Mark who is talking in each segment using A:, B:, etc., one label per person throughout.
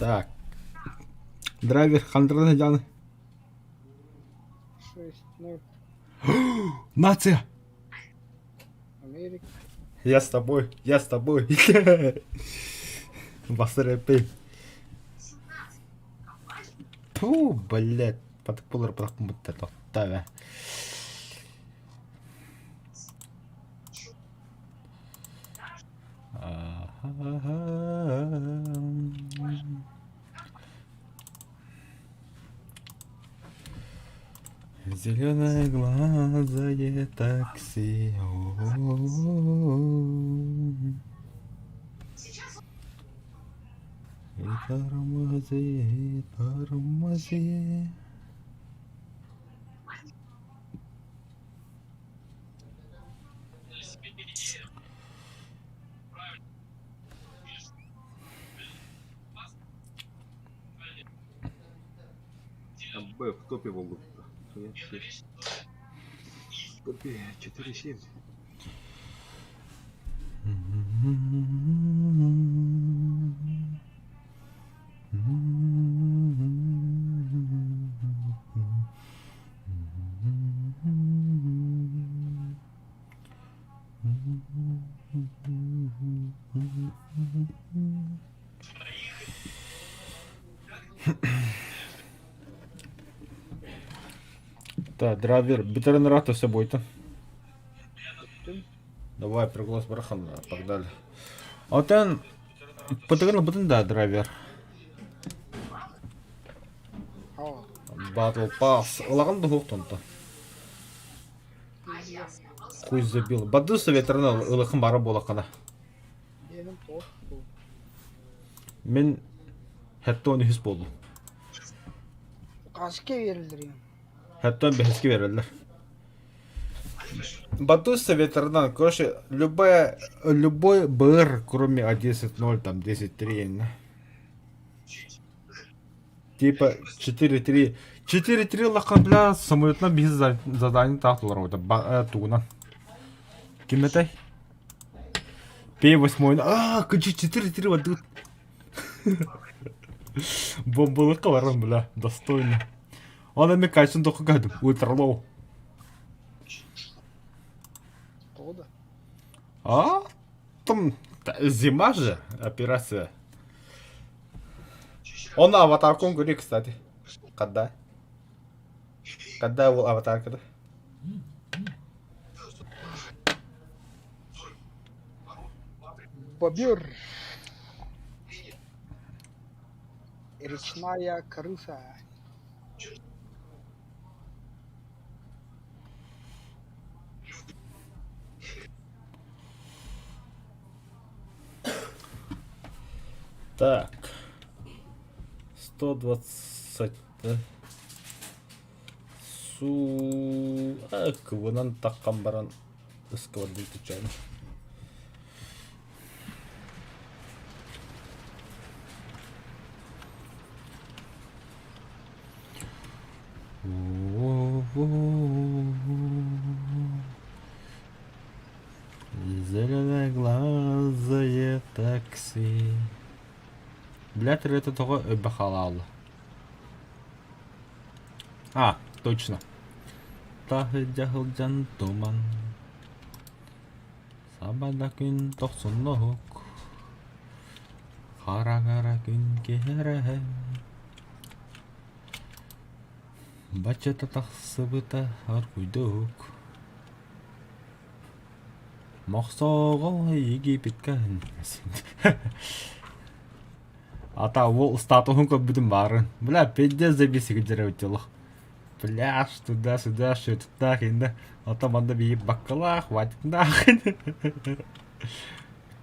A: Так. Драйвер хантыран сылдьаҕыный?
B: 6-0.
A: Нация!
B: Америка.
A: Я с тобой, я с тобой. Басыр эпей. Ту, блядь, подпулар бырахпытта тохта бе. Зеленоглазое такси. И тормози, тормози.
C: Б в топе волгу. В топе 4-7.
A: Так, драйвер, бүтэрэн ыраата өссө буойта. Давай, приглас барахан, погнали. Отен, пытыгын бутын да, драйвер. Battle Pass. Ылаган да тонто. Хуй забил. Баду советрана ылыхын бара буолаххана. Мин хэттон үһүс буоллум.
B: Хаска биэрэллэр
A: Хэттон бэһискэ биэрэллэр. Баду советрана, короче, любая, любой БР, кроме 11.0, там 10.3, Типа 4-3. 4-3 лаха, бля, самолетна биһи задание таахтылар тугунан. Ким этэй? П8. А, кычы 4-3 вот Бомбалыкка барам, бля, достойно. Он эми кайсын тоқы кәдім, ультралоу.
B: Тода.
A: А? Там зима же, операция. Он аватаркун көрүй, кстати. Когда? Когда ол аватаркада?
B: Бобер. Речная крыса.
A: Так. 120 Су... Кыбынан таххан баран ыскыбардыы түчээн. Зеленоглазое такси. Бля, это тоҕо өбө халаалла. А, точно. Таһырдьа сылдьан туман. Сабада күн тохсуннук. Хара-хара күн киһэрэһэ. Баччата тахсыбыта оргуйдук. Мохсоҕол Египетка Ата ол статуһун көрбүтүм баарын. Бля, пиздец забесик дьэрэ Пляж туда-сюда, шөтүттаах инде. Ата манна биир баккалаах, ватикнаах.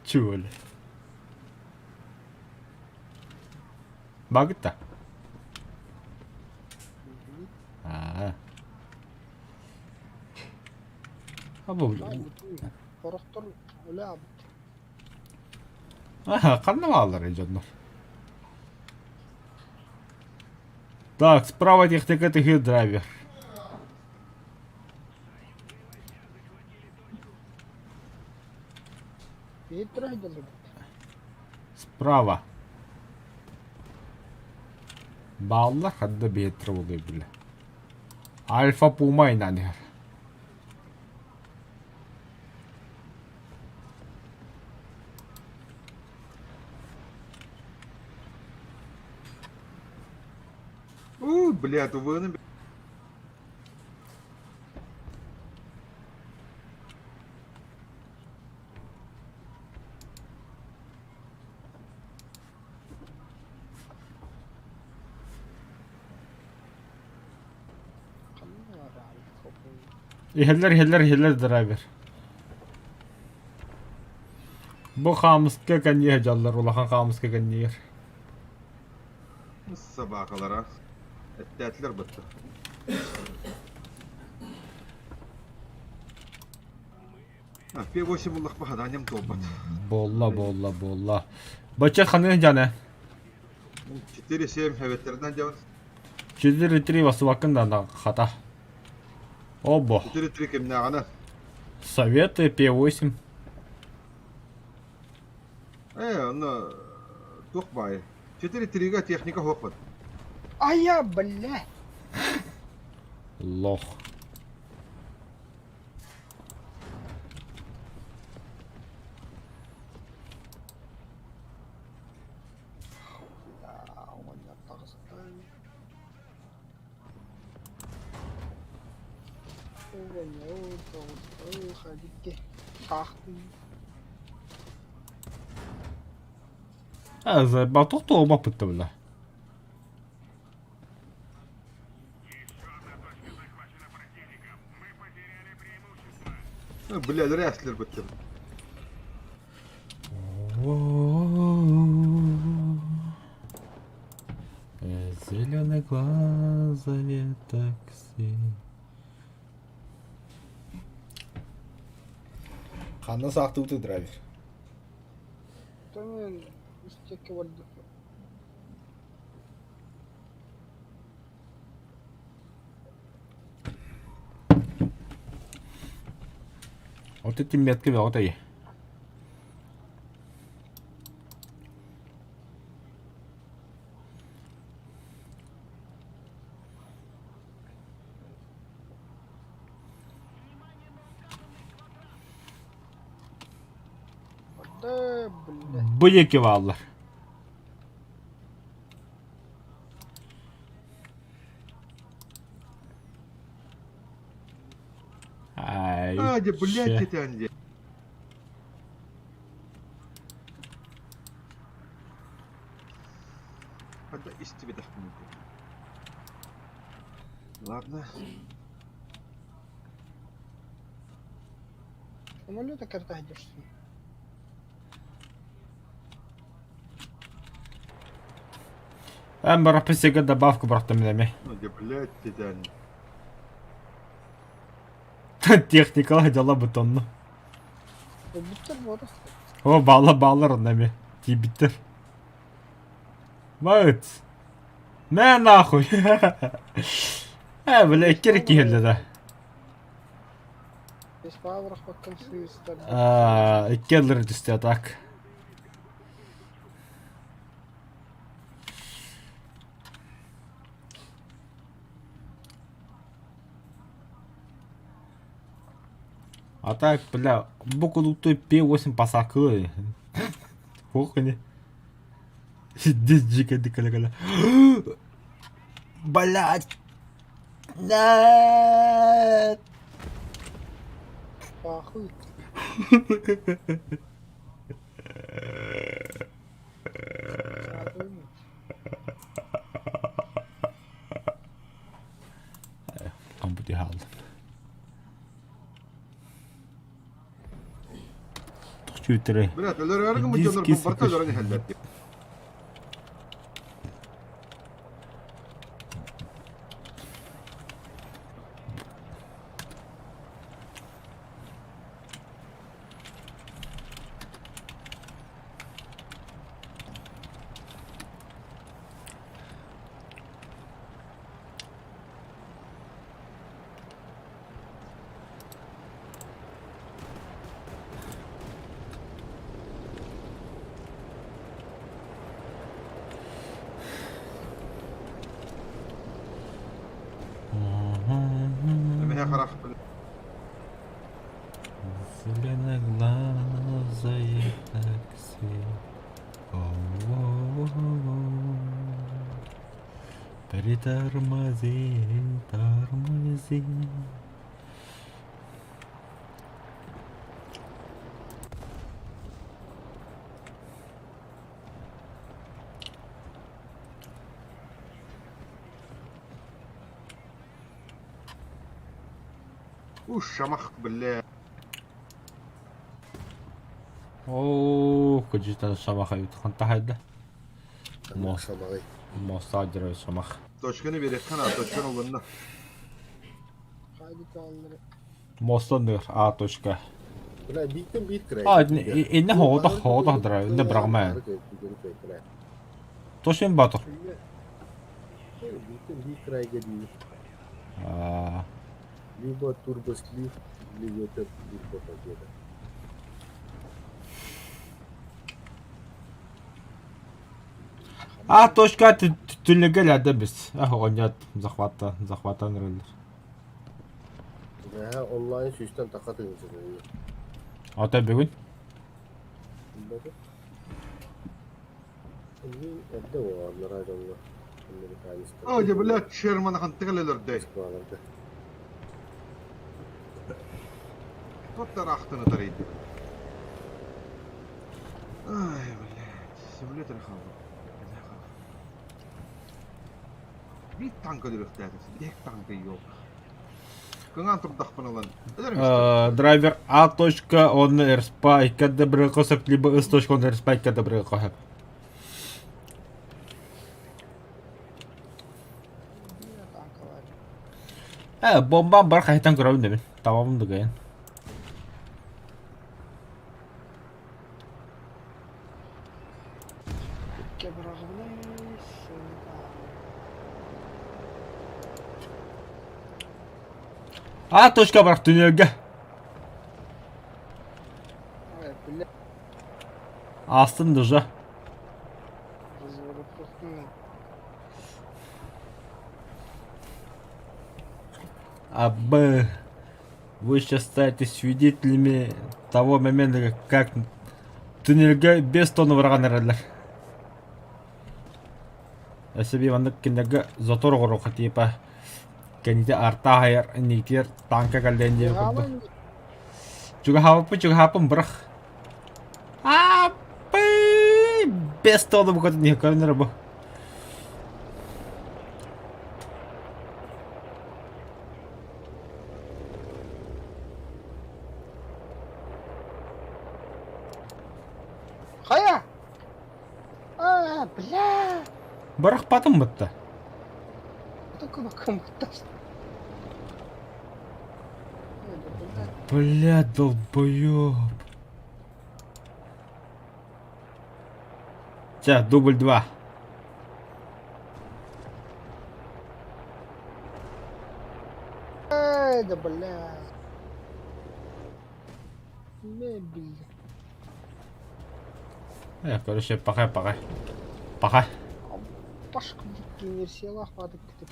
A: Чуол. Багытта. Аа. Абы
B: Сорохтор өлө аабыт.
A: Аха, ханна бааллар дьоннор? Так, справа техника тыһы драйвер. Справа. Бааллар ханна биһиэттэрэ буолуой бile. Альфа Пума инан иһэр.
C: У, блядь, увы,
A: Иһэллэр, иһэллэр, иһэллэр драйвер. Бу хаамыска кэнниэ дьаллар, улахан хаамыска кэннигэр.
C: Собакалара. Эттээтилэр бытта. P8 буллахпа хадаанньам туолбат.
A: Буолла, буолла, буолла. Бачча ханыы дьаны?
C: 4-7 эбэттеринэн дьабын.
A: 4-3 басыбаккын да хата. Обо.
C: 4-3 кимнээҕинэ?
A: Советы P8.
C: Э, онно туох баайы? 4-3-га техника суохпут.
B: Ая, бля!
A: Лох. Заебал туох бля.
C: Бля, рестлер быттым.
A: Зеленоглазое такси. Ханна саахтыбыты драйвер.
B: Мен үстекке барды.
A: Вот эти метки бөҕөтөй.
B: Да, бля.
A: Бу диэки бааллар. Ай,
C: А, де, блядь, тетя где. Хада из тебе Ладно.
B: Самолета карта идешь.
A: Эн бараппысыга добавка бырахтым эми.
C: Ну, где, блядь, тетя
A: Техникала дьала бутонну.
B: Бүттер борос.
A: О, баалар баалар онно эми. Тиийбиттэр. Баыт. Мэ нахуй. Э, бля, икки киһилэ да. Икки ыллары түстэ так. А так, бля, бу кулуктуй P8 пасакы. Ох, не. Здесь дико дико каля. Блять. Нет.
B: Пахуй.
A: Амбути хаалла. Тохчүүтэрэ.
C: Блядь, өлөрөөргө мудьоннор барта өлөрөн иһэллэр дип.
A: Тормози, тормози.
C: Уш, шамах, бля.
A: Оо, кыдьытан шамах эбит. Хантахайда?
D: Ханнык шамаҕый?
A: Моста дьарай шамах.
C: Точканы биэриэххэ наада, точканы ылынна.
B: Хайди тааллары.
A: Мостан дыр А точка.
D: Бля, бииртэн биир кыра.
A: А, инне хоҕотох хоҕотох дырай, инне бырагма. Тошен батыр.
D: Бииртэн биир кырайга дии.
A: А,
D: Либо турбослив, либо это турбо победа.
A: А точка түнлеге ләдә без. Ах, оҕонньот захватта, захваттан эрэллэр.
D: Бэһэ онлайн сүүстэн таха тыһыынча
A: Ата бүгүн
D: Эрдэ буолаллара дьоҥҥо американецтар.
C: О, дьэ, блядь, Шерман хантык элэлэрдэй.
D: Москваларга.
C: Тот тараахтаны тарыйды. Ай, блядь, симулятор хаалла. Биир танка өлөрүөхтээтэ, биир танка ёк. Кыҥаан турдахпын ылан.
A: Драйвер А точка он РСП икки бырыга либо С точка он РСП икки бырыга Э, бомбам бар хайтан көрөбүн дебин. Табабын дыгайын.
B: Икки быраҕыбынай, сука.
A: А точка бар түнелге.
B: Ой, бля,
A: Астын дыжа.
B: разворот.
A: А Б. Вы сейчас станете свидетелями того момента, как түнелге без тонна барған эрэллэр. Эсеби маннык кинилэргэ затор оҥоруохха типа кэнники артаахайар инникитигэр танка кэллээн диэбит курдук. Чугаһаабыппын чугаһааппын бырах. Ааппый! Без тонна букатын иһэ көрүнэр бу.
B: Хайа! А, бля!
A: Бырахпатым бытта.
B: Только бакым быттас.
A: Бля, долбоёб. Чэ, дубль два.
B: Эй, да бля. Мебель.
A: Э, короче, пока, пока. Пока.
B: Пашка универсиалах падык күтіп.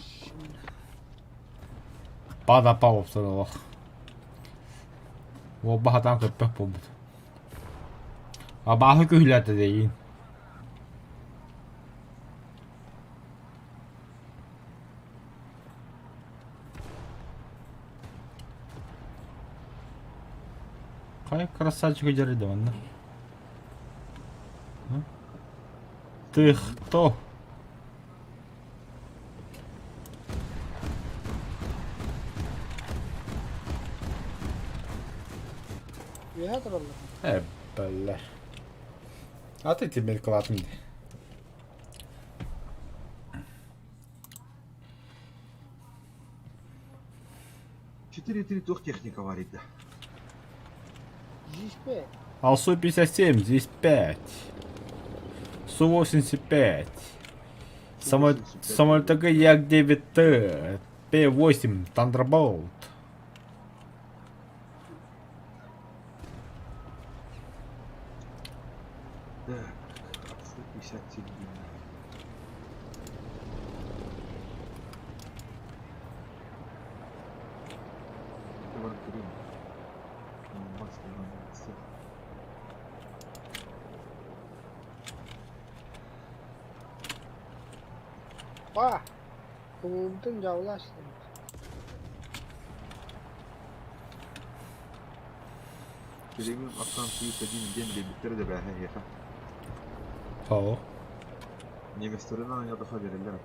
A: Пада па олох. Уолба хатаан көппөх буолбут. Абааһы күһүлээтэ дейин. Хайа красавчик дьарыйда манна? Ты кто?
B: Үөһэ тураллар.
A: Э, бля. А ты теперь классный.
C: 4-3 туох техника варит да.
B: Здесь 5.
A: Алсу 57, здесь 5. Су-85. Самолет Як-9Т. П-8, Thunderbolt.
C: Так, 157. Крым.
B: Па! Кыбылбытын дьаабылааччылар.
C: Билигин аттан сүүс один диэн биэрбиттэрэ да бээһэ эһиэхэ.
A: Тоҕо?
C: Немецтэрин аанньатаха биэрэллэр.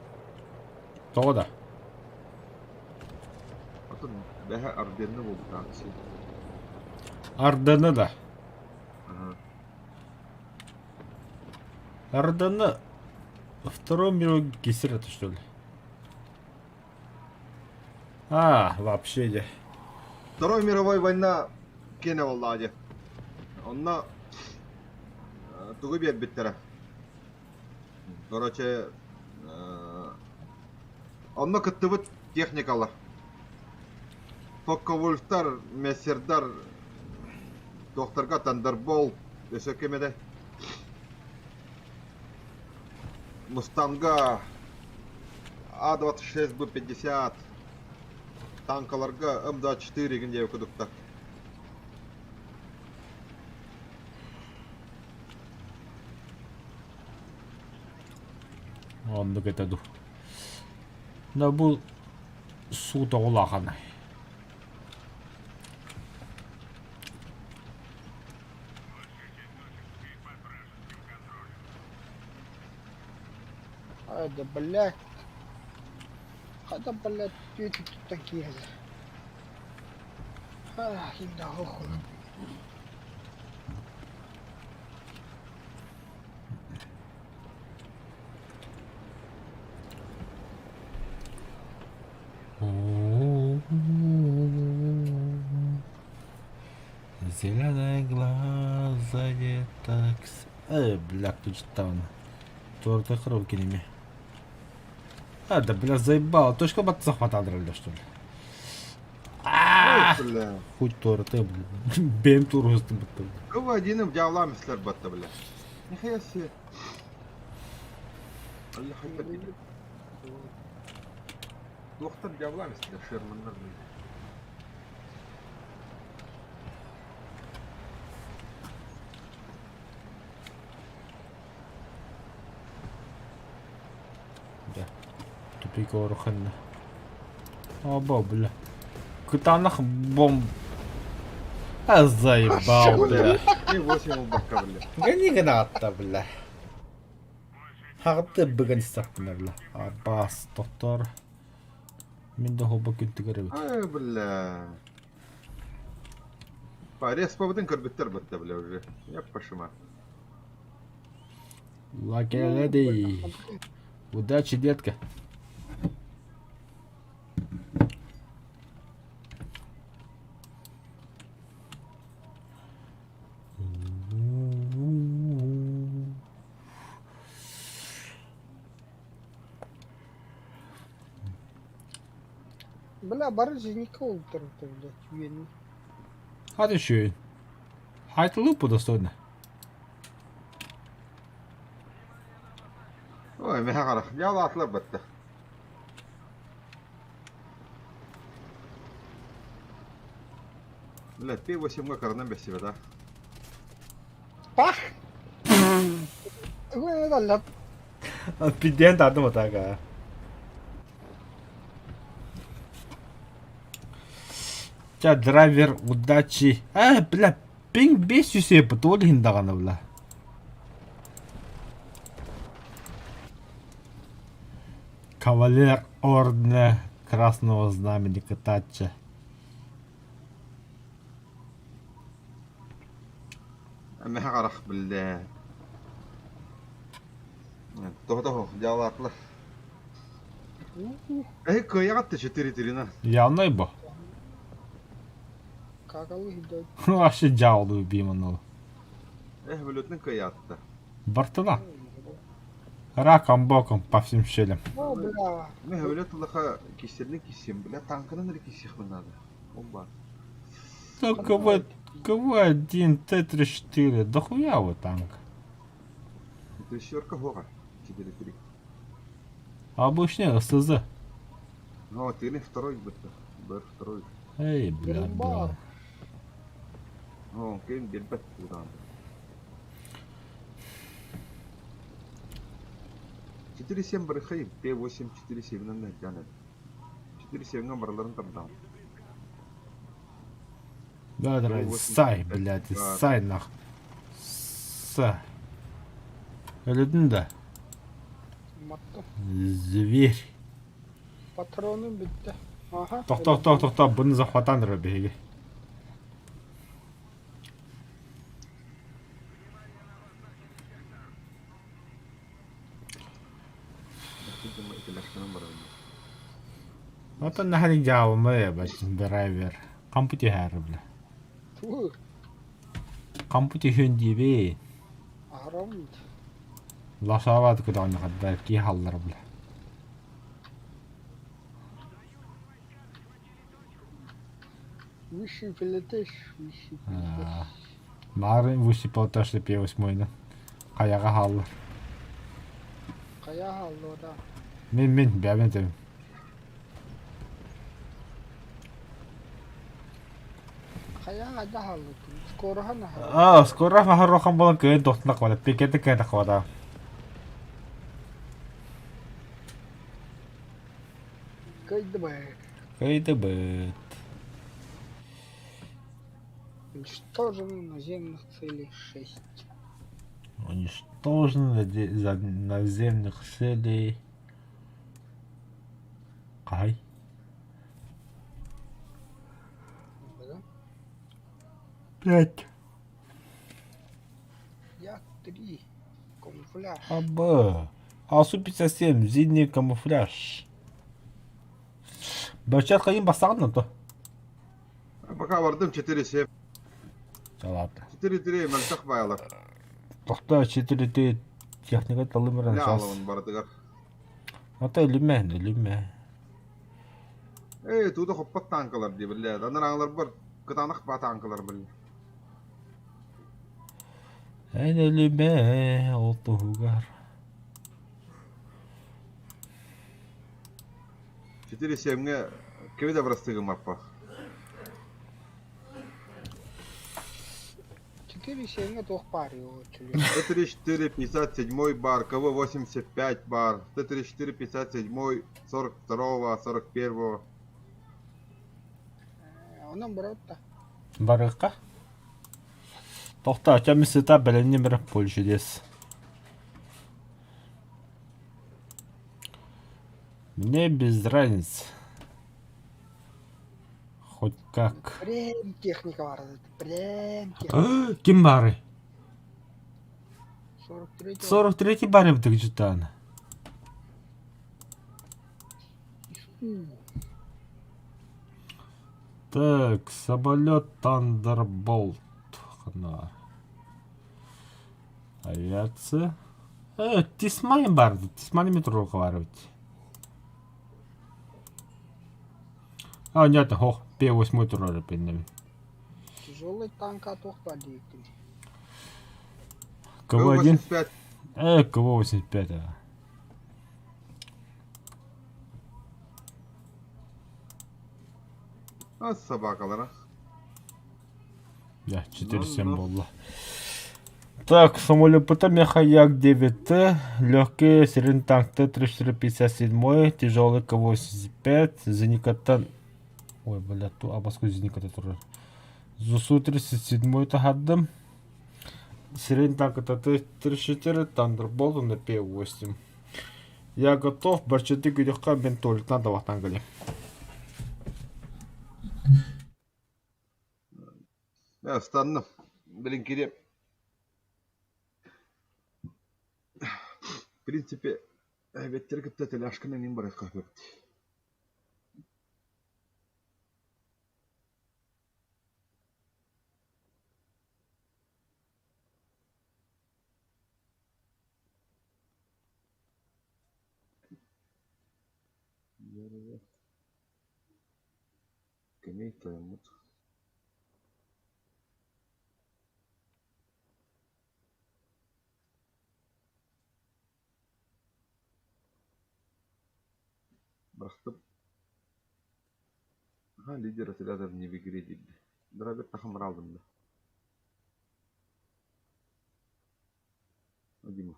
A: Тоҕо да?
C: Атын бээһэ Арденны буолбут акция.
A: Ардены да?
C: Ага.
A: Ардены второй мировой гисер это что ли? А, вообще де.
C: Второй мировой война киэнэ буоллаҕа дии. Онно тугу биэрбиттэрэ? Короче, онно кыттыбыт техникалар. Фокковольфтар, мессердар, туохтарга Тандерболт, өссө ким этэ? Мустанга А26 Б50 танкаларга М24 игин диэбит кудуктар.
A: Оннук этэ дуу. Да бу суут оҕулааханай.
B: Ай да блядь. Хата блядь түөтүттэн киирэллэр. Ах, ким да охуй.
A: Зеленая глаза такс. Э, бля, ключтан. Торты хром кинеми. А, да, бля, заебало. Точка бат захватал, что ли?
C: А, бля.
A: Хоть торты, бля. Бем турустым бутта.
C: Кого один дьявла мислер батта, бля. Нихуя себе. Алла хайта Туохтар дьявла мислер Шерманнар, бля.
A: Да. Тупик оруханна. Оба, бля. Кытаанах бомб. А заебал, бля.
C: И восемь убакка, бля.
A: Гони гранатта, бля. Хаҕытты быган истэхпинэ, бля. Абаас, тохтоор. Мин да холбо күнтүгэр эбит.
C: Ай, бля. Порез побытын көрбүттэр бытта, бля, уже. Я пошима.
A: Лакеледи. Удачи, детка.
B: Бля, бары жизника ултырды, блядь, үөнү.
A: Hadi şu. Haydi лупу достойно.
C: Ой, мэхэ харах. Дьаалаатылар батта. Бля, ты 8 коронам без себя, да?
B: Пах! Ой,
A: Пизден тардым отага. Ча драйвер удачи. Э, бля, пинг 500 бут ол иһин даҕаны бля. Кавалер ордена Красного Знамени кытааччы.
C: Мэхэ харах биллэ. Тоһо-тоһо, дьаалаатылар. Эй, кыайаҕат да 4-3 на.
A: Явно бо. Вообще дьаалыы биманыл.
C: Эх, бөлөтүн кыайаатта.
A: Бартына. Раком боком по всем щелям.
B: О, бля.
C: Мен өлө тылаха кистердин киссем, бля, танкынан эрэ киссиэхпин наада. Ол баар.
A: Ну, КВ, КВ-1, Т-34, да хуя вы танк.
C: Трещерка хоҕа. 4-3.
A: Обычный СЗ.
C: Ну, ты второй бытта. Бэр второй.
A: Эй, бля, да.
C: О, ким билбэт удаан. 4-7 барыхай, П8 4-7-нэн мэлдьээн эбит. 4-7-ҥа барыларын тардаҕым.
A: Да, давай, сай, блядь, сай нах. С. Өлөдүн да?
B: Маттым.
A: Зверь.
B: Патроным бүттэ. Аха.
A: Тохтоо, тохтоо, тохтоо, бұны захватан ыры биһиги. Оттон наһаа дьаабыма ебать, драйвер. Кампы түһээр бля.
B: Туу.
A: Кампы түһүн диибин.
B: Аһарам.
A: Ласаабат кыдаҕын кии халлар бля.
B: Высший пилотаж, высший пилотаж.
A: Наар высший пилотаж деп восьмойна. Хайаҕа хааллар.
B: Хайа хаалла да.
A: Мин мин бэйэбин этэбин.
B: Хайа хайда хаалла. Скороһа наһаа.
A: Аа, скоро махарохан болан кыайын тохтунак бада. Пикети кыайын тахвада.
B: Кыйдыбы.
A: Кыйдыбыт.
B: Уничтожено наземных целей 6.
A: Уничтожено наземных целей. Кай? Пять.
B: Як-3. Камуфляж.
A: АБ. АСУ-57, зимний камуфляж. Бачат хайын бастағын то.
C: Пока бардым 4-7.
A: Ладно.
C: 4-3 мөлтөх баайалар.
A: Тохто 4-3 техника талымыран
C: Бля
A: сас.
C: алабын барытыгар.
A: Ата өлүмэ, өлүмэ.
C: Эй, тууда хоппот танкалар дии биллэ. Анарааҥылар бар кытаанах баа танкалар биллэ.
A: Эн өлүмэ, ол туһугар.
C: 4-7-ҥэ кими да бырастыы гыммаппа.
B: 4-7 туох баар его
C: Т-34 57 бар, КВ-85 бар, Т-34 57 42 41
B: Онон барытта.
A: Барыахха. Тохтоо, чэ сыта бэлэмни бэрэ пользуйтесь. Мне без разницы. Хоть как.
B: Прям техника бар. Прям техника.
A: Ким бары?
B: 43
A: 43 бары бытык Так, самолет Thunderbolt. Хана. Авиация. Тисмани бар. Тисмани метро бар А, нет, хох, П8 турар пеннем.
B: Тяжелый танк туох баар диэбитим.
A: КВ-1.
C: КВ-85
A: КВ-85, а.
C: А, собакалара.
A: Да, 4-7
C: Ну, ну.
A: болды. Так, самолет меха Як-9Т, легкий сирен танк Т-34-57, тяжелый К-85, Зениката... Ой, бля, ту абаску Зениката тоже. ЗСУ-37 тахаддым. Сирен танк Т-34, Тандерболт на П-8. Я готов, барчаты күдіққа мен туалеттан да вақтан келем.
C: Ыстанным. Блин, кире. В принципе, эбэттэр кытта теляшканы эҥин барыахха сөп. Кэмий тойоммут. Бырахтым. Аха, лидер отряда не в игре диир. Драйвер тахамыр алдым да. Дима.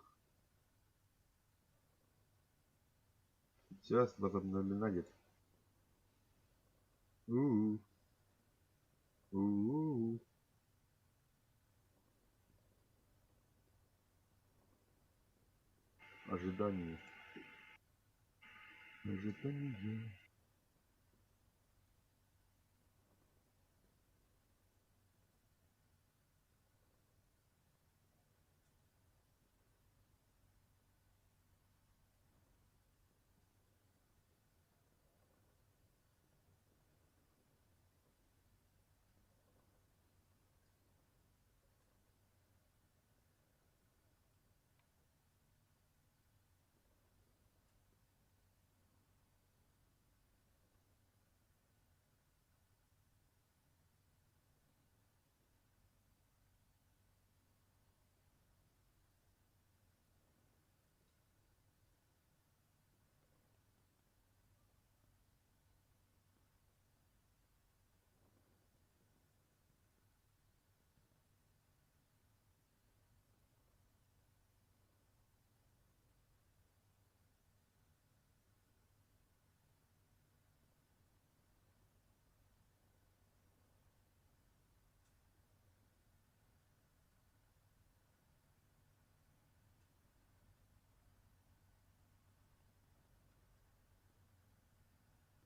C: Связь возобновлена диэтэ. Уу уу Ожидание. Ожидание.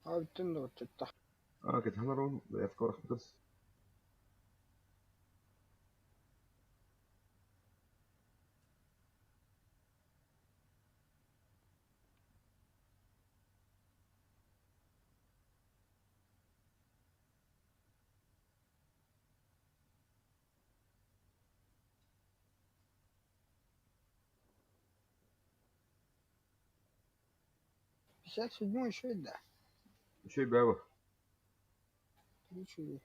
B: Алтын да.
C: А, кэтэһэн заявка барахпытын.
B: 57-й еще и да.
C: Үчүгэй бөҕө.
B: Ничего.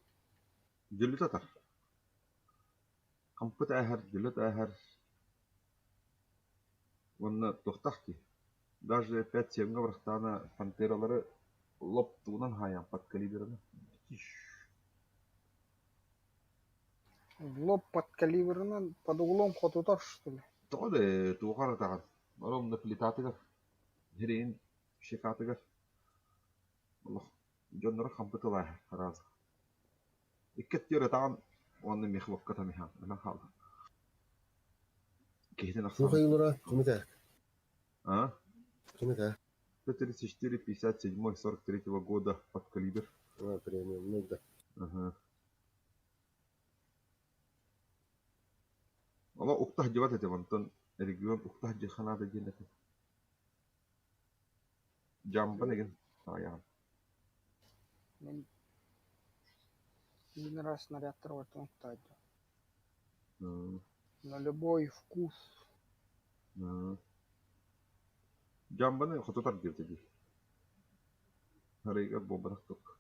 C: Дьөлүтэ атар. Хампыт ааһар, дьөлүт ааһар. Уонна туохтаах дии. Даже опять семҥэ барахтаана пантералары лоп тугунан хаайан подкалиберынан.
B: В лоб под калибрынан под углом хотутар, что ли?
C: Тоҕо да туохар атаҕын. Оромно плитатыгар, сирэйин щекатыгар. Олох дьонноро хампыт ылааһар араас. Икки өттүгэр ытаҕын уонна мехлопка тамиһаан ынан хаалла. Киһитин
D: Туох
C: ахсаан.
D: айылара кимитэ?
C: А?
D: Кимитэ?
C: 134 57 43 года под калибр.
D: А, премиумный да.
C: Ага. Ола уктах дьыбат этим, онтон регион уктах дьыханаада диэн этим. Дьамбан эгин аҕыйаҕын.
B: Мен один раз снаряд вот На любой вкус.
C: Дьамбаны хоту тардыбыта дии. Арыйга буолбатах тук.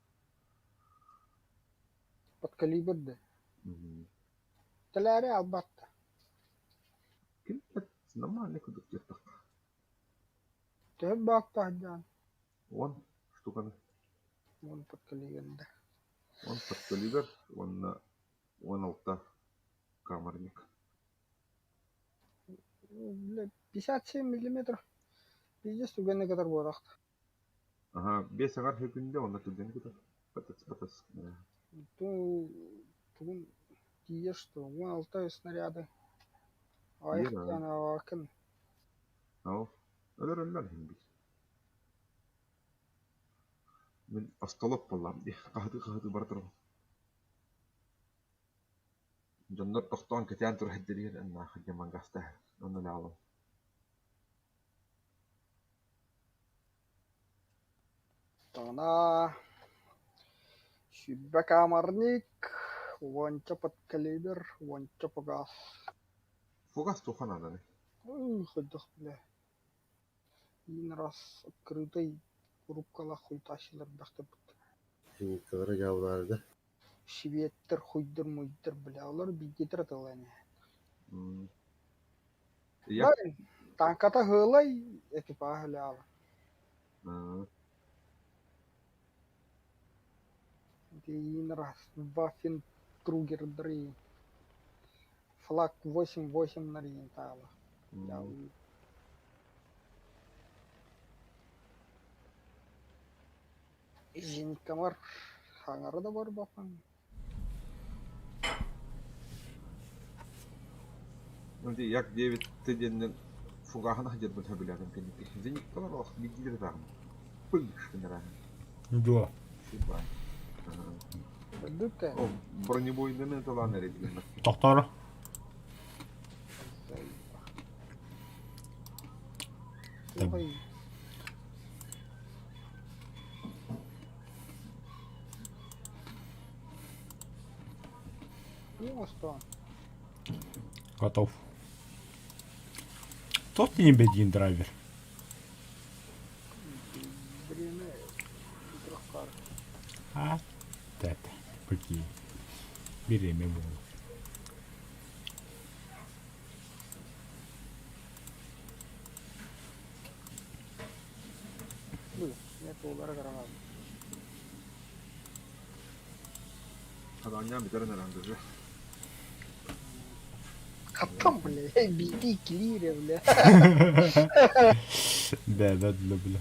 B: Под калибр да. Тэлээри албатта.
C: Ким нормальный кудук диэтэххэ.
B: Төһө баактаах дьаан?
C: Уон штуканы.
B: Уон под калибр да.
C: Уон под калибр уонна 16 камерник.
B: Бля, 57 миллиметров. Пиздец түгэни кытар буолахта.
C: Ага, бес аҥар хөкүндэ уонна түргэни кытар. Патас, патас.
B: Тугун тиийэр что? 16 снаряды.
C: Тиийэр,
B: Айхтан авакын.
C: Ау. Өлөр өллөр иһин бит. Мин остолоп буоллам дии. Хаһытыы-хаһытыы бара турабын. Дьоннор тохтоон кэтээн турар сирдэригэр аннаах дьамангастаах онно лаалам.
B: Тана сүүрбэ камерник, уонча подкалибер, уонча фугас.
C: Фугас туха нааданы?
B: Хайдах бля. Один раз открытой рубкалаах хуйтааччылар бэхтэбит.
D: Зениткалара дьаабылаары да?
B: Шведтэр хуйдыр-муйдыр бля, олор биирдиитэ тыллаан
C: Я
B: Тааҥката ыһыылай, экипаж ылаала. Один раз Ваффентругердары флаг 8-8 нарыйын таала. Зенкамар хаҥара да барбаппын.
C: Як 9 диэннэн фугаһын сылдьарбын сөбүлээтим кэнники. Зениткалар олох биирдиилэр ытааҕым. Пыш гынарааһын.
A: Дуо?
C: Сибай.
B: Үрдүк
C: Ол бронебойданы ыталаан эрэйдилэр.
A: Тохтоор.
B: Ой. Ну, что?
A: Готов. Тот не бедин драйвер.
B: Время трехкар.
A: А, это, какие. Беременна было.
B: Бу, не туолара гранат.
C: Хадаанньаан бүтэрэн эрэн дыжы.
B: Хаттан, бля, биди килире, бля.
A: Да, да, да, бля.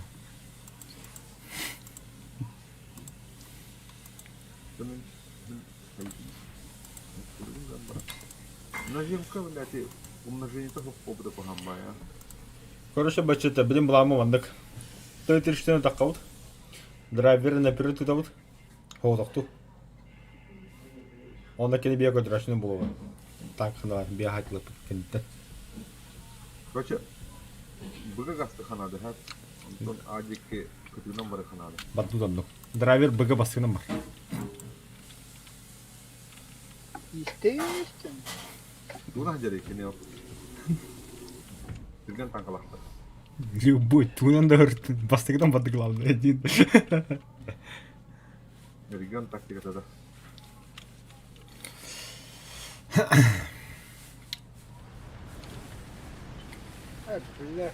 C: Нажимка, блядь, умножение того опыта погамбая.
A: Короче, бачыта, билим буламы мандык. Той тирштен таққабыт. Драйвер наперед тутабыт. Хоотохту. Онно кини биэ көтүрәшини булуба. Так ханаа биэ хатылыппыт кэнниттэн.
C: Короче, быга гасты ханады, ха? Онтон адикки көтүнэн бары ханады.
A: Бардут оннук. Драйвер быга баскынан бар.
B: Естественно.
C: Туна дьэрэ кини ол. Түргэн таҥхалахтар.
A: Любой туунан да өртүн. Бастакытан барды главное один.
C: Регион тактиката да.
B: Э, бля.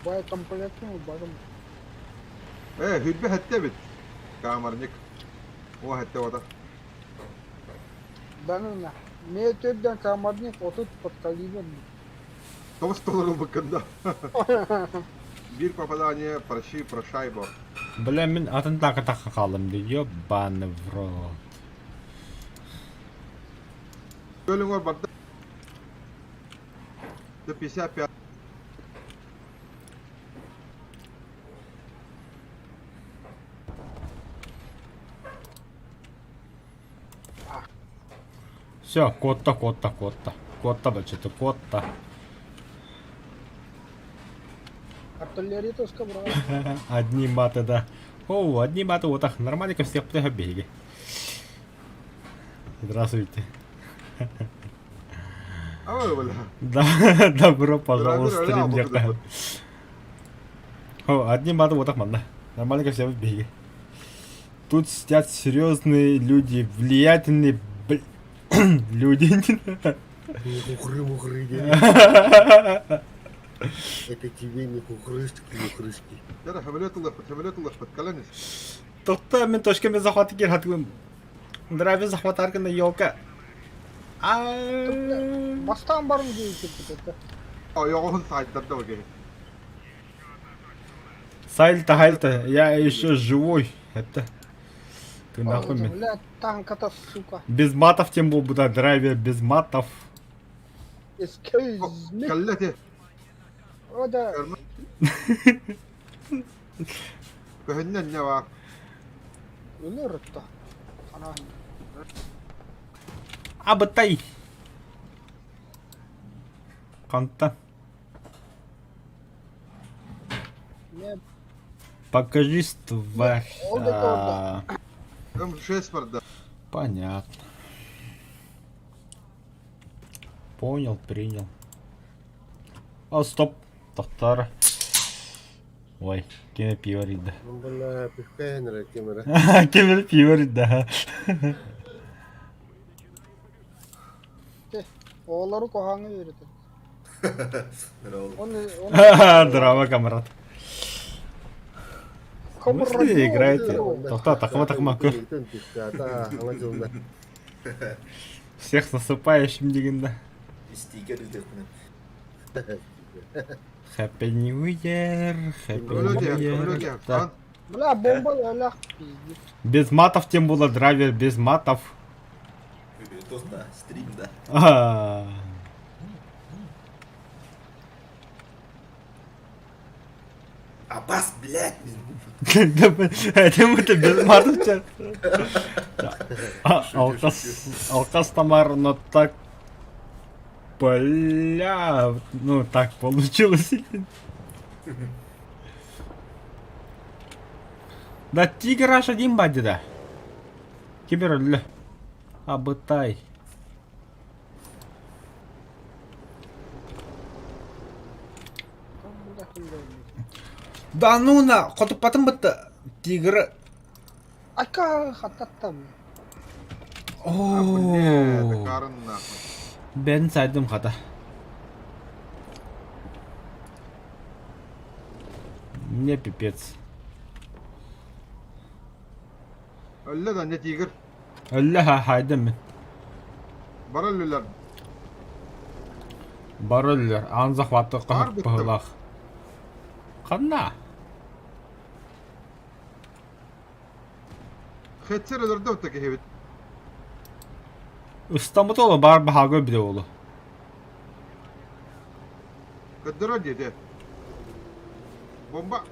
B: Бай комплектын барым.
C: Э, хүрбэ хэттэ эбит. Камарник. О, хэттэ ота.
B: Да ну на. Мне төрдөн камарник отут подкалиберный.
C: Тоҕус толору быккында. Биир попадание прощи про шайбу.
A: Бля, мин атын таакы тахха хааллым дии. Ёбаный в рот.
C: Көлүҥөр барда. 55.
A: Все, куотта, куотта, куотта. Куотта бачыта, куотта.
B: Артиллерия тоска брал.
A: Одни маты, да. О, одни маты, вот так нормально всех беги. Здравствуйте. Да, добро пожаловать в стрим, дяка. О, одни маты вот так манна. Нормально все беги. Тут сидят серьезные люди, влиятельные бл... люди.
D: Не хухры-мухры, Это тебе не хухрышки-мухрышки.
A: Тоқта, мен точкамен захваты кел хатгым. Драйвер захват аркында елка.
B: Бастан барым дейін это.
C: Ойоҕоһун саайтарда окей.
A: Сайльта, хайльта, я еще живой. Это... Ты нахуй меня.
B: Бля, танка-то, сука.
A: Без матов тем был бы, да, драйвер без матов.
B: Excuse me.
C: Кэллэ
B: О, да.
C: Көһүннэн не баар.
B: Өлөр-то. Ана.
A: Абытай. Хантан.
B: Не,
A: Покажись, тварь.
B: Ол да
A: А,
C: М6 барда.
A: Понятно. Понял, принял. О, стоп. Тохтар. Ой, кеме пиво да.
D: Бля, пивка нрэ кемера.
A: Кеме пиво да.
B: Оҕолору куһаҕаҥҥа үөрэтэр. Он, он...
A: Здорово, камрад. В смысле играете? Тохта, тахма, тахма, көр. Всех с наступающим дегенде.
E: Стикер үтөхпүнэн.
A: Happy New Year, Happy New Year.
B: Бля, бомба өлөх пиздец.
A: Без матов тем было драйвер, без матов.
E: Тоста, стрим, да.
A: А.
E: Абас, блядь!
A: Это мы без матов сейчас. Алкас, алкас Тамар, но так... Бля, ну так получилось. Да Тигр аж один бади да. Кибер Абытай. Да ну на, хотуппатын бытта Тигр.
B: Ака хататтам.
A: О. Бен сайдым хата. Мне пипец.
C: Өллө да не тигр.
A: Өллө ха хайдым мин.
C: Бар өллүлэр.
A: Бар өллөр. Аан захваты
C: Бар бүттүм.
A: быһылаах. Ханна?
C: Хетсер өлөрдө өттө киһибит.
A: Ыстамыт олу бар баһаага биле олу.
C: Көддөрөр диэти. Бомба.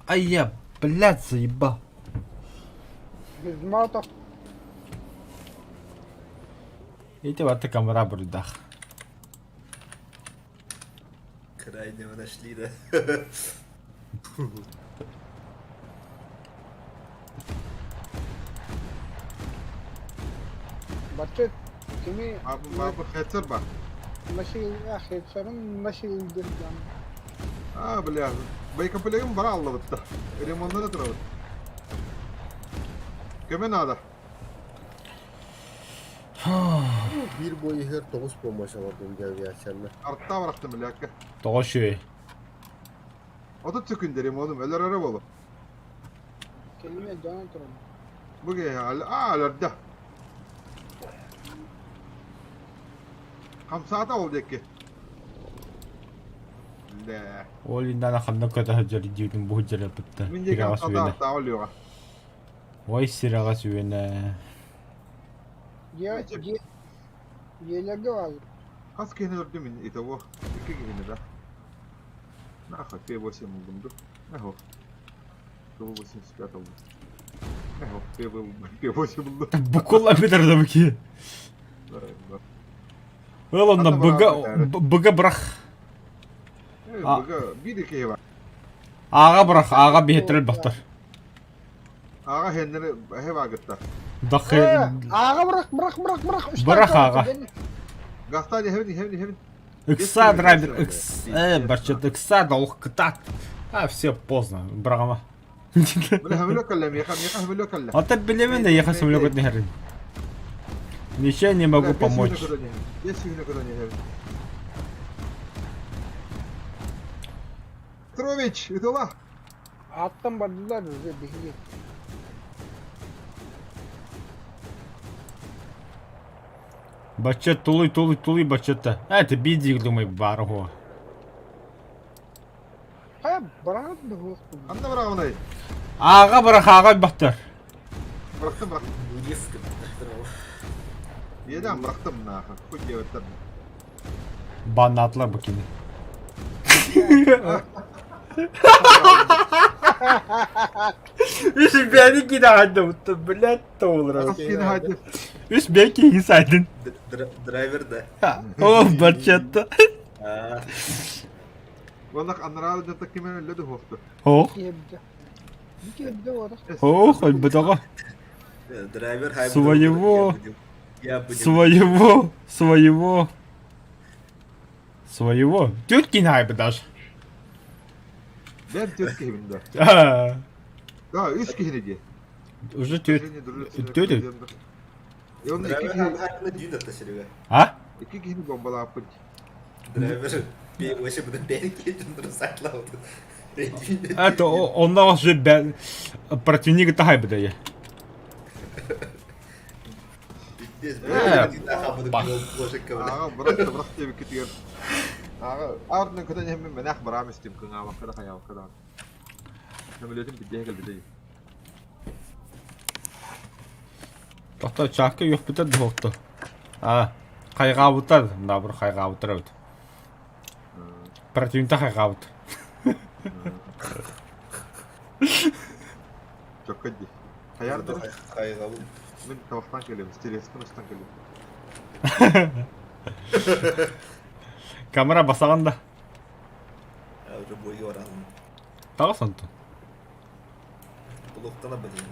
A: Ай я, блядь, заебал.
B: Без матов.
A: Ити барта камера бурдах.
E: Крайнего нашли, да?
B: Бачча кими
C: Бабы хетсер ба.
B: Хетсерин машилдыр
C: А, бля. Боекомплегим бара аллабытта. Ремонтна да турабыт. Көмө наада.
D: Биир бой иһэр тоҕус помощь алардым авиациянна.
C: Артта барахтым билякка.
A: Тоҕо үчүгэй.
C: Отут секүндэ ремонум өлөр эрэ буолу.
B: Кэлимэ дьоно туран.
C: Бу киһи аа өлөрдө. Хамсаата ол диэки. Лээ.
A: Ол иннана ханна көтө сылдьар диибитин бу сылдьар эппиттэр.
C: Мин диэки
A: Сирэҕэ
C: хамсаата
A: сүвэнэ.
C: артаа өлүөҕэ.
A: Ой сирэҕэ сүвэнэ.
B: Дьиэ дьиэ дьиэлэргэ баар.
C: Хас киһини өлөрдүм мин итого? Икки киһини да. Нахуй, П8 булдум ду. Нахуй. П85 булдум. Нахуй, П8 булдум.
A: Букулла битэр да бу Ол онно быга быга бырах.
C: Быга биир киһи бар.
A: Ааҕа бырах, ааҕа биһиттэрэл бахтар.
C: Ааҕа хеннери эһэ баагытта.
A: Дахы
B: Ааҕа бырах, бырах, бырах, бырах.
A: Бырах ааҕа.
C: Гастан иһэбин, иһэбин, иһэбин.
A: Ыкса драйвер, ыкс, барчат, ыкса да олох кытаат. А, все поздно, быраҕама.
C: Бile хөмөлө кэллэ, миэхэ, миэхэ хөмөлө кэллэ.
A: А ты билэбин да ехать самолет не херин. Ничем не могу помочь.
C: Петрович, ытыла.
B: Аттан бардылар уже биһиги.
A: Бачча тулуй, тулуй, тулуй баччата. А, это бидик, думай, барго.
B: Хайа быраҕат быһыах
C: Ханна быраҕынай?
A: Аҕа бырах, аҕа бахтар.
C: Бырахтым, бырахтым. Иэдээн бырахтым нааха. Хуй диэбэттэр.
A: Баннаатылар бу кини. Үс бэйэни киинэ хайдабыттар, блядь, тоҕулар.
C: Хас киинэ хайдыр?
A: Үс бэйэ киһи сайдын.
E: Драйвер да.
A: О, барчатта.
C: Уонна анараа дьонтон ким эрэ өллө дуһуохту.
A: Ох. Ох, өлбөтөҕө.
E: Драйвер хай
A: Своего. Своего. Своего. Своего. Тетки хайбы даже.
C: Бэм түөрт киһибин да. Да, үс киһини дии.
A: Уже теть. Тетя. А?
C: Икки киһини бомбалааппыт.
E: Драйвер вообще буду
A: Это он уже противник тахайбы я.
C: Ааҕа аарынан көтөн иһэммин мэнээх бараам истим кыҥаабакка да хайаабакка даҕаны. Сөмөлүөтүм билдиһэ кэлбитэ дии.
A: Тохто чаакка үөхпүтэр дуһуохту. А, хайҕаабыттар, наоборот хайҕаабыттар эбит. Противникта хайҕаабыт.
C: Чокка дии. Хайаар да
E: Хайҕабыл.
C: Мин табахтаан кэлиэм, стереспин устан кэлиэм.
A: Камера басаҕын да.
E: Уже бойга баралым.
A: Таҕыс онтон.
E: Блоктана блин.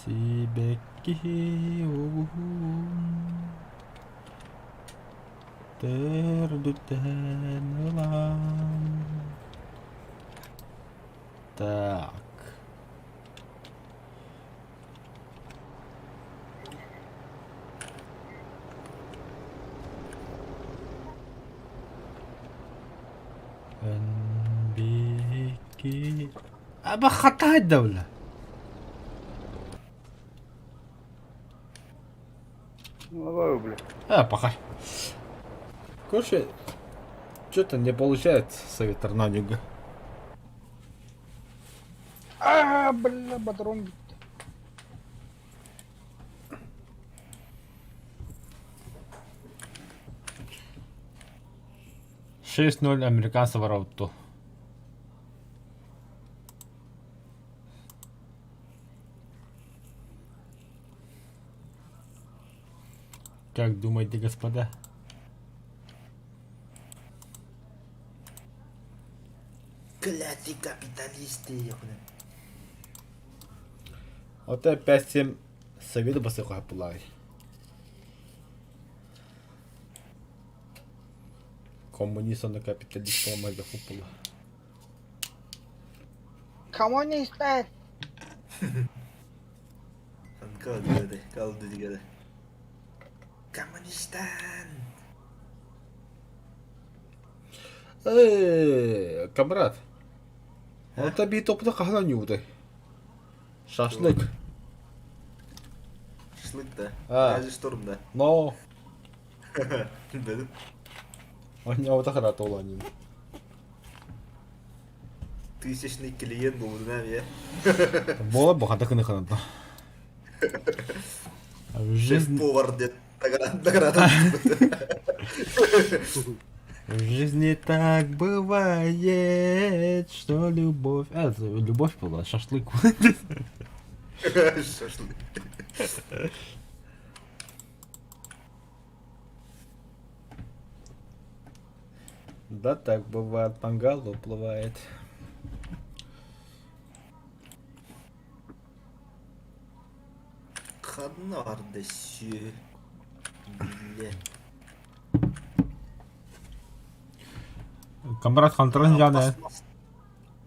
A: Сибэкки угун төрдүттэн ылан Так. Эн Аба хата даула.
F: Ну, давай, бля.
A: А, пока. Короче, что-то не получается совет Арнанюга.
B: А, бля, патрон бүттэ.
A: 6-0 американцев воротту. Как думаете, господа?
E: Клятые капиталисты, ёпта.
A: Вот опять всем совету басыхапулай. Коммунист на капиталист майда футбола.
B: Коммунистар!
E: Калды, калды дигәре. Коммунистан!
A: Эй, камрад. Это би топта хаһан оонньуубутай? Шашлык.
E: Шашлык да.
A: А.
E: Даже шторм да.
A: Но.
E: Билбэтим.
A: Оонньообута хараата ол оонньууну.
E: Тысячный клиент буолбутун я.
A: Буола бухата кыны хананта. Жизнь,
E: Шеф-повар диэн награда.
A: в жизни так бывает, что любовь... А, это любовь была, шашлык.
E: Шашлык.
A: Да, так бывает, мангал уплывает.
E: Ханна барда сүө. Биллэ.
A: Камрад Хантран Жана.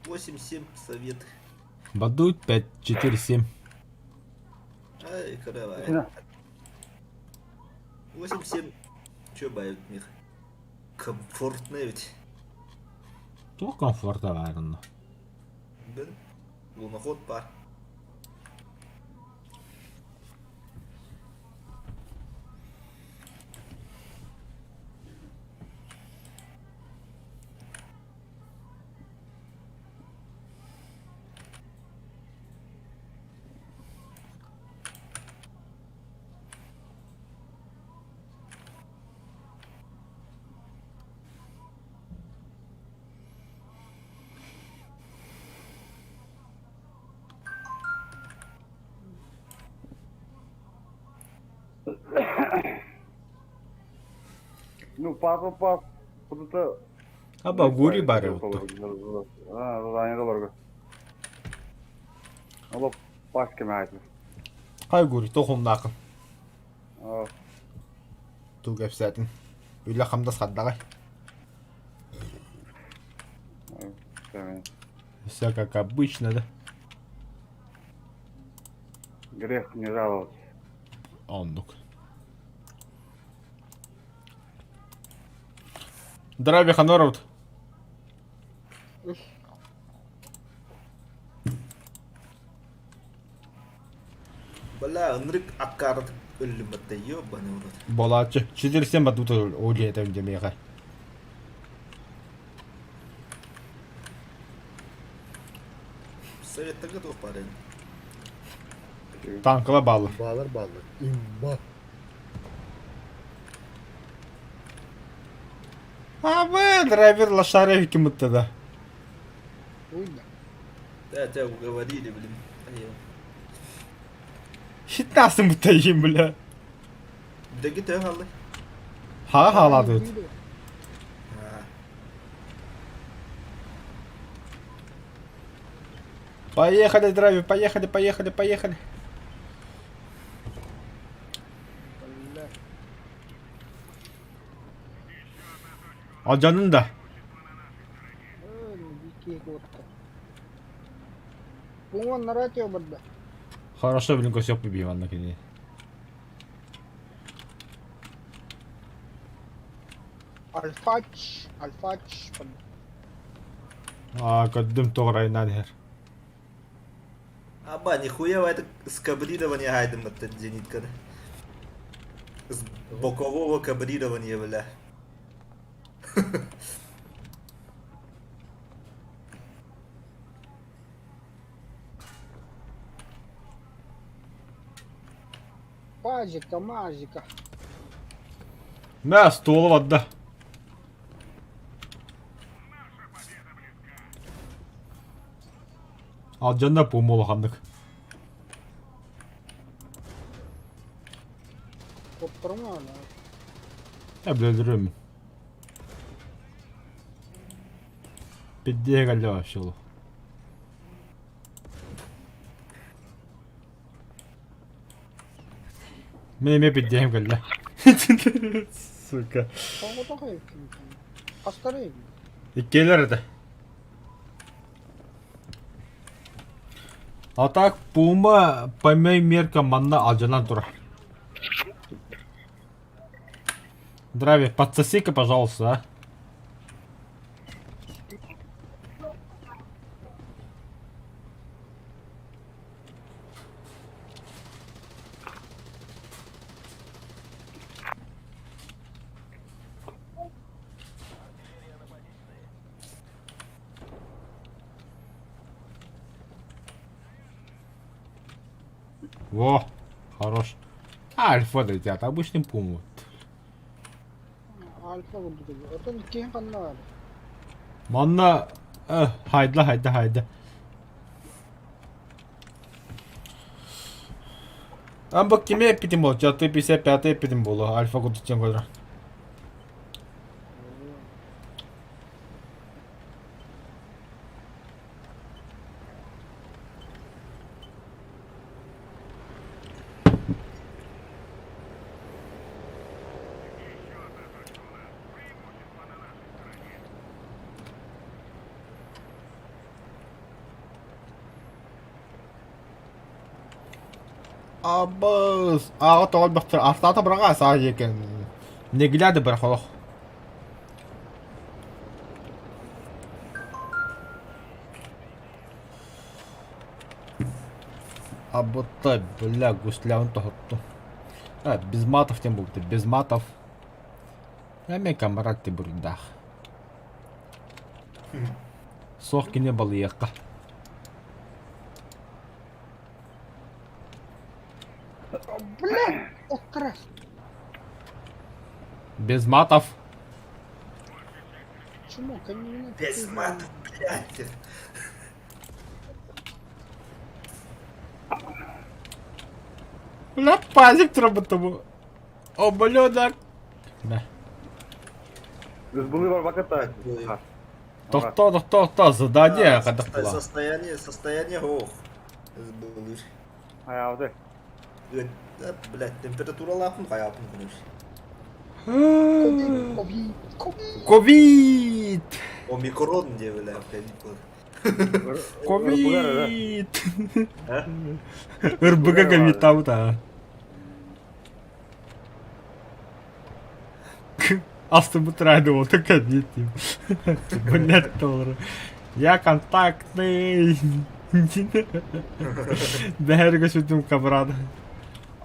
E: 8-7 совет.
A: Бадут 5, 4, 7.
E: Ай, каравай. 8-7. Че бают мих? Комфортно ведь.
A: Туох комфорта баар онно?
E: Бин. Луноход бар.
F: Ну, папа, пап, куда-то...
A: Аба гури бары отту.
F: А, задание олорго. Олох паски мәйтин.
A: Хай гури тохумнаакын. Туу кэпсээтин. Үлэ хамнас хардаҕай. Все как обычно, да?
F: Грех не жаловаться.
A: Оннук. Здравия, Ханоров.
E: Бля, ынырык аккааратык өллүм батта, ёбаный в рот.
A: Болааччы. 407 батута өлиэтем демиэхэ.
E: Советтарга туох баар эн?
A: Танкыла бааллар.
D: Баалар бааллар. Имба.
A: Абы, драйвер лошарев ким да.
B: Уй да.
E: Да, тебя уговорили, блин. Ай,
A: Хитнасың бутайым, бля.
E: Дэги төһө хааллай?
A: Хаға хаалады. Поехали, драйвер, поехали, поехали, поехали.
B: Бля.
A: Алдьанын да.
B: Э, дикие куотта. Пуҥан радио барда.
A: Хорошо, блин, косяк побил, анна кини.
B: Альфач, Альфач барда.
A: Аа, көрдүм тоҕурайынан иһэр.
E: Аба, нихуя это скабрирование гайдем от зенитка. С бокового кабрирования, бля.
B: Пазика, мазика.
A: Мә, столу барда. Алдьанна пума улаханнык.
B: Куттарма,
A: Э, бля, өлөрүм. Пиддиэ кэллэ вообще олох. Мин эмиэ пиддиэм кэллэ. Сука.
B: Соҕотох эбиккин. Хастары эбит.
A: Иккиэлэр этэ. А так Пума по моим меркам манна алдьанан турар. Драви, подсоси-ка, пожалуйста, а. Во, хорош. Альфа дойдет, обычный пуму.
B: Альфа курдук. Оттон иккиһин ханна баар?
A: Манна хайда хайда хайда. Ан бу кими эппитим буолуо? 455 эппитим буолуо. Альфа курдук диэн көрөр. Абыс, ааҕа тоҕо элбэхтэр артаата быраҕаа саа диэкэн. Не глядя бырах олох. Абытай, бля, гуслявын тоһуттум. А, без матов тем буолбута, без матов. Эмиэ камарат ти буруйдаах. Суох кини балыйыахха.
B: Бля, оттара.
A: Без матов.
B: Чему? Конечно.
E: Без матов, блядь.
A: Бля, пазик турабыт бу. Ублюдок. Бля.
F: Сбылы барбаката.
A: Тохто, тохто, тохто, задание хайдах була.
E: Состояние, состояние ох. Сбылыр.
F: Хайаабыты.
E: Блядь, температуралаахпын хайааппын күнүс.
B: Ковид, ковид, ковид.
A: Ковид!
E: Омикрон диэ бля, ковид
A: Ковид! РБГ ковидтаабыт аа. Астыммыт райды болду кэбиэт диим. Блядь, толору. Я контактный. Бэһэргэ сүтүм кабрада.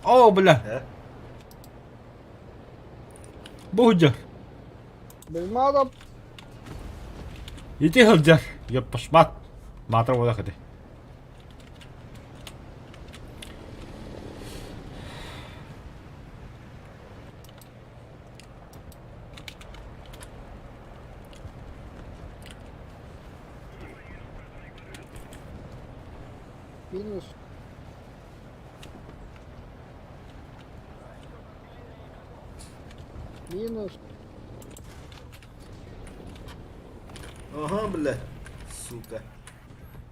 A: О, бля. Бу сылдьар.
B: Билмадов.
A: Ити сылдьар. Ёппашмат. Маатар буолах ити.
B: Минус. Минус.
E: Ага, бля. Сука.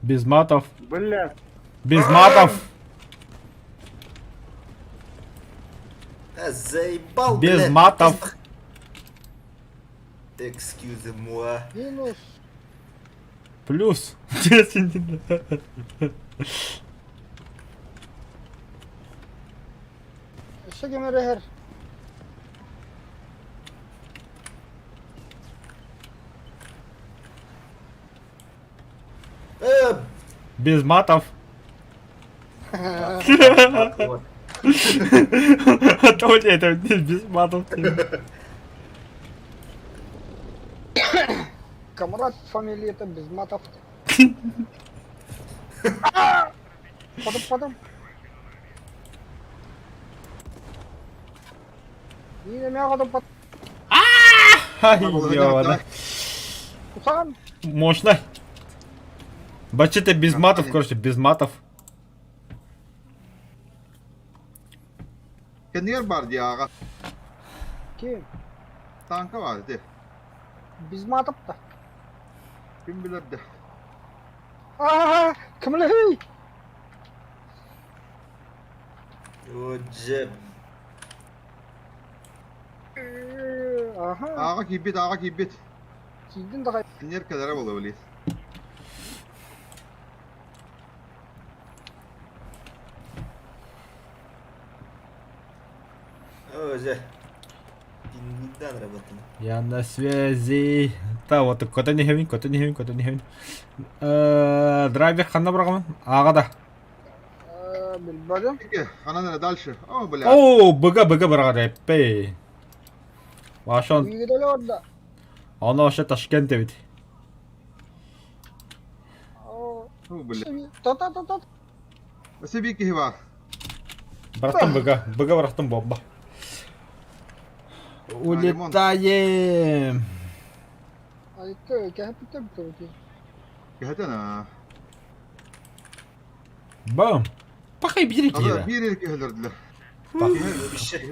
A: Без матов.
F: Бля.
A: Без матов.
E: А, заебал,
A: Без
E: блядь.
A: матов.
E: Excuse-moi.
B: Минус.
A: Плюс.
B: Өссө ким эрэ
A: Без матов.
E: Вот.
A: А то это без матов.
B: Камрад фамилията без матов. Потом, потом. Миин эмиэ хотуппат.
A: Ай, ёбана.
B: Кусаҕан.
A: Мощно. Бачите без матов, короче, без матов.
C: Кэннигэр баар дии ааҕа.
B: Ким?
C: Тааҥка баар ити.
B: Без матов да.
C: Ким билэр да.
B: Аа, кимлэһий?
E: О, дьэ.
B: Аха.
C: Ааҕа киирбит, ааҕа киирбит.
B: Киирдин даҕай.
C: Кинилэр кэлэрэ буолуо билиис.
E: О, дьэ. Пингвиндан работал.
A: Я на связи. Та вот көтөн иһэбин, көтөн иһэбин, көтөн иһэбин. Э, драйвер ханна быраҕамын? Ааҕа да.
B: Билбэтим.
C: Ханан эрэ дальше. О, бля.
A: Оо, быга быга быраҕар эппэй. Вашон,
B: Үйгүдэлэ орда.
A: ону вообще Ташкент эбит.
B: О,
C: О, бля.
B: Та-та та та.
C: Өссө киһи баар.
A: Бырахтым быга, быга бырахтым бомба. Улетаем.
B: Айты, кэһэппиттэр бүтэ
C: Кэһэтэн аа.
A: Бам. Пахай биир
C: Ада
A: киһи.
C: биир эрэ киһилэрдилэр.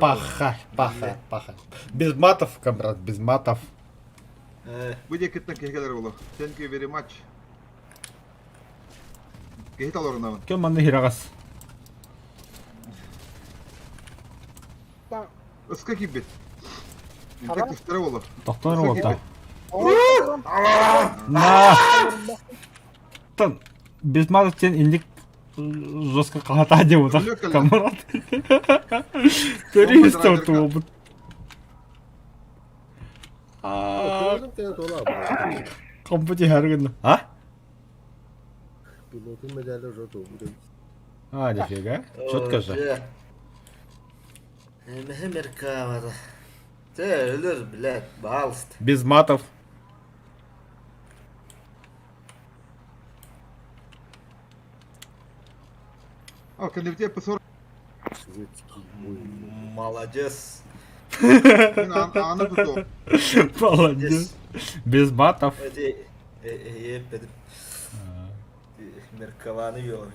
A: Паха, паха, паха. Без матов, камрад, без матов.
C: Бу диэкиттэн киһи кэлэр буолуо. Thank you very much. Киһи толорунабын.
A: Кем манны хираҕас.
C: Ыска киирбит. Интек кистэрэ буолуо.
A: Тохтон уолта. На! Тан без матов диэн инник жестко хаһатаа диэн утах камрад. Турист туолбут. Компути харгын. А?
D: Пилотун медали уже туолбут
A: А, нифига. Четко же.
E: Эмэһэ Тэ өлөр, блядь, баалыст.
A: Без матов.
C: О, кэннибитигэр ПСО
D: Шведский бой.
E: Молодец.
C: Мин ааны тутуом.
A: Молодец. Без матов.
E: Эти эппедим. Меркаваны йоҕун.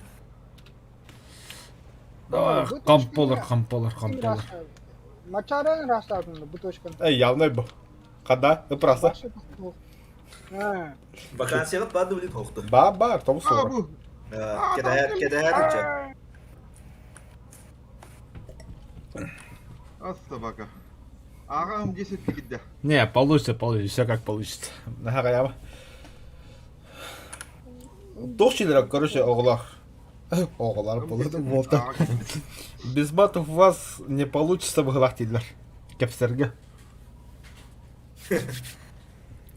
A: Давай, хамполар, хамполар, хамполар.
B: Мачаран растатын бу точканы.
A: Эй, явно бу. Хада, ыпраса.
E: Вакансияҕыт баар да билин хоохту.
A: Ба, ба, том
C: А,
A: 40.
C: бу.
E: Кэдэһэр, кэдэһэр ыча.
C: Ас собака. Ааҕа 10 киирдэ.
A: Не, получится, получится, все как получится. Наха Туох чилere, короче, оҕолор. Оҕолор буолла буолта. Без матов у вас не получится быһылаах дииллэр. Кэпсэргэ.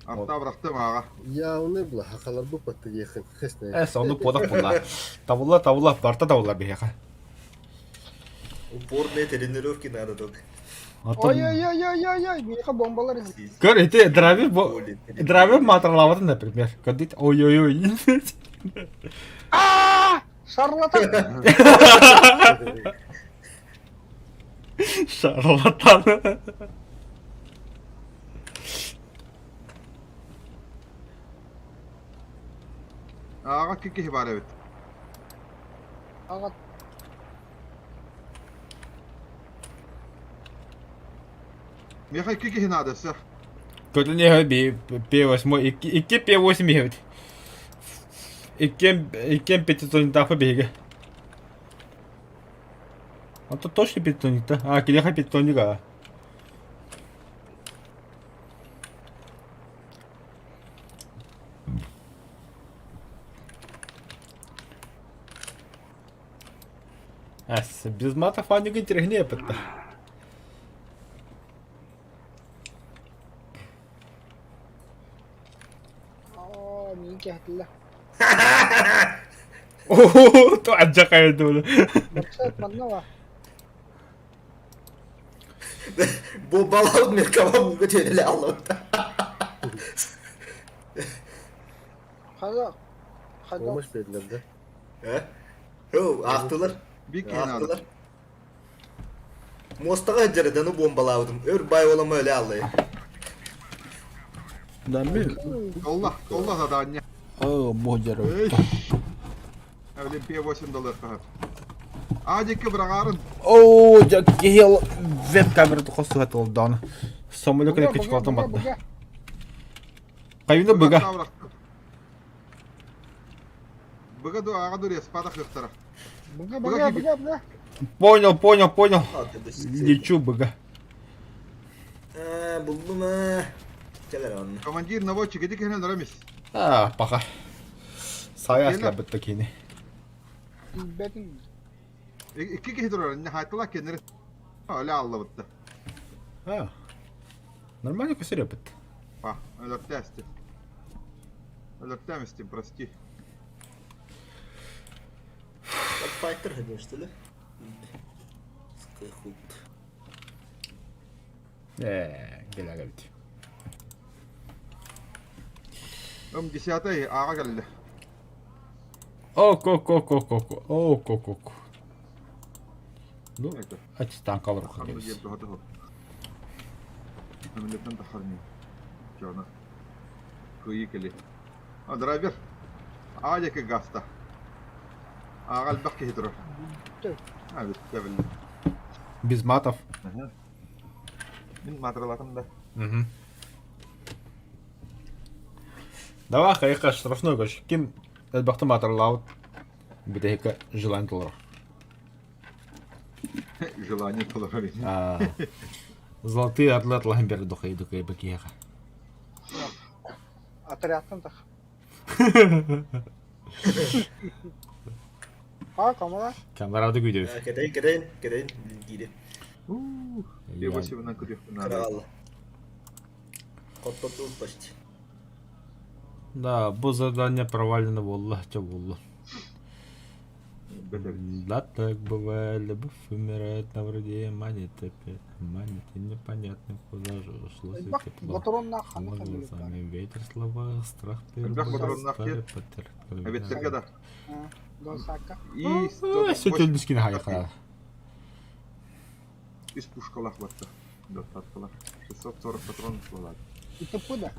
C: Артабырахтым ааҕа.
D: Явный была, хахаларбы паттыгехин.
A: Э, сонну куодах булла. Табылла, табылла, барта табылла биһиэхэ.
E: Упорные тренировки надо только.
A: Оттон
B: Ой-ой-ой-ой-ой, миэхэ бомбалар иһин.
A: Көр, ити драйвер бо драйвер маатарлаабатын, например. Көрдүт, ой-ой-ой.
B: Аа! Шарлатан!
A: Шарлатан.
C: Ааҕа икки киһи баар эбит.
B: Аҕа
C: Миэхэ икки киһи наада өссө.
A: Көтөн иһэ П8, икки П8 иһэбит. Иккиэн иккиэн пятитонниктаахпыт биһиги. А то точно пятитонник да? А, киниэхэ пятитонник а. Эс, без мата фанник интереснее пытта.
B: Аа, миин кэһэтиллэ.
A: Оо, то адьакайы дуолу.
B: Бапсаат манна ба.
E: Бу балаут меркава муга тиэрэлэ аллабыта.
B: Хада хада
D: Помощь бердилер да?
E: Э? Хөө, аахтылар.
C: Биир киһи наада.
E: Аахтылар. Муостаҕа сылдьар бомбалаабытым. Өр бай оломо өлө аллай.
A: Да ми.
C: Толла, толла задание.
A: О, боже.
C: Эй. Олимпия 8 доллар хаһар. А диэки быраҕаарын.
A: Оо, дьэ киһи веб-камерата хосуһа толдоон. Самолет
B: Быга,
A: кычкалтан
B: быга,
A: батта.
B: быга.
A: Хайына быга.
C: Быга ду ааҕа ду респата хыхтара.
B: Быга, быга, быга, быга.
A: Понял, понял, понял. Лечу быга.
E: Э, буллум э. Кэлэр онно.
C: Командир наводчик иди киһинэн рамис.
A: А, паха. Сая аслабытта кини.
B: Билбэтин.
C: Икки киһи турар, инне хаайтала кеннери. Өлө аллабытта.
A: А. Нормально көсөрөпүт.
C: Па, өлөртөөстү. Өлөртөөмүстүм, прости.
E: Файтер ходил, что ли? Скайхуд.
A: Э, гелягабит.
C: Ым десятый ааҕа кэллэ.
A: Ок, ок, ок, ок, ок, ок, ок, ок. Ну, ачтан калыр
C: Ханна диэн туһа туһу. Самолеттан тахарни. Чона. Кыйы кели. А драйвер. Аа диэки гаста. Ааҕа элбэх киһи турар. А бүттэ биллэ.
A: Без матов.
C: Мин маатыралатым да.
A: Угу. Давай, хайха, штрафной, короче. Ким элбэхтэ маатыралаабыт бүтэһиккэ желание толорор.
C: Желание толорор.
A: Золотые орлы атлаһын берді духай духай бакиэха.
B: Отрядтан тах. А, камера?
A: Камерада күйдебит.
E: Кэтэйин, кэтэйин, кэтэйин, киири.
C: Пиво көрүөхпүн наада.
E: Кыраалла. Хоттотуус почти.
A: Да, бу задание провалено буолла, чэ буолла. Да, так бывает, любовь умирает на вроде манит опять, манит, и непонятно, куда же ушло все
B: Элбэх
A: тепло.
B: ботуруоннаах ханна
A: На
B: самолет баар.
A: глазами ветер слова, страх
C: Элбэх
A: первый,
C: ботуруоннаах
A: старый
C: диэн?
A: потер.
C: Эбиттэргэ да.
B: Госака.
C: И
A: Сөтөлбүскин хайхаа.
C: Үс пушкалаах батта. Достаткалар. 640 патронов была.
B: ИТП да?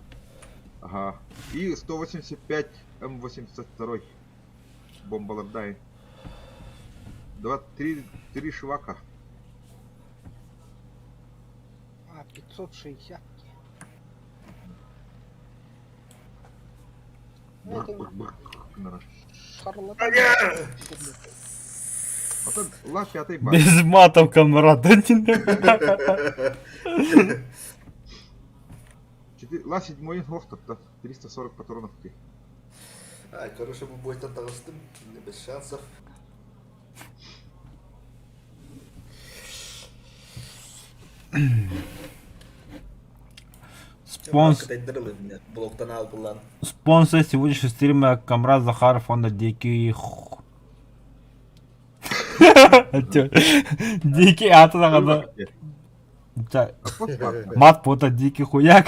C: Ага. И 185 М82 бомбалардай. Два, три, три швака.
B: А, 560. Ну, это
C: Бр-бр-бр.
B: шарлатан.
C: Ото ла пятый бар.
A: Без матов, камрад.
C: Ла седьмой охтопта. 340 патронов.
E: Ай, короче, бу бойтан таҕыстым. Без шансов.
A: Спонс...
E: Блоктан албылан.
A: Спонсор сегодняшнего стрима Камрад Захаров, он дикий... Дикий аты даҕаны Мат буота дикий хуяк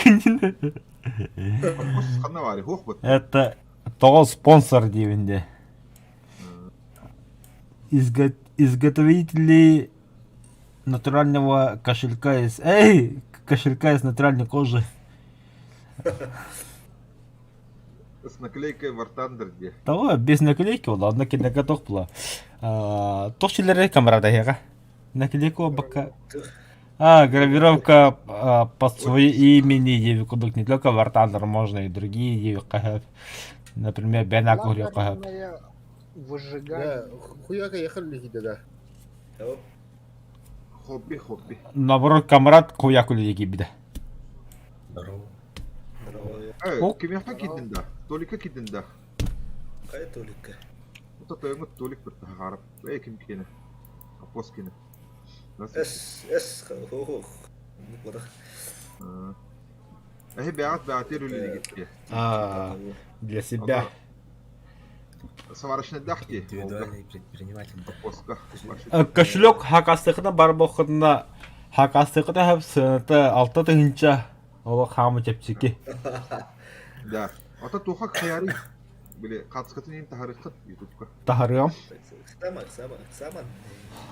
A: Это тоҕо спонсор диибин дии. Изготовители натурального кошелька из... Эй! Кошелька из натуральной кожи.
C: С наклейкой War Thunder диye.
A: Того без наклейки ол одна кинеге тох була. Тох чилere камерада яга. Наклейка бакка. А, гравировка по свое имени еви кудук не только War Thunder, можно и другие еви кахап. Например, Бена Курю кахап.
B: Лазерное выжигание.
D: Да, хуяка ехали лихиде, да.
C: Хобби, хобби.
A: Наоборот, камрад хуяку лиги биде.
G: Здорово.
C: Э, кимиэхэ киирдин да? Толика киирдин да?
E: Хайа Толика?
C: Ото тойоҥҥут Толик быртаһаарап. Эй, ким киэнэ? Аппос киэнэ.
E: Эс, эс, хо-хо.
C: Эһи бэҕэт бэҕэтиэр үлэлиигит
A: А, для себя.
C: Сварочныйдаах дии.
G: Индивидуальный предприниматель.
C: Аппоска.
A: Кошелек хакастыкына бар боххутуна хакастыкына хэп сыната 6 тыһыынча олох хаамы чэпчэки.
C: Да. Ото туха хайарый. Били хаацкатын иин таһарыххыт ютубка.
A: Таһарыам.
E: Сама, сама, сама.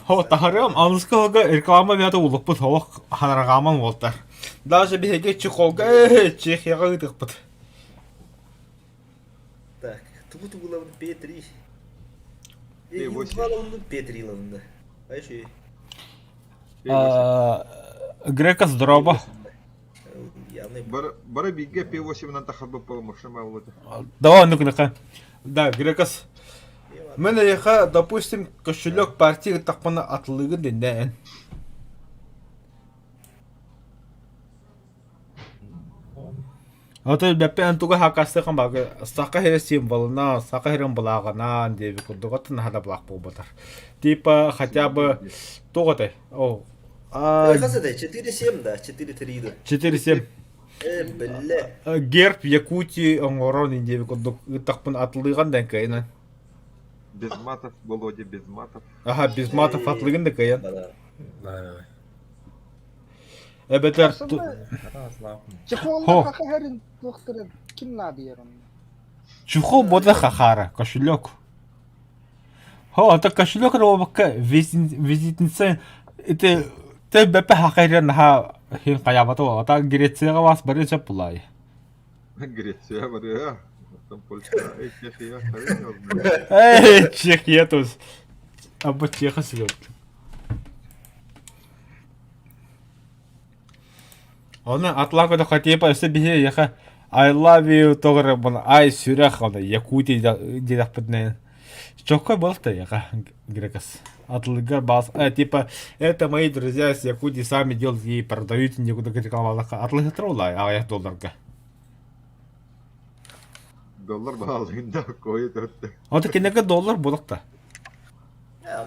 A: Хо таһарыам аныскыга реклама бята улукпут олох харагааман уолтар. Даже биһиги чехолга Чехияҕа ыытыахпыт.
E: Так, тугу тугулабын P3.
C: P8.
E: P3 лабында. А еще
A: Грека здорово.
E: Явный.
C: Бары бары бииргэ P8-нан тахарбыт буола это.
A: Давай, ну-ка, Да, Грекас. Мен эйиэхэ, допустим, кошелек партия тахпына атылыгын дэннээн. Ото бэппэ туга хакастыхан багы саха хире символына, саха хирин былааҕынан диэби курдук оттон наһаа былаах буолбатар. Типа хотя бы туох этэй? О, а
E: Хас это? 4-7, да, 4-3, да.
A: 4-7.
E: Э, бля.
A: Герб Якутии оҥорон диэби курдук ыттахпын атылыган дэн кыайынан.
C: Без матов, Володя, без матов.
A: Аха, без матов атлыгын да кыайан.
E: Да.
G: Да,
A: Эбэтэр
B: Чехолла хахарин туохтара ким наадыйар онно?
A: Чехол бода хахара, кошелек. Хо, это кошелек робокка визитница это те бепе хахарин ха хин каябата ата Грецияга вас бары сөп булай.
C: Греция, бары, там Польша, эй, Чехия,
A: Эй, Чехия тут. Абы Чеха силеп. Оны атлака да хотепа өсө биһи яха I love you тоҕор бун ай сүрэх оны Якутия диэхпитинэн Чокко был-то яха грекас. Атлыгар бас, типа, это мои друзья с Якутии сами делают и продают никуда рекламалаха. Атлыгар троллай, аҕыйах долларга.
C: Доллар баалыгында кое төрттө.
A: Ото кинеге доллар булыкта.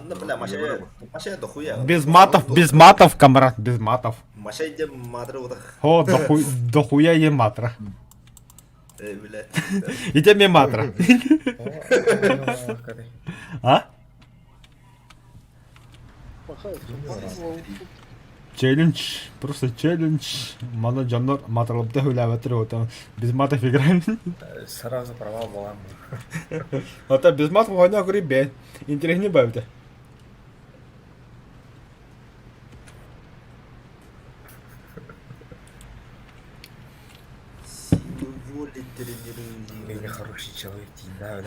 E: Ну, бля, маша, маша дохуя.
A: Без матов, без матов, камрад, без матов.
E: Маша иде матры удах.
A: Хо, дохуй, дохуя е матра.
E: Э, бля.
A: Ите ме матра. А? Челлендж, просто челлендж. Мана дьоннор матралыбыта хүлээбэттэр вот без матов играем.
G: Сразу провал была.
A: А то без матов война говорит Интереснее бавит.
E: Силу воли тренируем.
G: Я хороший человек, да,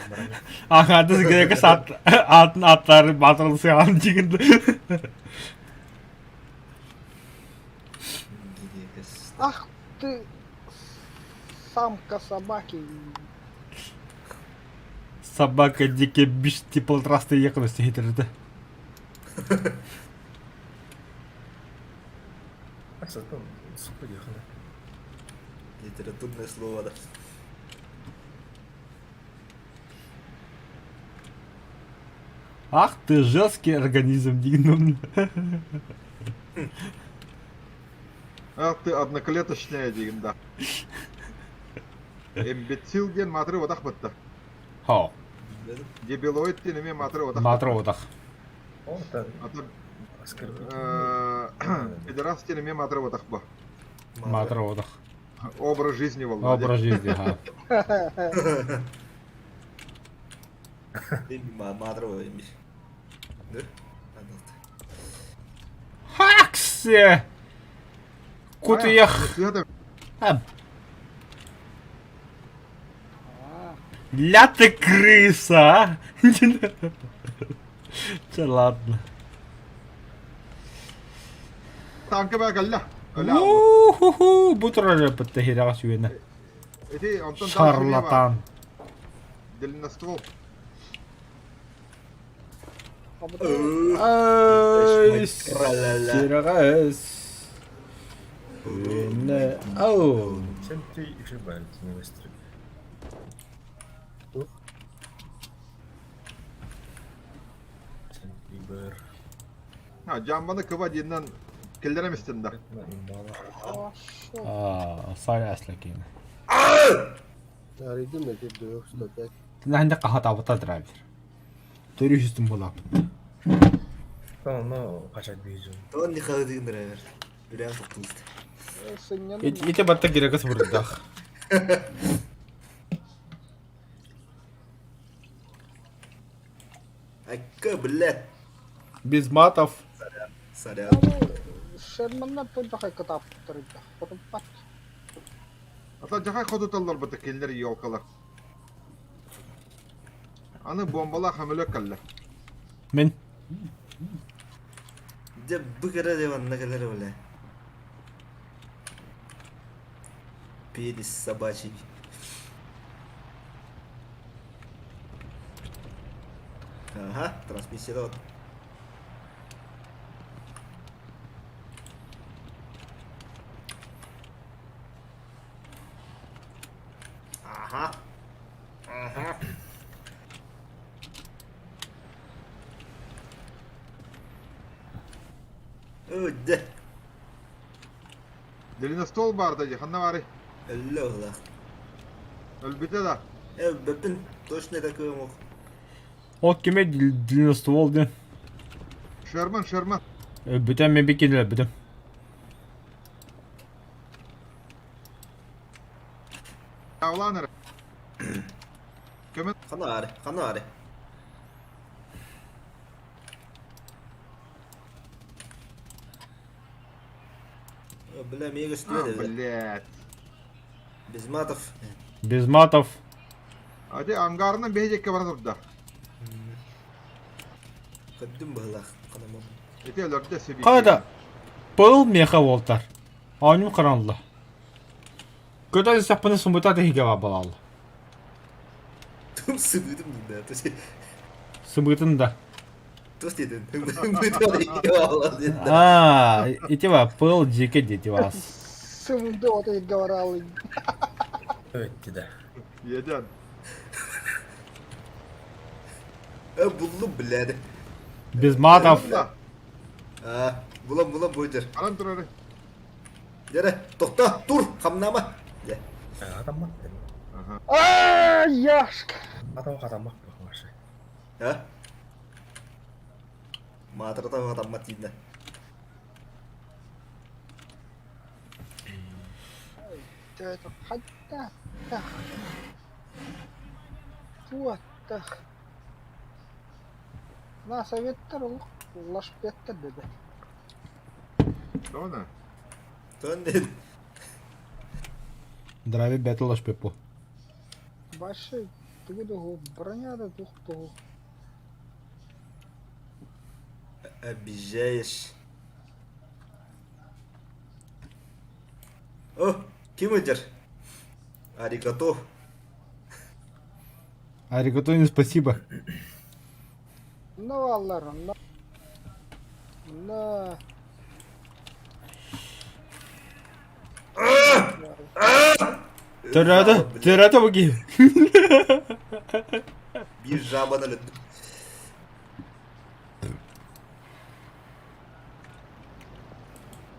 A: Ага, this грека сат атын аттары батырылсы ан дегенді.
B: Ах ты, самка собаки.
A: Собака дикий биш типа трасты ехала хитрді.
G: Сука, ехали.
E: Литературное слово, да.
A: Ах ты жесткий организм деген.
C: Ах ты одноклеточная диигин да. Имбецил диэн маатыры утах бытта.
A: Хо.
C: Дебилоид диэн эмиэ маатыры утах.
A: Маатыры утах.
G: О, это
C: Ата
G: оскорбительный.
C: пидорас диэн эмиэ маатыры утах бо.
A: Маатыры утах.
C: Образ жизни волла.
A: Образ жизни, ха.
E: Маатыры имиш.
A: Хаксе! Кутуйах. Ля ты крыса, а! Чэ, ладно.
C: Танка баа кэллэ.
A: У-ху-ху, бу турар эппитте хирэҕэ сүөнэ.
C: Ити онтон
A: Шарлатан.
C: Длинноствол.
A: Ай, сүрэҕэс. Үөнэ. Ау.
G: Чем ты ошибаешь, не быстрый? Сентибер.
C: Ha, жамбаны кыба диэннэн киллэрем истин да.
B: Хорошо.
A: Аа, сай аслакин.
D: Арыйдым эти 205.
A: Тинахинде хаһатаабыта драйвер. Төрүһүстүн булааппыт.
G: Ну, ну, качать бейзу.
E: Он не ходил драйвер. Бля, туст.
B: Сынньанан
A: Ити батта кирекес бурдах.
E: Айка, блядь.
A: Без матов.
E: Сорян.
B: Шерманнар тончахай кытааппыттар хотуппат.
C: Ата жахай хотуталлар быта кинилер елкалар. Аны бомбала хамөлөк кэллэ.
A: Мин.
E: Дьэ бу кэрэ деп анна кэлэр бля. Пенис собачий. Ага, трансмиссия вот. Ага. Ага. Оо, дьэ.
C: Длинноствол баарда дии, ханна баарый?
E: Өллө быһыылаах.
C: Өлбүтэ да.
E: Э, бэппин точно такой мог.
A: От кимэ длинноствол диэн.
C: Шерман, Шерман.
A: Өлбүтэ мен бикини өлбүтүм.
C: Таалаан эрэ. Көмө
E: Ханна ханна баарый? Бля, мига
C: А,
E: көстүбэт эбит.
C: блядь.
E: Без матов.
A: Без матов.
C: А те ангарынан биһиэккэ бара турда.
E: Көрдүм быһыылаах. Ханамам.
C: Ити өлөрдө себе.
A: Қайда? Пыл меха болтар. Аанньу харанла. Көтөн саппыны сумбута тэһигэ балалла.
E: Тум сыбыытым да. То есть
A: Сымытын да.
E: то есть это
A: А, итива пыл дьике дитивас.
B: Сымды вот и говорал.
G: Өтті да.
C: Еден.
E: Э, буллум, блядь.
A: Без матов.
C: Да.
E: А, булам булам бойдер.
C: Аран турары.
E: Дere, тохто, тур, хамнама. Дьэ.
G: Атаммат.
C: Ага.
B: А, Яшка!
G: Атам катаммак бахмашы.
E: А? Маатырата хатаммат тииннэ.
B: Это хотя Туаттах. На советтар лашпеттер деді.
C: Тона.
E: Тон дед.
A: Драйвер бэтл пепо.
B: Башы тугу броня да тух тугу.
E: Обижаешь. О, ким өтер? Аригато.
A: Аригато не спасибо.
B: Ну аллар, на. На.
A: Төрөтө, төрөтө буги.
E: Биир жабаны өлөттүм.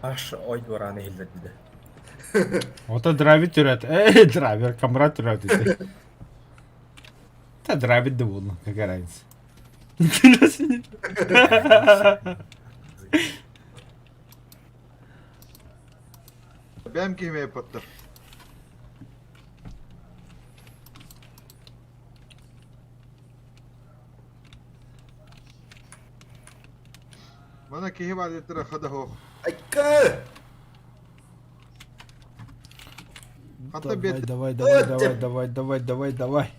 G: Аш ой дуораана иһиллэрдэ.
A: Ото драйвер түрөт. Эй, драйвер, камрад түрөт ити. Да драйвер да буолла, какая разница.
C: Бэм киһи паттар. Мана киһи баар диэттэрэ хада суох.
E: Айка!
C: Ханта
A: Давай,
C: биэрдэ?
A: давай, давай, давай, давай, давай, давай, давай.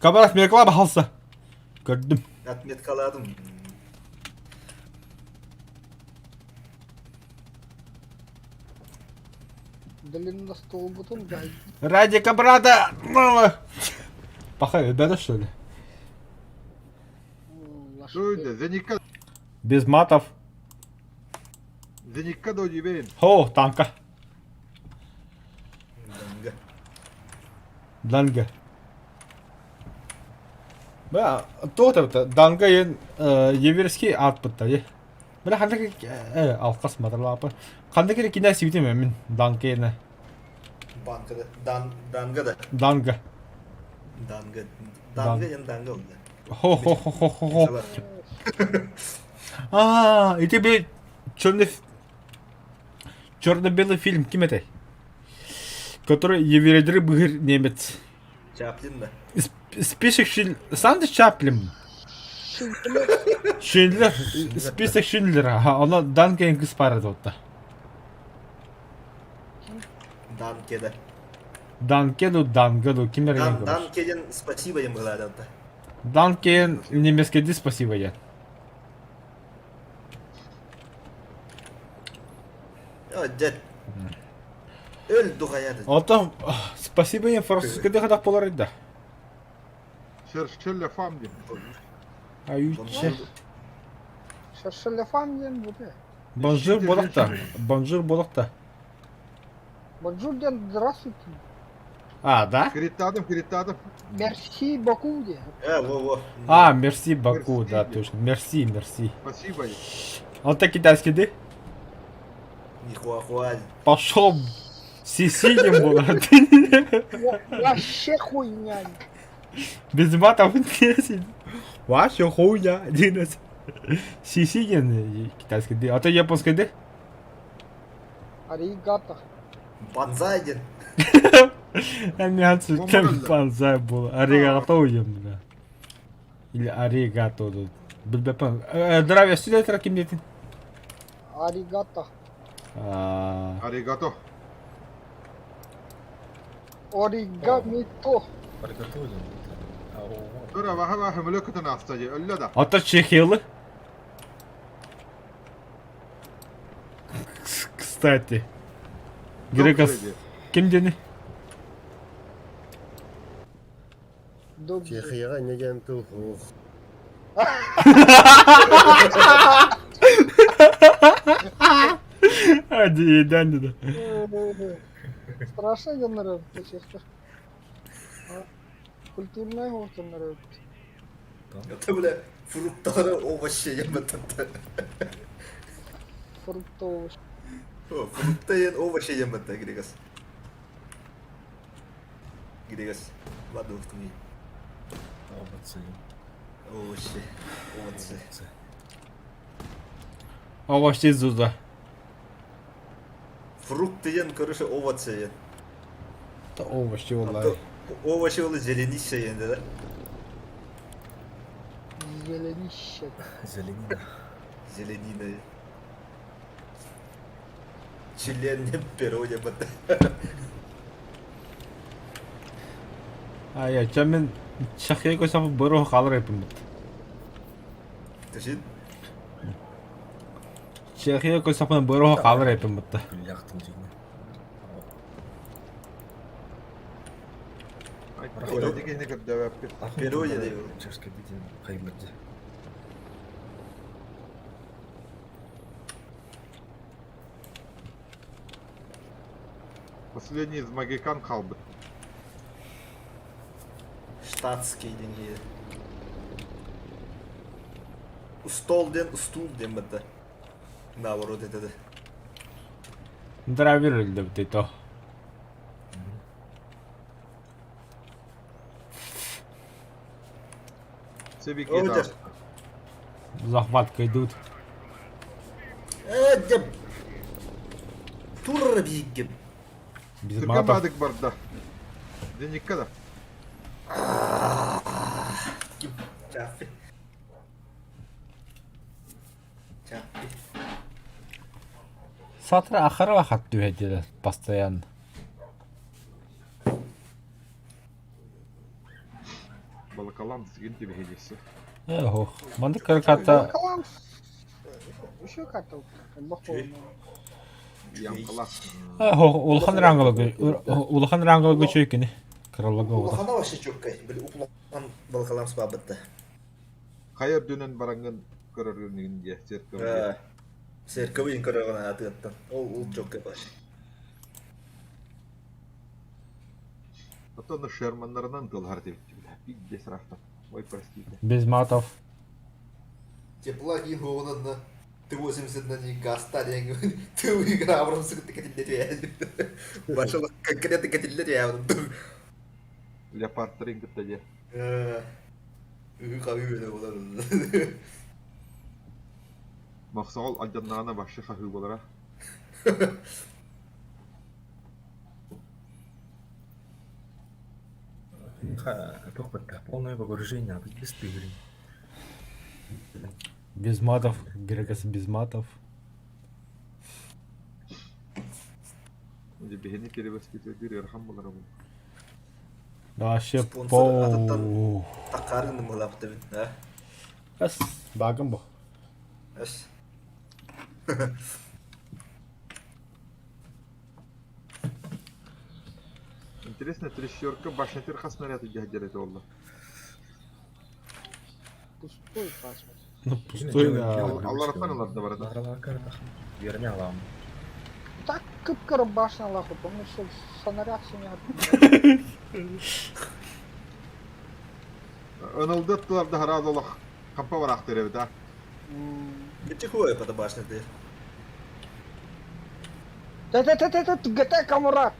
A: Кабарах мекла бахалса. Көрдүм.
E: Отметкаладым.
B: Длинностволбутун да.
A: Ради брата! Паха, ребята, что ли?
C: Дуйда, Зеникка,
A: Без матов.
C: Зеникка дойдубейн.
A: Хо, танка.
E: Данга.
A: Данга. Бля, то это Данга ен еверский ат бытта е. Бля, ханнык алқас матарлапы. Ханнык керек кинә сибитим мен Данга ені.
E: Банкада. Дан, данга да.
A: Данга.
E: Данга. Данга ен данга oldu.
A: Хо хо хо хо хо хо. А, и тебе черный черно-белый фильм ким этэй? Который еврейдери быһыр немец.
E: Чаплин да.
A: Список Шиндлера. Сам Чаплин. Шиндлер. Список Шиндлера. Она Данкен кыз пара отта.
E: Данкеде.
A: Данкеду, Дангаду, ким
E: Дан, Данкеден спасибо им было да.
A: Данкен немецкий спасибо я.
E: О, дед. Өл духаяды.
A: Оттон спасибо им французский хадах болар да.
C: Шершелле фам диэн.
A: Аютче.
B: Шершелефан диэн бу
A: Бонжур болақта. Бонжур болақта.
B: Бонжур диэн здравствуйте.
A: А, да?
C: Кириттаатым, кириттаатым.
B: Мерси Баку диэн.
E: Э, во-во.
A: А, мерси Баку,
C: Мерси.
A: да, точно. Мерси, мерси.
C: Спасибо.
A: Он так китайский, да?
E: Нихуахуа.
A: Пошел сисинем было.
B: Вообще хуйня.
A: Без матов не Вообще хуйня. Сисинин китайский, да? А то японский, да?
B: Аригато.
E: Банзай диэн.
A: Мен банзай был. Аригато ем, да. Или аригато. Билбепен. Здравия, сюда ким дейтин?
B: Аригато.
C: Аригато.
B: Оригамито.
G: Аригато диэн.
C: Тура баха баха мөлөкөтөн аста же өллө да.
A: Ата Чехиялы. Кстати. Грекос. Ким дени?
D: Чехияҕа инньэ диэн тыл суох.
A: Ади, да.
B: Страшно дьоннор чехтар. Культурнай дьоннор
E: Это, бля, фруктары овощи ем это.
B: Фрукты овощи.
E: Фрукты ен овощи ем это, Григас. Григас. Ладно, ух
G: Овощи.
E: Овощи. Овощи.
A: Овощи зуза.
E: Фрукты ен, короче, овощи ен.
A: Это овощи, валлахи.
E: Овощи ол зеленище ен, да?
B: Зеленище.
G: Зеленина.
E: Зеленина. Член не перо ем это.
A: А я чамен Чехия көсәп бөрө қалыр епім бит.
E: Тушин.
A: Чехия көсәп бөрө қалыр епім бит.
G: Күлләхтин дигән.
E: Перо диэн.
G: Чешская дигән кайберде.
C: Последний из магикан халбы.
E: Штатский деньги. Стол ден, стул ден бітті. Наоборот это да.
A: Драйвер өлдөбүт то.
C: Себикита.
A: Захватка идут.
E: Э, дьэ. Тур биигим.
A: Без
C: Түргэн
A: матов.
C: баадык барда. Деникка да.
E: Чаффи. Чаффи.
A: Сатра ахара хат түһэдилэр постоянно.
C: Балакалам сигин тибиһидиси.
A: Э, ох. Маннык карката
B: Балакалам еще карта бохуо.
C: Ямкала.
A: улахан рангалыгы улахан рангалыгы чөйкини. Краллага ота.
E: Улахана вообще чөккэй. Били улахан балакалам спабытта.
C: Хайа үрдүнэн бараҥҥын көрөргүн диэ церковь.
E: Церковь көрөҕүн атыаттан. Ол ол чөккэй баш.
C: Оттон Шерманнарынан тылһар дебиттибит. Пиздец рафтан. Ой, простите.
A: Без матов.
E: Тепла киин хуоҕунанна Т-80 на них газ тариҥ ты выиграврым сыкты кэтиллер Башала конкретно кэтиллер я
C: Леопардтарын кытта дьэ.
E: Үһү хабыы бөлө болар.
C: Мохсоҕол алдьаннаҕына вообще хаһыы буолара.
G: Туох Полное погружение, а без тыгрин.
A: Без матов, Грекас без матов.
C: Дьэ биһини перевоспитывать ыарахан буолара буолуо.
A: Да вообще
E: Спонсор
A: пол.
E: атыттан таккарын мылапты да.
A: Эс, багым бу.
E: Эс.
C: Интересно, трещерка башня хас снаряд дьэ это олла.
B: Пустой паспорт.
A: Ну, пустой, да.
C: Аллараттан ылар да барда.
G: Верни алам.
B: Так кыпкара башня лаху, потому что снаряд не
C: Ынылды аттылар да харааз олох хампа бараахтыр эбит а.
E: Битихуя по башня ты.
B: Та-та-та-та-та, ГТ камурат!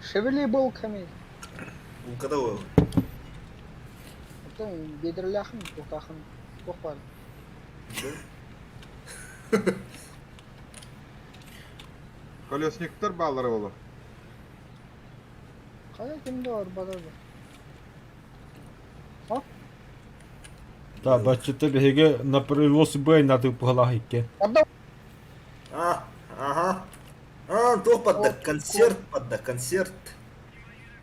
B: Шевели булками.
E: Улкада ол.
B: Это бедерляхын, тухтахын, тухпар.
C: Колесниктар баалара боло.
B: Кая кимде бар бадады.
A: Да, баччыта биһиги на производство б на тыппалаах икки.
B: Отда
E: А, ага. А, туох подда, концерт подда, концерт.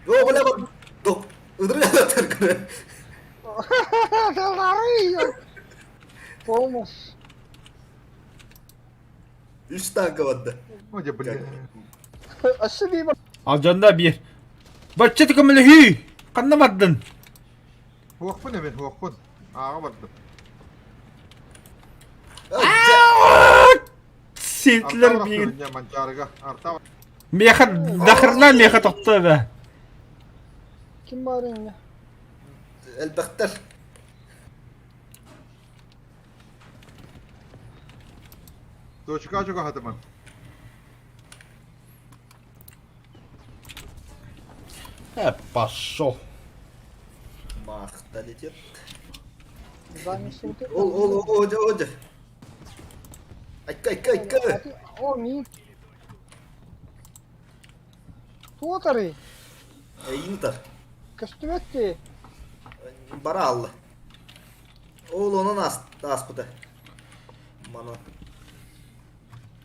E: О, бля, вот, туох, ыдыры
B: Помощь.
E: Үс танка бадда.
C: О, дьэ, бля.
B: Асыби бар.
A: Алдьанна биир. Баччыта көмөлөһүү! Ханна бардын?
C: Хуохпун эбин, хуохпун. Ааҕа бардым.
A: Сиэтлэр
C: Арта
A: биир.
C: барахтыбын Манчаарыга. Арта
A: Миэхэ дахырна миэхэ тохто эбэ.
B: Ким бар инде?
E: Элбэхтэр.
C: Точка чугаһатыман.
A: Э, пошел.
E: Махта летит.
B: Замесил ты.
E: Ол, ол, ол, оде, оде. Айка, айка, айка.
B: О, ми. Туотары.
E: Интер.
B: Көстүбөттү.
E: Бара алла. Ол онон ас, аспыта. Мана.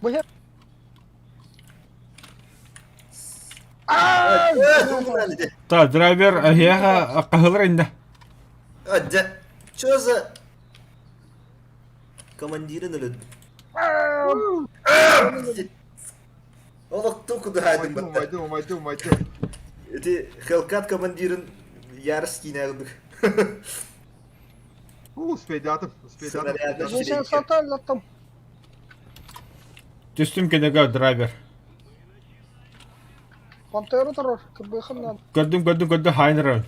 B: Бу
A: Та, драйвер эһиэхэ хаһылар иннэ.
E: Адя. Чё за... Командирин өлөд. Олох туку дыхайдың батта.
C: Умайдым, умайдым, умайдым.
E: Эти Хелкат командирин ярыс кинәгдік.
C: У, успейдатым, успейдатым.
E: Снаряды.
B: Мен саталлаттым.
A: Түстүм кэнэгэ драйвер.
B: Пантера турар. Кырбыхын
A: Көрдүм, көрдүм, көрдүм, хайнырын.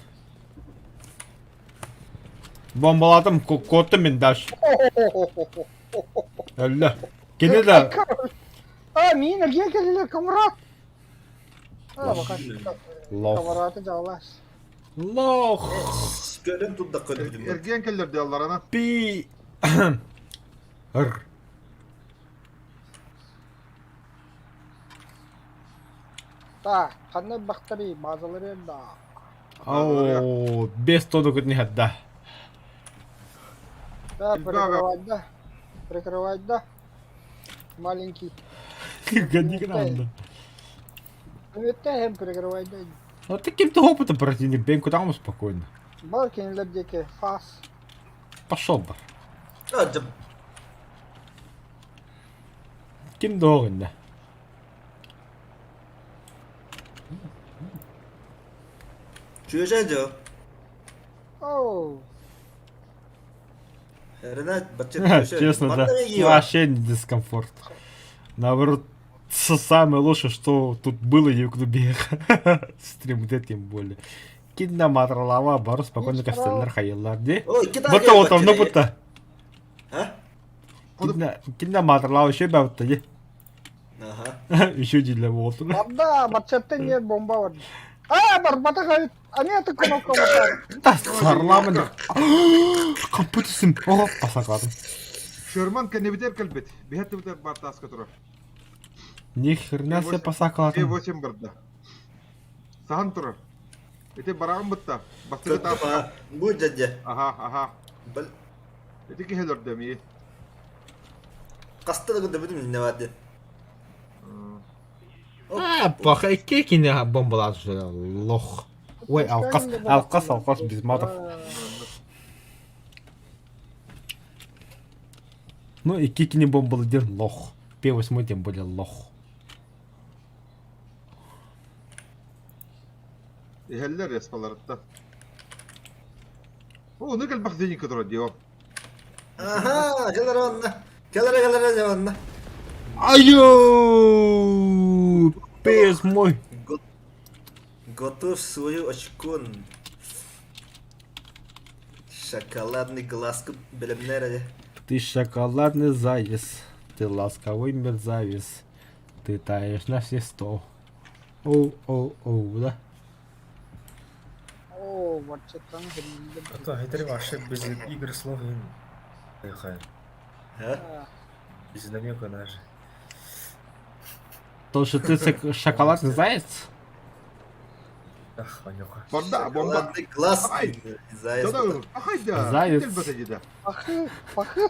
A: Бомбалатым, куоттум мин дальше. Өллө. Кини да...
B: А, миин эргийэн кэллилэр, комрад! А, бака,
A: Лох.
B: комраты дьаалаас.
A: Лох.
E: Көрөн турдахха өлбүтүм.
C: Эргийэн кэллэр диалларана.
A: Пи. Р.
B: Так, ханна бахтарый, базалары да.
A: О, без тону не да.
B: Да, прикрывать, да. Прикрывать, да. Маленький.
A: Гони гранда.
B: Үмүттээһин прикрывать, да.
A: Ну таким-то опытом противник, бен куда он спокойно.
B: Бар кинилэр диэки фас.
A: Пошел бы.
E: А, дьэ,
A: Ким доҕын да.
E: Чүөчэ дьо.
B: Оу.
E: Ренат, бачча чүөчэ.
A: Честно, да.
E: Манна эмиэ
A: Вообще не дискомфорт. Наоборот, самое лучшее, что тут было, я клубе. Стрим д тем более. Кинна матралава бары спокойно кастеллер хайыллар ди.
E: Ой, китай
A: Бутта вот там, ну бутта.
E: А?
A: Кинна кинна матралава еще бабытта ди.
E: Ага.
A: Еще диле болду.
B: Барда, баччаттан нет бомба бар. А, барбата хайт. А нет, кнопка баар.
A: Да сарламын. Компьютерсим. Ого, пасакладым.
C: Шерман кэннибитигэр кэлбит. Биһэттибитигэр баар тааска турар.
A: Ни хрена себе пасакладым.
C: Т8 барда. Саһан турар. Ити бараҕын бытта. Бастакы тааска.
E: Бу дядя.
C: Аха, аха.
E: Бал
C: Ити киһи өлөрдө эмиэ.
E: хаста да көрдөбүтүм иннэ баар диэн.
A: А, паха кини бомбалаат лох. Ой, алкас, алкас, алкас без матов. Ну и кикини бомбалы диэн лох. П8 тем более лох.
C: Иһэллэр респаларытта. О, ону кэлбэх зенитка турар дии ол.
E: Аха, кэлэр онно. Кэлэрэ кэлэрэ дьэ онно.
A: Айо! Пес мой!
E: Готовь свою очкун. Шоколадный глазку бэлэмнээр дьэ.
A: Ты шоколадный заяц, ты ласковый мерзавец, ты таешь на все сто. Оу, оу, оу, да?
B: Оо, баччаттан хирилде.
G: А то хитри вообще без игр слов им. Хайхай.
E: А?
G: Без намека даже.
A: То, что ты шоколадный заяц?
G: Ах, Ванюха.
C: Барда, бомба.
E: Шоколадный глаз.
C: Ай!
E: Заяц.
C: Да-да, ахайда.
A: Заяц.
C: Кэлбэтэ дии
B: Пахы, пахы.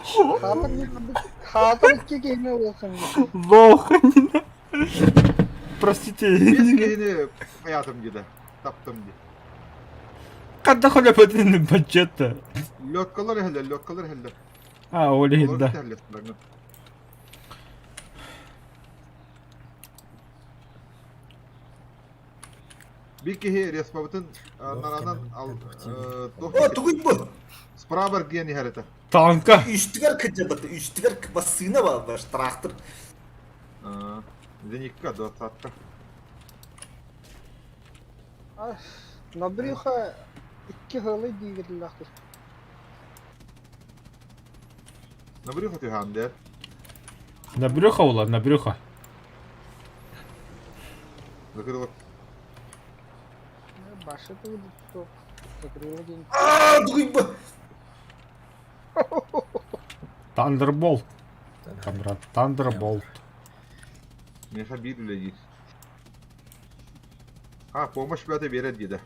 B: Хаатыр хаатыр киһини улахан.
A: Лох! Простите.
C: Биэс киһини хайаатым дии таптым дии.
A: Когда холя потин баджета?
C: Лёткалар иһэллэр, лёткалар иһэллэр.
A: А, Оли,
C: Олор
A: да.
C: иһэллэр. Биир киһи респабытын наранан
E: О, тугуй бу.
C: Справа эргийэн иһэр этэ.
A: Танка!
E: Үстүгэр кыдьабат, үстүгэр массыына бар, бар, трактор.
C: Зеникка, двадцатка.
B: На брюхо икки хылы диигирлахтыр.
C: На брюхо түһээн дээр.
A: На брюхо ула, на брюхо.
C: Закрылок.
B: Башы тугу закрыла день.
E: А, тугуй бу.
A: Тандерболт. Камрад, Тандерболт.
C: Миэхэ биир үлэлиир. А, помощь бөтө биэрэр диэтэ.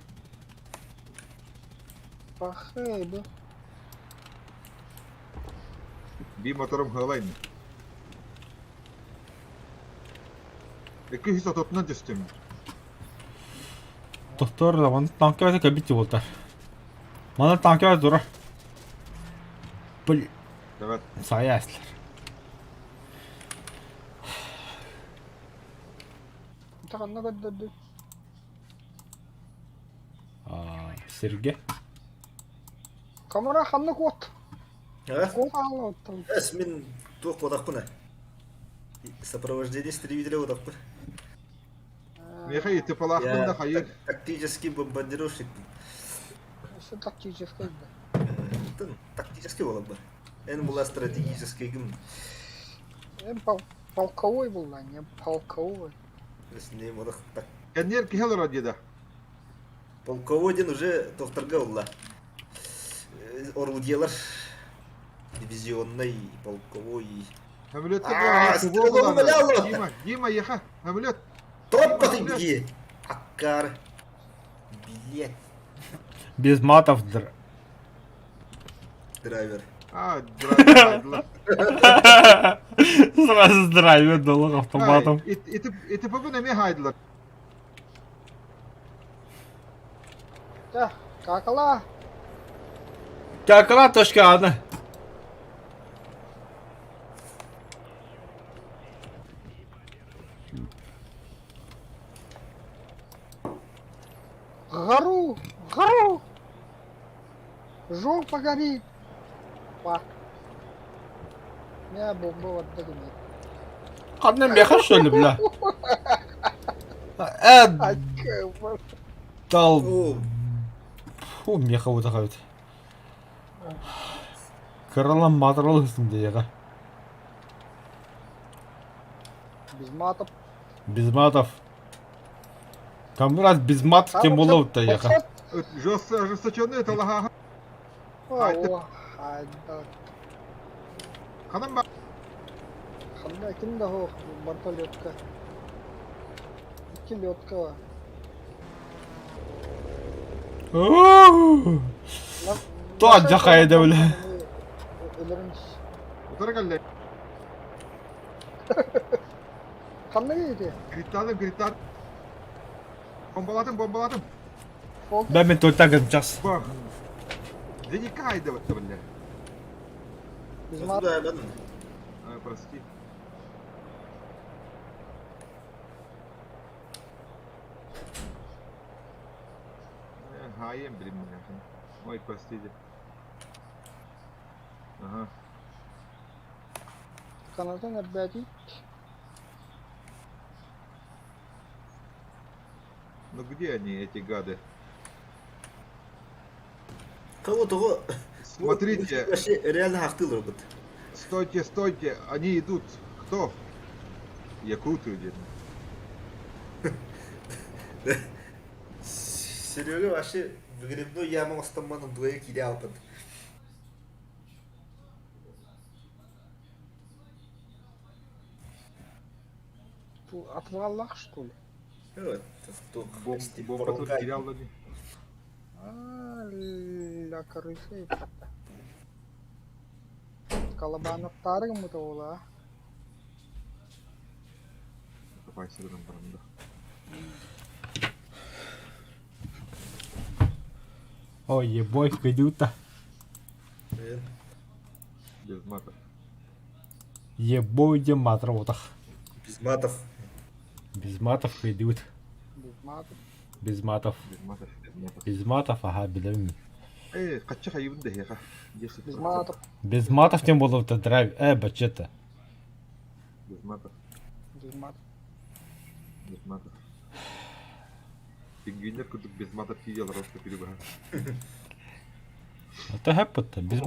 B: Пахы бу.
C: Биир моторум сыалай ини. Икки сототунан түстүм.
A: Тохтор, вон танка это кабите болтар. Мана танка дура. Блин,
C: Давай.
A: саяслар.
B: Таханна көрдөрдү.
A: А, Сергей.
B: Камара ханна куот.
E: А?
B: Куот аалаоттан.
E: Эс мин туох куотахпына. Сопровождение истребителя куотахпын.
C: Миэхэ итипалаахпын да хайыр.
E: Тактический бомбардировщик.
B: Өссө тактическай да.
E: Тактический буолар. Эн була стратегическийгин.
B: Эн пол полковой булла, не полковой.
E: С ним олох так.
C: Кэнниэр киһи олорор диэдэ.
E: Полковой диэн уже тохторго ылла. Орудиелар дивизионный, полковой.
C: Самолетка
E: А, стрелок умолял!
C: Дима, Дима, еха, самолет.
E: Топ ты Аккар. Билет.
A: Без матов др.
E: Драйвер.
C: А, драйвер.
A: Сразу драйвер долог автоматом.
C: Ити бүгүн эмиэ хаайдылар.
B: Да, какала?
A: Какала точка ана.
B: Гору! Гору! Жопа горит! Па. Меня бомба вот догнет.
A: Ханна меха что ли, бля? Э, дал. Фу, меха вот такая вот. Кыралан матырал үстінде
B: Без матов.
A: Без матов. Там раз без матов тем более-то яха.
C: Ожесточенный талаха. Ханан ба.
B: Ханна ким да хох вертолетка. Икки летка.
A: То жахайды бля.
C: Утара кэллэ.
B: Ханна ити?
C: Гриттадым, гриттадым. Бомбалатым, бомбалатым.
A: Да мен только час.
C: Бам. Зенитка хайда вот бля. А, прости. Хаем, блин, Ой, простите. Ага.
B: Канатын эрбээтий.
C: Ну где они, эти гады?
E: Кого того?
C: Смотрите.
E: Вообще реально ахтыл робот.
C: Стойте, стойте, они идут. Кто? Якуты где-то.
E: Серега вообще выгребной яму остамманын дуэ кире алпыт.
B: Отваллах что ли?
C: Бомба тут терял
B: А, ля крыса. Колобановтарым это ола.
A: Ой, ебой, кадюта.
C: Без матов.
A: Ебой, где мат работах.
E: Без матов.
A: Без матов кайдут.
B: Без матов.
A: Без матов.
C: Без матов. Без матов.
A: Без матов, ага, билем.
C: Эй, кача хайбын да хеха.
B: Без матов.
A: Без матов тем более это драйв. Бачета.
C: Без матов.
B: Без матов.
C: Без матов. Пингвиннер курдук без матов киел роста перебыха.
A: Это хэппет. Без...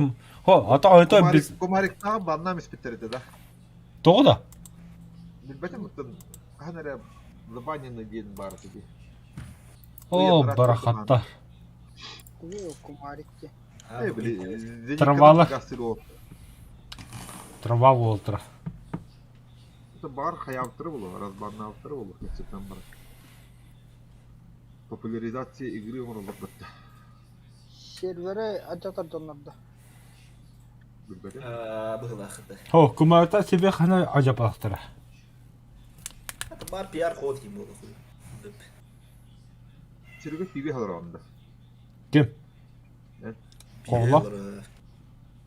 A: Хо, а то это без...
C: Комарик та банна миспиттерите да.
A: Тоҕо да?
C: Билбэтим оттон хаһан эрэ Лыбанина диэн баар этэ
A: О, барахатта.
B: Кумарикки.
A: Травала. Трава уолтра.
C: Это бар хаявтыры було, разбаннавтыры було, кепсетен бар. Популяризация игры оҥороллор
B: Серверы адьатар дьоннордо.
C: Билбэтим.
E: Быһылаахыта.
A: О, кумарта себе хана ажапалахтара.
E: Это бар пиар ход ким буолла хуй.
C: Серега пиви халаронда.
A: Ким? Кола.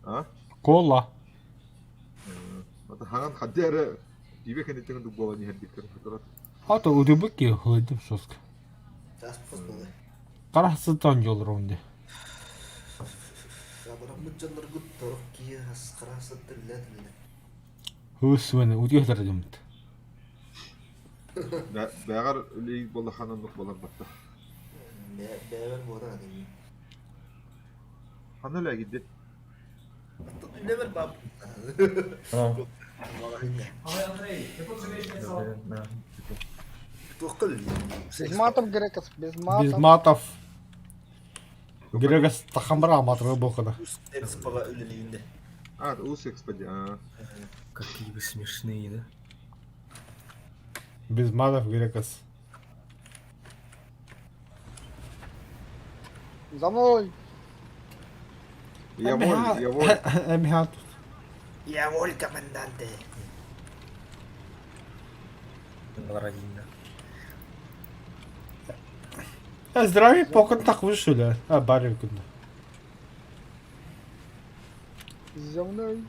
C: А?
A: Кола.
C: Это хаган хаддера пиви кэнниттэн дук буолан иһэрдиктэр хатырат.
A: Ата удубуки хылдым соск.
E: Тас пос буолла.
A: Карасытан жолрунды.
E: Абыраммыт дьонноргут торох киһи хас харасыттыр билэ
A: Хысвен удиохтар дымт.
C: Бэҕэр үлей буолла ханан буолар батта.
E: Бэбэр буолар аны.
C: Ханна үлэ кидди?
E: Never баб.
G: А,
E: Маҕаһыыҥҥа.
G: да, да, типа,
E: Туохха
B: Без матов, Грекос, без
A: Без
B: матов.
A: матов. Грекос тахамбара аматры бохана.
E: Экспоҕа үлэлиибин
C: А, ус эксподи. А.
G: Какие вы смешные, да?
A: Без матов Грекос.
B: За мной!
C: Я воль, я воль.
A: Эмиха
E: Я воль, команданте.
G: Родина.
A: Здравия покон так вышли. А, барри куда.
B: За мной!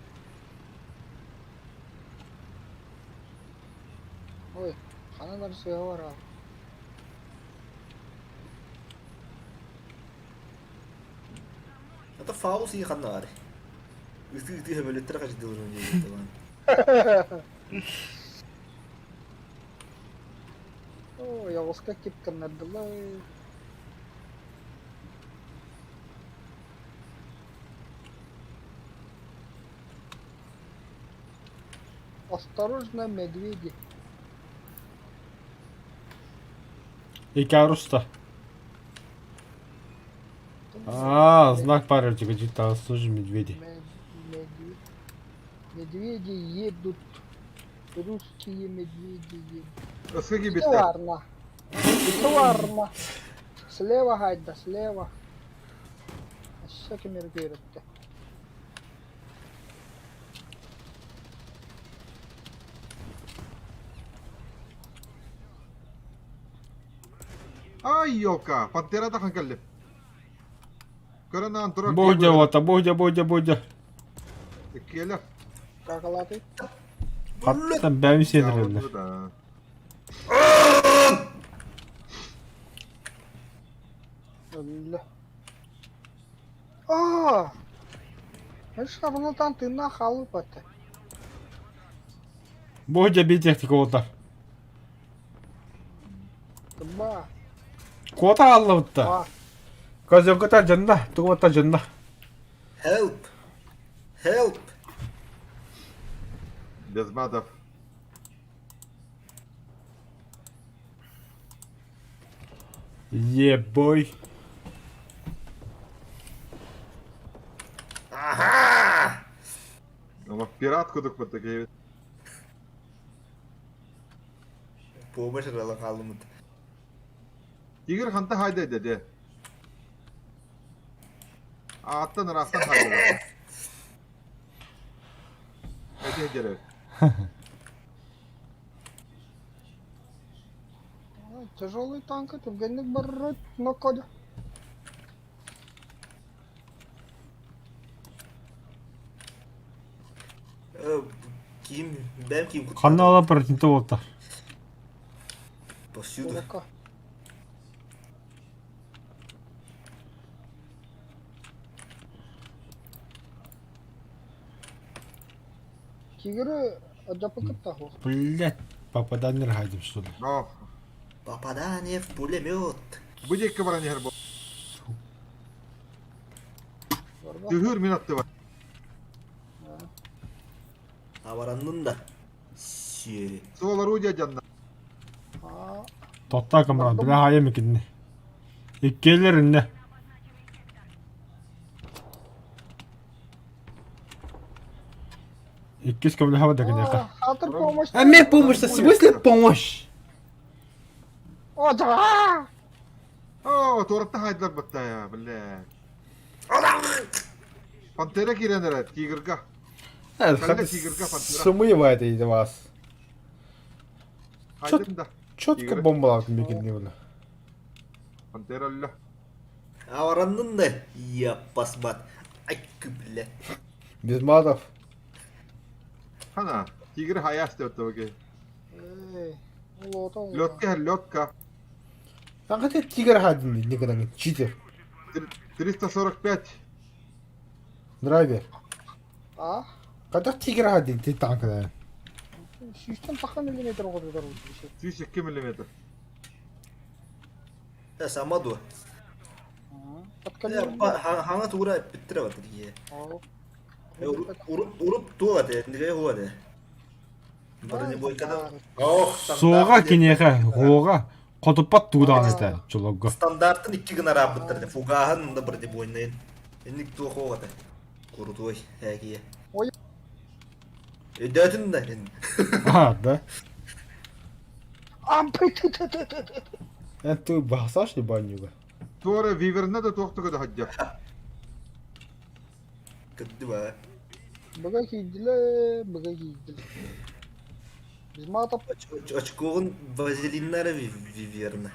B: Ой, ханан арсыга
E: Это фаус и ханнары. Ытыы-ытыы сөмөлүөттэрэ хачдылырын диэн
B: Ой, оҕуска кип гыннардылар. Осторожно, медведи.
A: Икаруста. А, знак пары типа читал, слушай, медведи.
B: Медведи едут. Русские медведи едут.
C: Ыска киирбиттэр.
B: Коварно. Коварно. Слева гайда, слева. Өссө кимиргиэриттэ.
C: Ай, елка, пантера тахан кэллим. Көрөн аан турар.
A: Будя вот, будя, будя, будя.
C: Иккиэлэр.
B: Какалаты.
A: Хаттан бэм сенреллер.
C: Да.
B: Өллө. Аа! Шарнатан тыыннаах хаалбыт этэ.
A: Будя битехтик олдар.
B: Тыба.
A: Кота аллабытта.
B: Аа.
A: Козёнкота дьонно, тугута дьонно.
E: Help! Help!
C: Без матов.
A: Ебой.
E: Аха!
C: Пират кудук баттаки.
E: Помощь рала хаалымыт.
C: Тигр ханта хайда деді. Аттан ырастан хайда. Эти дерев.
B: Тяжелый танк түргэнник барар нокодо.
E: Ким, бэм ким кут.
A: Ханна ала протинте болта.
E: Повсюду.
B: Кулака. Тигры адьапыкыттах
A: Блять, попадание хайдем что ли.
C: Но.
E: Попадание в пулемет.
C: Бу диэкки баран иһэр бу. Түһүр мин аттыбар.
E: Авараннын да. Сиэ.
C: Суол орудие дьанна.
A: Тотта камран, бля хайа микинни. Иккелер инне. Иккис көмлө хаба дагынеха.
B: Хатыр помощь.
A: А мне помощь, в смысле помощь?
B: О, да!
C: О, туораттан хайдылар баттая, бля. Пантера киирэн эрэр, тигрга.
A: Сумывает из вас.
C: Хайдым да.
A: Четко
C: Тигры.
A: бомбалап микинни була.
C: Пантера өллө.
E: Авараннын да. Я пасбат. Ай, бля.
A: Без матов.
C: Хана, тигр хаяс деп өттө
B: Эй, лото.
C: Лётка, лётка.
A: А хотя тигр хадин никогда не читер.
C: 345.
A: Драйвер.
B: А?
A: Когда тигр хадин ты танк да.
B: Сүүстэн тахса миллиметр оҕотугар
C: 102 миллиметр.
E: Я сама ду.
B: Подкалиберный.
E: Хаңа тура биттире батыр ие. Урут туох этэ, эннигэ хуа этэ. Бронебойкада ох,
A: Суоҕа киниэхэ, уоҕа хотуппат тугу даҕаны этэ чолорго.
E: Стандартын икки гына араабыттар этэ. Фугаһын да бронебойнайын. Инник туох хуа этэ. Курутуой, ээкие.
B: Ой.
E: Өйдөөтүн да.
A: А, да?
B: Ампы ты ты ты ты ты.
A: Эн ту бахсаш не банюга.
C: Туора виверна да туохтуга да хаддьа.
E: Кырдыба.
B: Быга киирдилэр, быга киирдилэр. Biz матап
E: Очкоҕун вазелиннара виверна.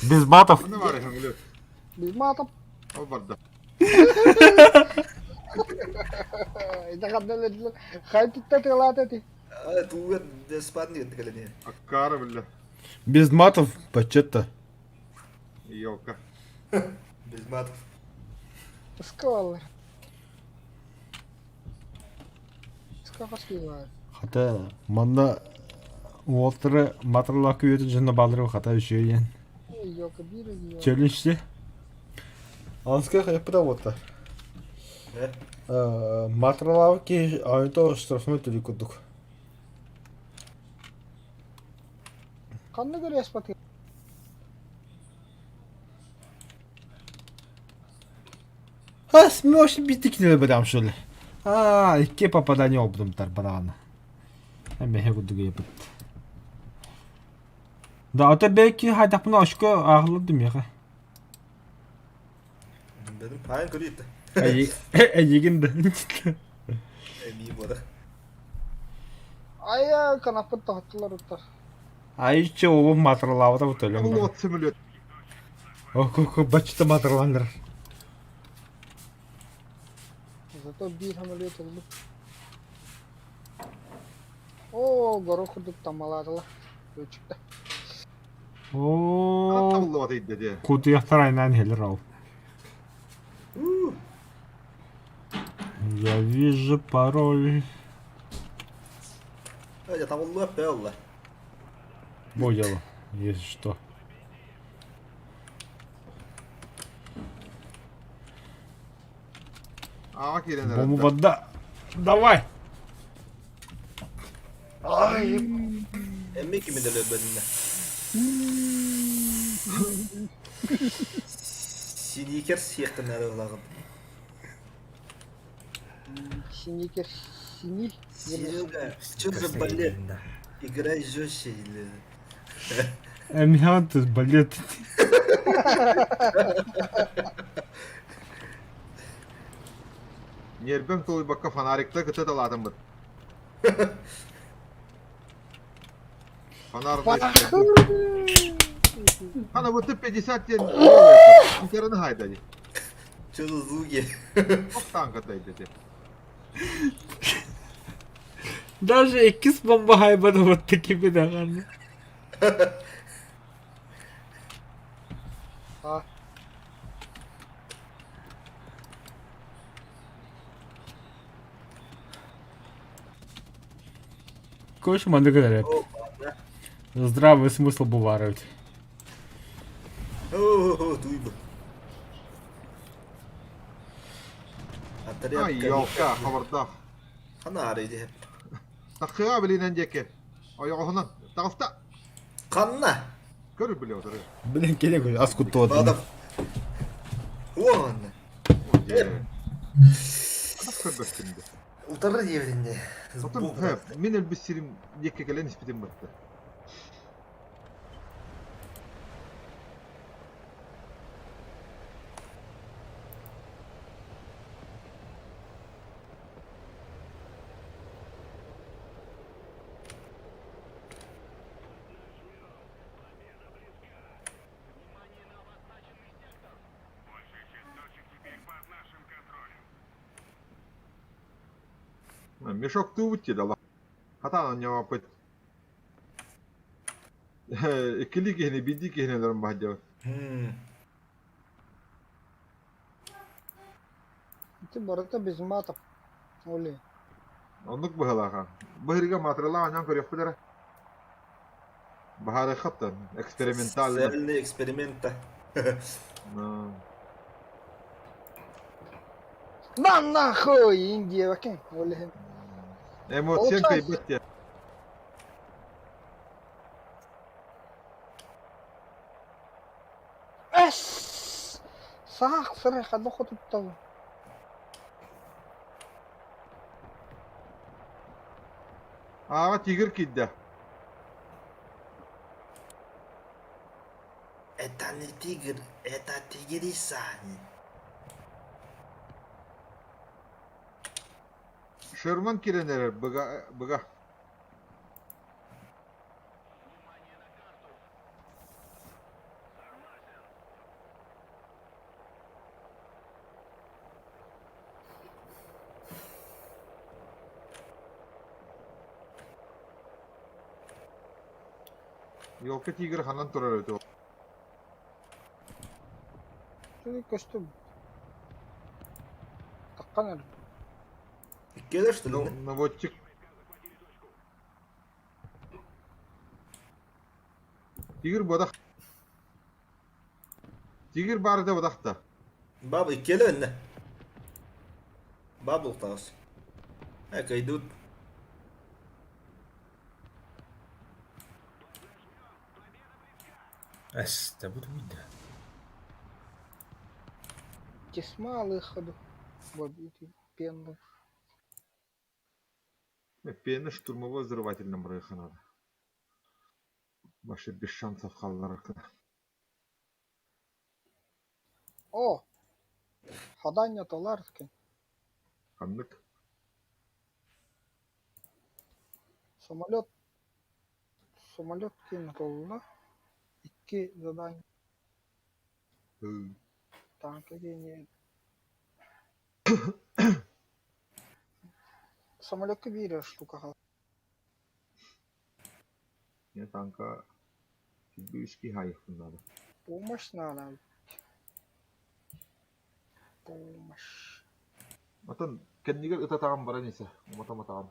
A: Без матов.
C: Аны бар эһэҥлү.
B: Biz матап
C: Ол барда.
B: Итэҕэддэлэдилэр. Хайтытта тылаата ти.
E: Тууга спан диэн кэлэни.
C: Аккаара биллэ.
A: Без матов почета.
C: Елка.
E: Без матов.
B: Ыскалалар. Ыска кыылаар.
A: Хата манна уолтары матырлаах күйөтүн дьонно баалары хата үчүгэй
B: Елка биир елка.
A: Челленджти. Анска хайпыта уоттар. Матырлаах киһи айто штрафной төлүү курдук.
B: Ханна көрүөспати?
A: А, смеш битикнеле бадам что ли? А, икки попадание обдумтар бараана. Эмэхэ курдук епыт. Да, ата бэки хайдахпына очко ааҕыллар миэхэ.
E: Дедим паан көрүйт.
A: Эйигин да.
E: Эми буолар.
B: Айа канаппыт тоһоттулар уттар.
A: Айчы обум матырлаабыта бу төлөм.
C: Вот самолет.
A: О, бачыта матырландар.
B: Зато биир самолет ылбыт. Оо, горох курдук таммалаатылар. Өчүктэ.
A: Оо,
C: Табыллыбат ыйда дии.
A: кутуйахтар айнаан иһэлэр ол. Я вижу пароль.
E: Ая табыллыа пелла.
A: Бу дело, если что.
C: Ааҕа киирэн
A: Бому
C: эрэр.
A: вода. Давай!
E: Эмми кими да өлбөдүннэ. Синикер сиэхтэн арыылаҕын.
B: Синикер сини.
E: Серега, что за балет? Играй жестче или...
A: Эмихан тут балет.
C: Нербэм толуйбакка фонарикта кытта талаатым быт. Фонарный. Ана вот 50 ден. Интерны хайда ди.
E: Что за звуки?
C: Ох танка дайды ти.
A: Даже иккис бомба хайбада вот таки бедаҕан.
B: А.
A: Короче, маннык эрэ.
E: О,
A: Здравый смысл буваровать.
E: о, туйба.
C: Ай, елка, хабардах.
E: Хана иди.
C: Тахыа билинен диэки. Ойоҕоһунан таҕыста.
E: Ханна.
C: Көр биле отыры.
A: Блин, келе ас куттуот.
E: Бадам. Уон.
C: Адак көрбөттүм де.
E: Утары диэбитинне.
C: Отон мин өлбүс сирим диэки кэлэн испитим бытты. Мешок туут дала. Хатан онньооппут. Иккили киһини, биирдии киһини өлөрөн баһдьабыт.
B: Ити барыта без матов. Оли.
C: Оннук быһалааха. Быһырыга маатыралаах аньан көрүөхпүт эрэ. Баһаарыхаттан экспериментально.
E: Социальный эксперимент-то.
B: На нахуй, Индия бакин. Ол иһин.
C: Эмоция
B: Получается.
C: кыайбат диye.
B: Эс! Саах сырай хадда хотуттабын.
C: Ааҕа тигр киирдэ.
E: Это не тигр, это тигриса.
C: Шерман киирэн эрэр быга быга. Елка тигр ханан турар эбит
B: Көстүм. Таххан эрэ.
E: Иккиэлэр что ли?
C: Наводчик. Тигр бодах. Тигр баарда бодахта.
E: Баба иккиэлэ өннө. Бабл таҕыс. Эка идут.
G: Эс, да буду видно.
B: Тесьма выходу. Пенну.
C: Пена штурмовой взрывательном рыха надо. Вообще без шансов халларакына.
B: О! Хаданья Таларский.
C: Ханнык.
B: Самолет. Самолет киин толла. Икки задание. Танка киин. Самолекка биир штука хаалла.
C: Не танка Сибирский хайыхпын надо.
B: Помощь надо. Помощь.
C: Отон кэннигэр ытатаҕын баран исэ, умата-матаҕын.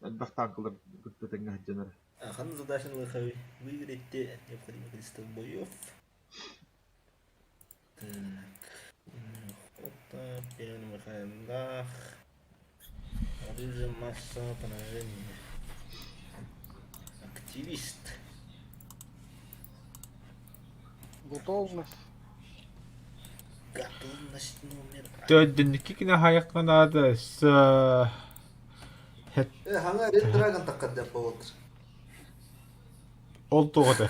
C: Элбэх танкалар кытта тэҥҥэ сылдьанар.
E: Хан задача лыхавый. Выиграть те необходимое количество боев. Так. Охота, первый Оружие массового поражения. Активист.
B: Готовность.
E: Готовность номер
A: Төрдүннүкки кини хайыкка наада с
E: Хаҥа Red Dragon таххар деп болотыр.
A: Ол тоҕото.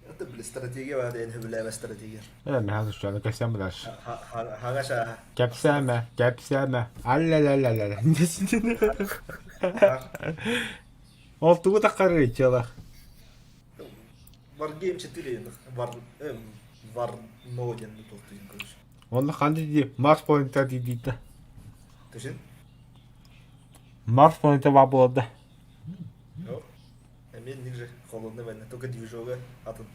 E: Это били стратегия бар диэн сөбүлээбэ стратегия.
A: Ээ, миһа суччаны кэпсээн булаш.
E: Хаҥа шааха.
A: Кэпсээмэ, кэпсээмэ. Алла-ла-ла-ла. Ол тугу таххарый чыла?
E: Wargame 4 War War No диэн туохтуйун короче.
A: Онно ханды дии Марс планета дии-диитэ.
E: Түшүн?
A: Марс планета баа буолда.
E: Эмиэ ниже холодный война, только движога атын.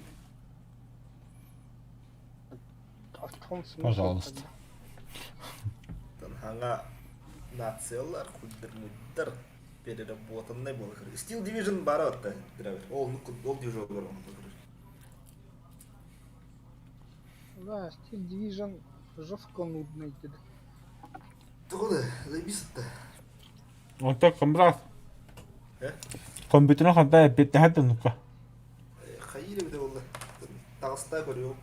B: А в чем смысл
A: Пожалуйста.
B: тогда?
E: Хаҥа нациялар, худдар-муддар переработанный буолар. Steel Division бара отта драйвер. Ол ол движок бар онно короче.
B: Да, Steel Division жестко нудный дед.
E: Тоҕо да, заебись-то.
A: Онтон комбрат.
E: Э?
A: Компьютерин ханта эппиэттэһэр да нука.
E: Хайыр эбитэ буолла. Таҕыста көрүөм.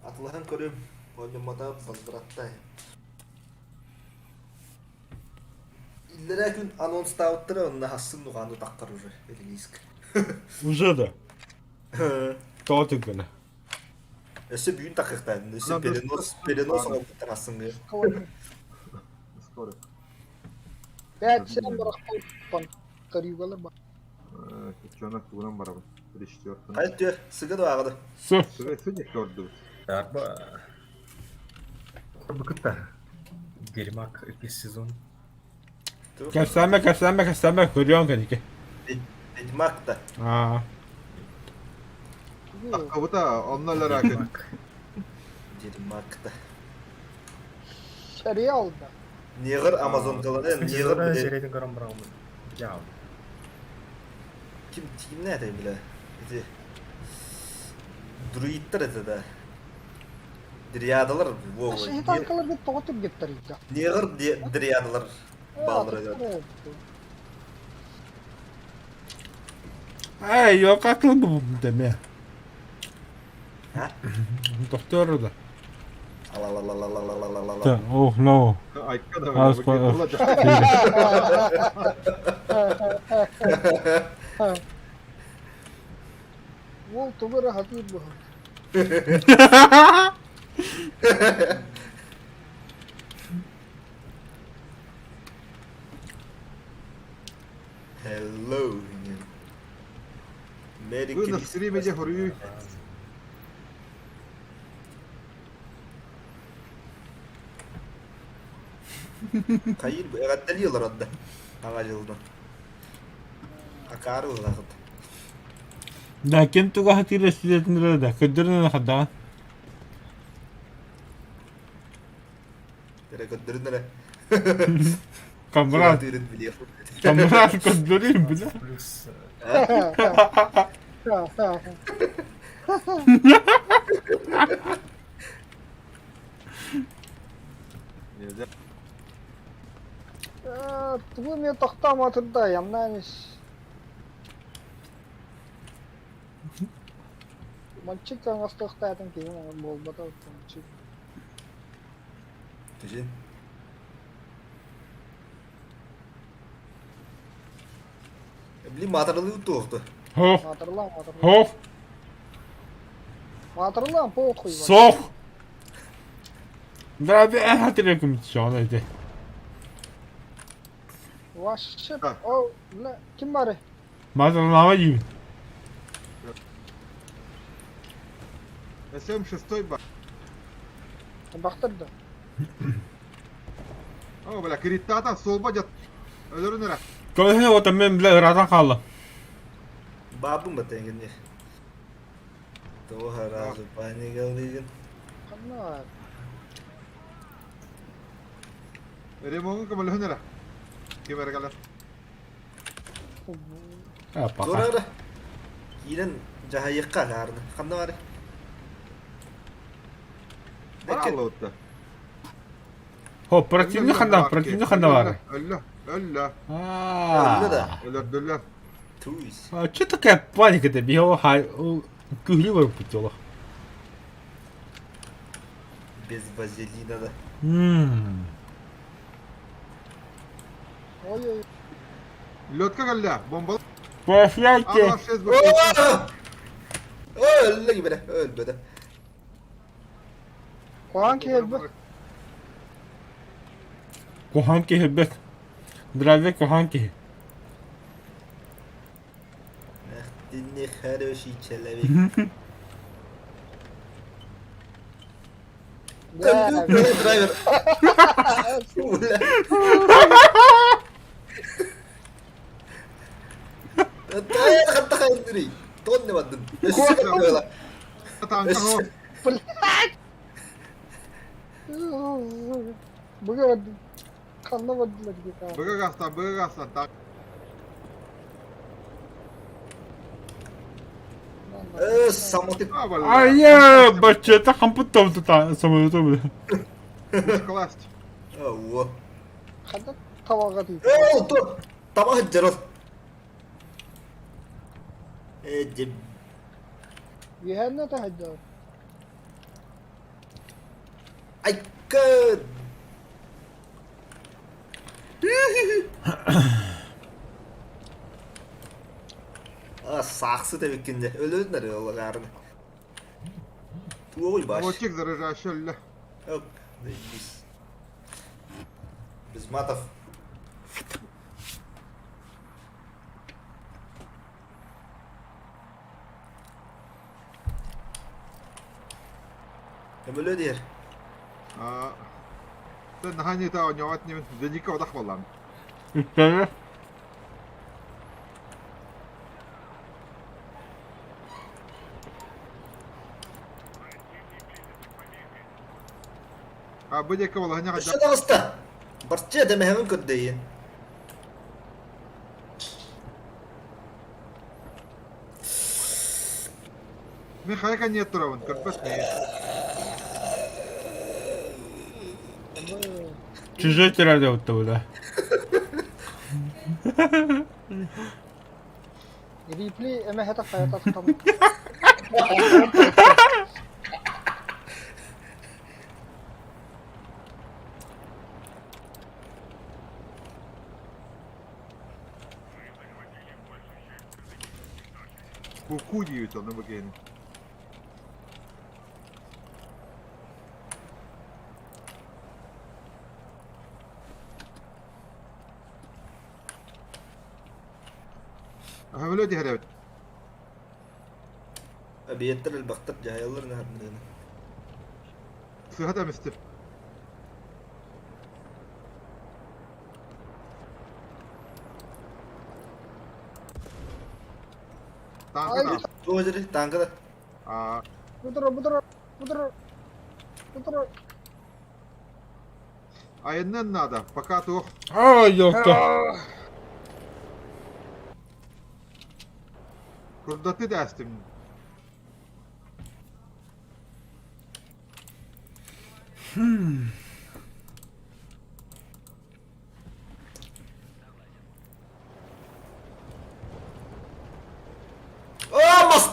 E: Атылаһан көрүөм. Оонньоммота возвраттай. Иллэрээ күн анонстаабыттара онно хассын нугааны таххар уже релизк.
A: Уже да. Тоҕо түргэнэ.
E: Өссө бүгүн тахыахтаатын. Өссө перенос перенос оҥорбуттар хассыҥҥа.
C: Скоро.
B: 5-7 барахтан тарюгалар бар.
C: Чона тугунан барабын. Три-четвертый.
E: Хайа түөр, сыга да ааҕыда.
A: Сы.
C: Сыга сыга көрдүбүт.
G: Арба. Быкытта. Ведьмак весь сезон.
A: Кэпсээмэ, кэпсээмэ, кэпсээмэ, көрүөҥ кэнники.
E: Ведьмак да.
A: Аа.
C: Таххабыта онно өлөр
G: Ведьмак.
E: Ведьмак да.
B: Сериал да.
E: Негр Амазонкалары, негр
G: Сезонда
E: бile
G: сериятын көрөн барамын. Жау.
E: Ким кимнэ этэй бile? Ити друидтар этэ да. Дриадалар во
B: Эһи танкаларгыт тоҕо түргэттэрий да?
E: Негр дриадалар бааллар эбит.
A: Эй, ёкатлы бу деме.
E: А?
A: Доктор да.
E: Алалалалалалалалала.
A: Да, oh no.
C: Айка да
A: Аз па-
B: Уол тугу эрэ сатыыр быһыы.
E: Hello. Merry
C: Вы на стриме
E: Christmas.
C: хоруй.
E: Хайыр эҕэрдэлии олорор да Аҕа дьылынан. Акаары ылаҕыт.
A: Да, ким туга хатыыр эстидетин да, көрдөрүнэн хаддаҕан.
E: Эрэ көрдөрүн эрэ.
A: Камрад,
E: Тыырын билиэх.
A: камрад көрдөрүн биле.
G: Плюс
C: Нельзя.
B: Тугу эмиэ тохтоом турда, ямнаан ис. Мальчик оҥостуохтаатым киһи буолбата мальчик.
E: Тижин. Блин, маатарылыы туохту.
A: Хох,
B: Маатырлаан, маатырлаан.
A: хох,
B: Маатырлаан, похуй.
A: сох. Да, би эн хатыракым чоон эти.
B: Вообще,
C: Да.
B: о, бля, ким бары?
A: Мазалама деймін.
C: СМ-6 ба.
B: Бахтар да.
C: О, бля, криттата солба дят. Өлөрүн эрэ.
A: Көрсө ота мен биле ыраатан хаалла.
E: Бабым батайгын. Того разу панигалыгын.
B: Ханна.
C: Ремонун көмөлөһүн эрэ. Ким эрэ кэлэр.
A: А, пока.
E: Тура Киирэн дьаһайыахха аарны. Ханна бары?
C: Бараллыбытта.
A: Хо, противник ханда, противник ханда бар.
C: Өллө, өллө,
E: Өллө да.
A: А.
C: өлөрдүлөр.
E: Туйс.
A: А, что такая паника-то? Бихо хай, күхли бар путёла.
E: Без вазелина да.
A: Мм.
B: Ой-ой.
C: Лётка кэллэ, бомба.
A: Прощайте.
C: А-26 бу.
E: Өллө кибere, өлбөдө.
B: Куһаҕан киһи өлбөт.
A: Куһаҕан киһи өлбөт. Драйвер куһаҕан киһи.
E: Эх, ты нехороший человек.
B: Бля,
E: Драйвер. Бля. Тайыр хатта Тонны бардын.
C: Танка хо.
B: Быга бардым. Ханна бардылар где-то.
C: Быга гастан, быга гастан. Так.
E: Э, самотык.
C: А, бля.
A: Ай, баччата хампыт тута самолету бля.
C: Класть.
E: О.
B: Ханна табаға дейді.
E: Э, то. Тамақ жарыл. Э, деп.
B: Үһэннэ таһырдьа.
E: Айка. А, сақсы тебеккенде. Өлөдүнөр олар. Туой баш.
C: Молотик заряжающий өллө.
E: Оп, заебись. Без матов. Өлө диэр.
C: А. Сен нахани та оньоот немен. Деника одах боллам.
A: Үттері.
C: А бу дека болаһыня
E: Өссө
C: кадда.
E: таҕыста. Барча дэмэһэҕин көрдөйүн.
C: Мин хайа кэнниэ турабын, көрбөт миигин.
A: Чужой террор буда.
B: Рипли эмэһэтэ хайата тутан.
C: Куку диэбит ону бу киһини. Өһөмөлө түһэрэбит.
E: Объектар элбэхтэр дьаһайаллар наһарныгына.
C: Сыһа эмистир. Танка да.
E: Туох дьири танка да.
C: Аа,
B: Бутура, бутура, бутура, бутура.
C: айанныан наада, пока туох.
A: А, ёпта.
C: Курдаты дээстим.
E: Оо, мас!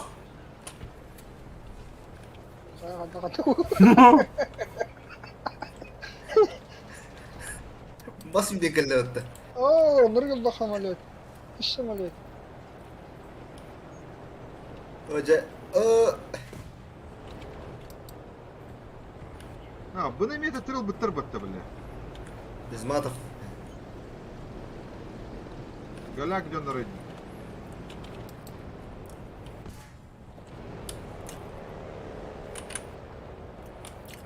E: Бас үйде кэллэ отта.
B: Оо, ныргыл самолет. Ис самолет.
E: Оже, оо.
C: А, бұны эмиэ төттөрү ылбыттар батта бile.
E: Безматов.
C: Голяк дьоннор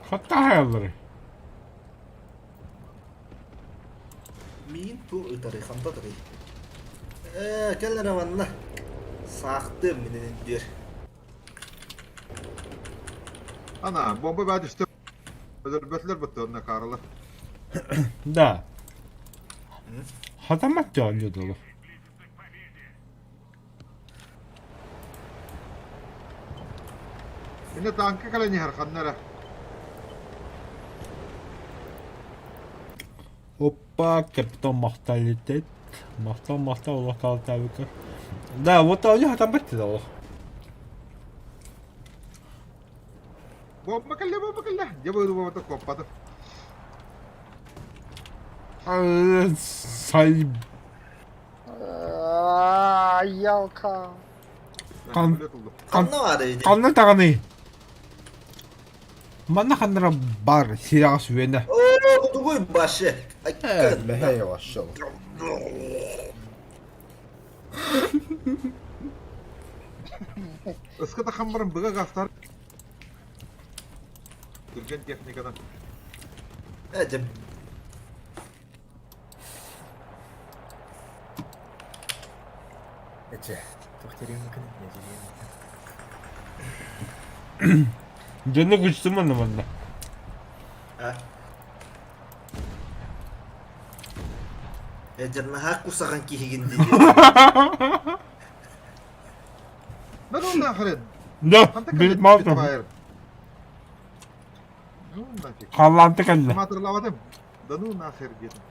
A: Хатта хаяллары.
E: Миин ту ытары, хамта ытары. Ээ, кэллэрэ манна. Саахтыам минин диэр.
C: Ана, бомба баа түстэ. Өлөрбөтүлэр бытты онно Карла.
A: Да. Хатамат дьооллу дылы.
C: Инне танка кэлэн иһэр ханна эрэ.
A: Опа, капитан махталитет. Махтал, махтал, олох таалтаабыка. Да, вот они хатамат да олох.
C: Бомба кэллэ, бомба кэллэ. Дьэ бу бомбата куоппатым.
A: Сай...
B: Ялка.
A: Кан-
E: Ханна баар эбит?
A: Ханна даҕаный? Манна ханнара бар сирэҕэ сүбэнэ.
E: Оо, кутугуй башы. Айкын.
D: Мэһэй вошел.
C: Ыска тахан баран быга гастар. Түргэн техникадан.
E: Э, дьэ.
G: Эче, туох деревня не деревня.
A: Дьону күчтүм манна манна.
E: А. Э, дьэ, наһаа кусаҕан киһигин дии.
C: Да ну нахрен.
A: Да,
C: Ханта
A: билит
C: кэллэ
A: маалтым.
C: Spitfire. Ну нафиг.
A: Халлаанты кэллэ.
C: Матырлабатым. Да ну нахер диэтим.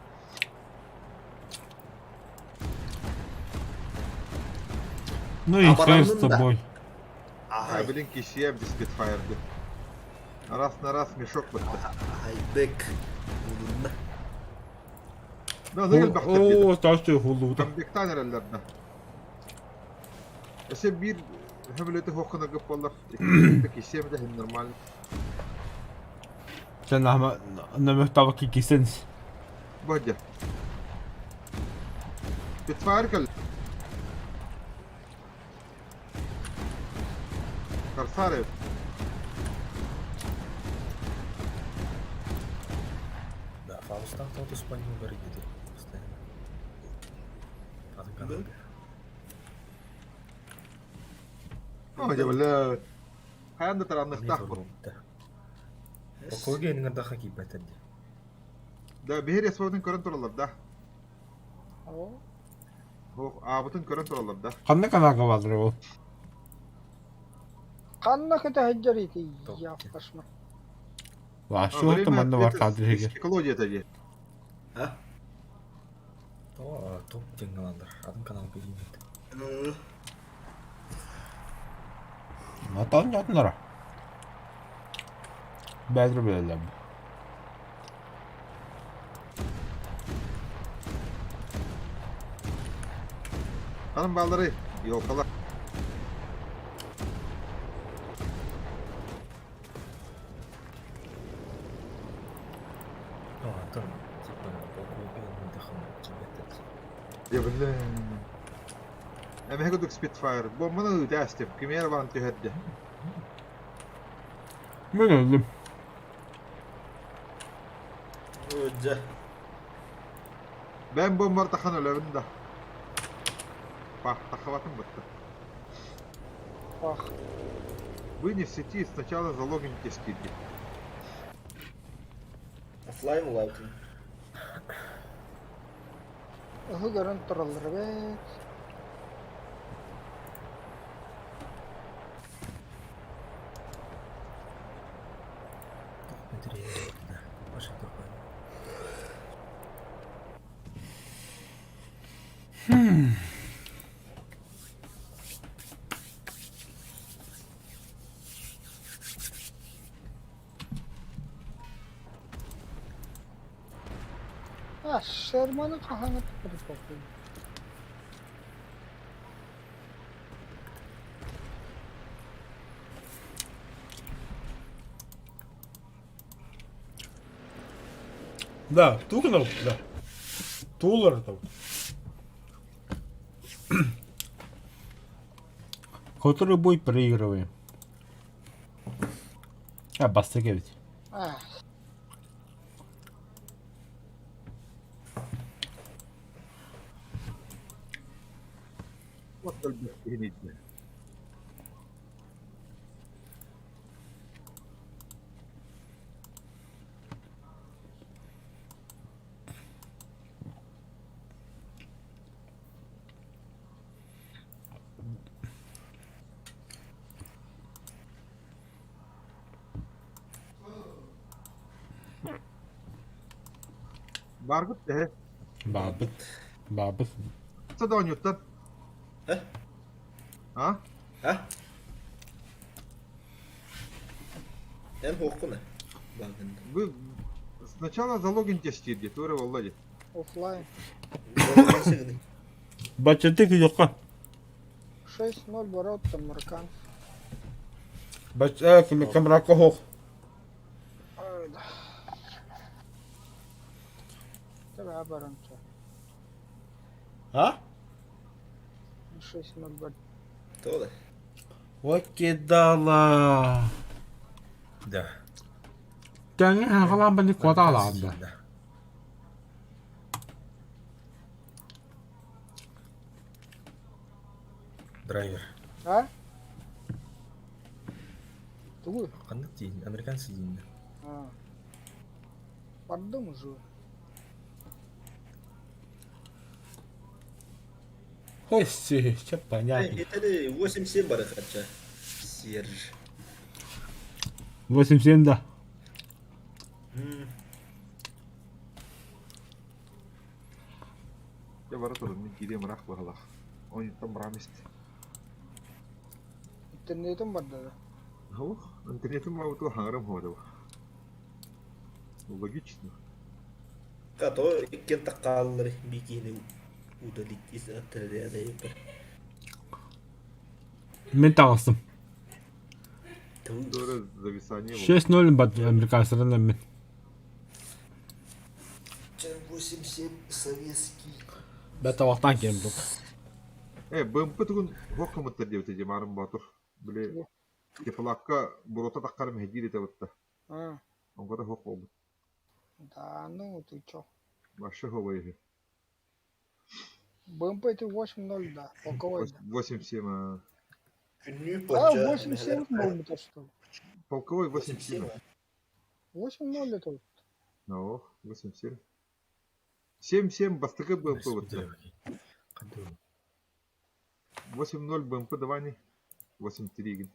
A: Ну и хер с
E: Абараннын да.
A: тобой.
C: А,
E: Ай,
C: блин, кисиэм без Spitfire диэн. Раз на раз мешок бытта.
E: ай, бэк. Улунна.
C: Да, аны элбэхтэр диэтим.
A: Оо, таас хуллубута.
C: Комбектан эрэллэр да. Өссө биир хөмөлөтө суох гына буоллар, кисиэм да иһин нормально.
A: Sen нөмөхтабакки кисенс.
C: Бодя. Spitfire кэллэ. Корсар эбит.
G: Да, Фаустан тот Испанию горит где постоянно. Атын каналга.
C: О, дьэ, бля. Хайан да таранныхтаах бу.
G: Окоге ингердаха кииппэттэр дии.
C: Да, биһири эсботун көрөн тураллар да. Ох, аабытын көрөн тураллар да.
A: Ханна каналга баалар ол?
B: Ханна көтө сылдьар ити
G: Топ.
B: я кошмар.
A: Вообще
C: Время
A: манна бар
C: ответа
A: кадр иһигэр.
C: стекло диэтэ дии.
E: А?
G: Тоҕо топ диэн галандар. Атын каналга киирбит.
A: Атан ятынара. Бәдір билэллэр.
C: Hanım balları yolkalar.
G: Ну, Антон, типа, полковой дыхом,
C: Дьэ биллэ. Эмиэ курдук Spitfire. Бомбаны ыытаастым. Кимиэр баран түһэрдэ.
A: Мен өлдүм.
E: Дьэ.
C: Бэм бомбар тахан өлөбүн да. Пах, тахабатын бытта.
B: Ах,
C: Вы не в сети, сначала залогинитесь киирди.
E: Оффлайн улаатын.
B: ыһы көрөн тураллар эбээт.
G: Интэриэһинэй. Очень такой.
B: А, Шерманы хаһан прикопын.
A: Да, тугнал, да. Тулар там. Который бой проигрываем. А, Бастакевич.
B: А,
C: Вот өлбөх киһини иитэ. Баргыт эһэ.
A: Бабыт. Бабыт.
C: Сада оонньууттан.
E: Э?
C: А?
E: А? Эн хуоххуна. Багын.
C: Вы сначала залогинитесь киирди, туора буолла дии.
B: оффлайн.
A: Бачаты күйөккө.
B: 6-0 ворот американцев.
A: Бач э ким камрака хох.
B: Ой, да. Тебя баранча.
A: А?
B: 6-0 бар.
E: Тола.
A: Вот кидала.
G: Да.
A: Тэҥи хагалаан бани куотаалаан да.
G: Да. Драйвер.
B: А? Тугуй.
G: Ханнык диин, американцы диин.
B: А. Бардым уже.
A: Ой, все понятно.
E: Это 8-7 барахача. Серж.
A: 8-7 да.
C: Дьэ бара туран мин киириэм ыраах быһалаах. Оонньууттан бараам истэ.
B: Интернетим барда да.
C: Ох, интернетим баабытыгар хаҥарым хуода Логично.
E: Като иккен таккааллар бикини удалить из отряда.
A: Мен таҕыстым.
C: Туора зависание буолла.
A: 6-0 бат американецтарынан мен.
E: 8-7 советский.
A: Бата вақтан кем бук.
C: Э, БМП тугун хуох кымыттар диэбитэ дии Маарын Боотур. Били Тефлакка буруота таххар мэһэйдиир этэ бытта.
B: А.
C: Оҥкото хуох буолбут.
B: Да ну ты чё.
C: Вообще хуобай үһү.
B: БМП это 8-0, да. Полковой, да.
C: 8-7 а.
E: Күннүү
B: А,
E: подча.
B: 8-7 может быть, что ли?
C: Полковой 8-7.
B: 8-0 это вот.
C: Ох, 8-7. 7-7 бастакы БМП бытта. 8-0 БМП давани. 8-3 игин.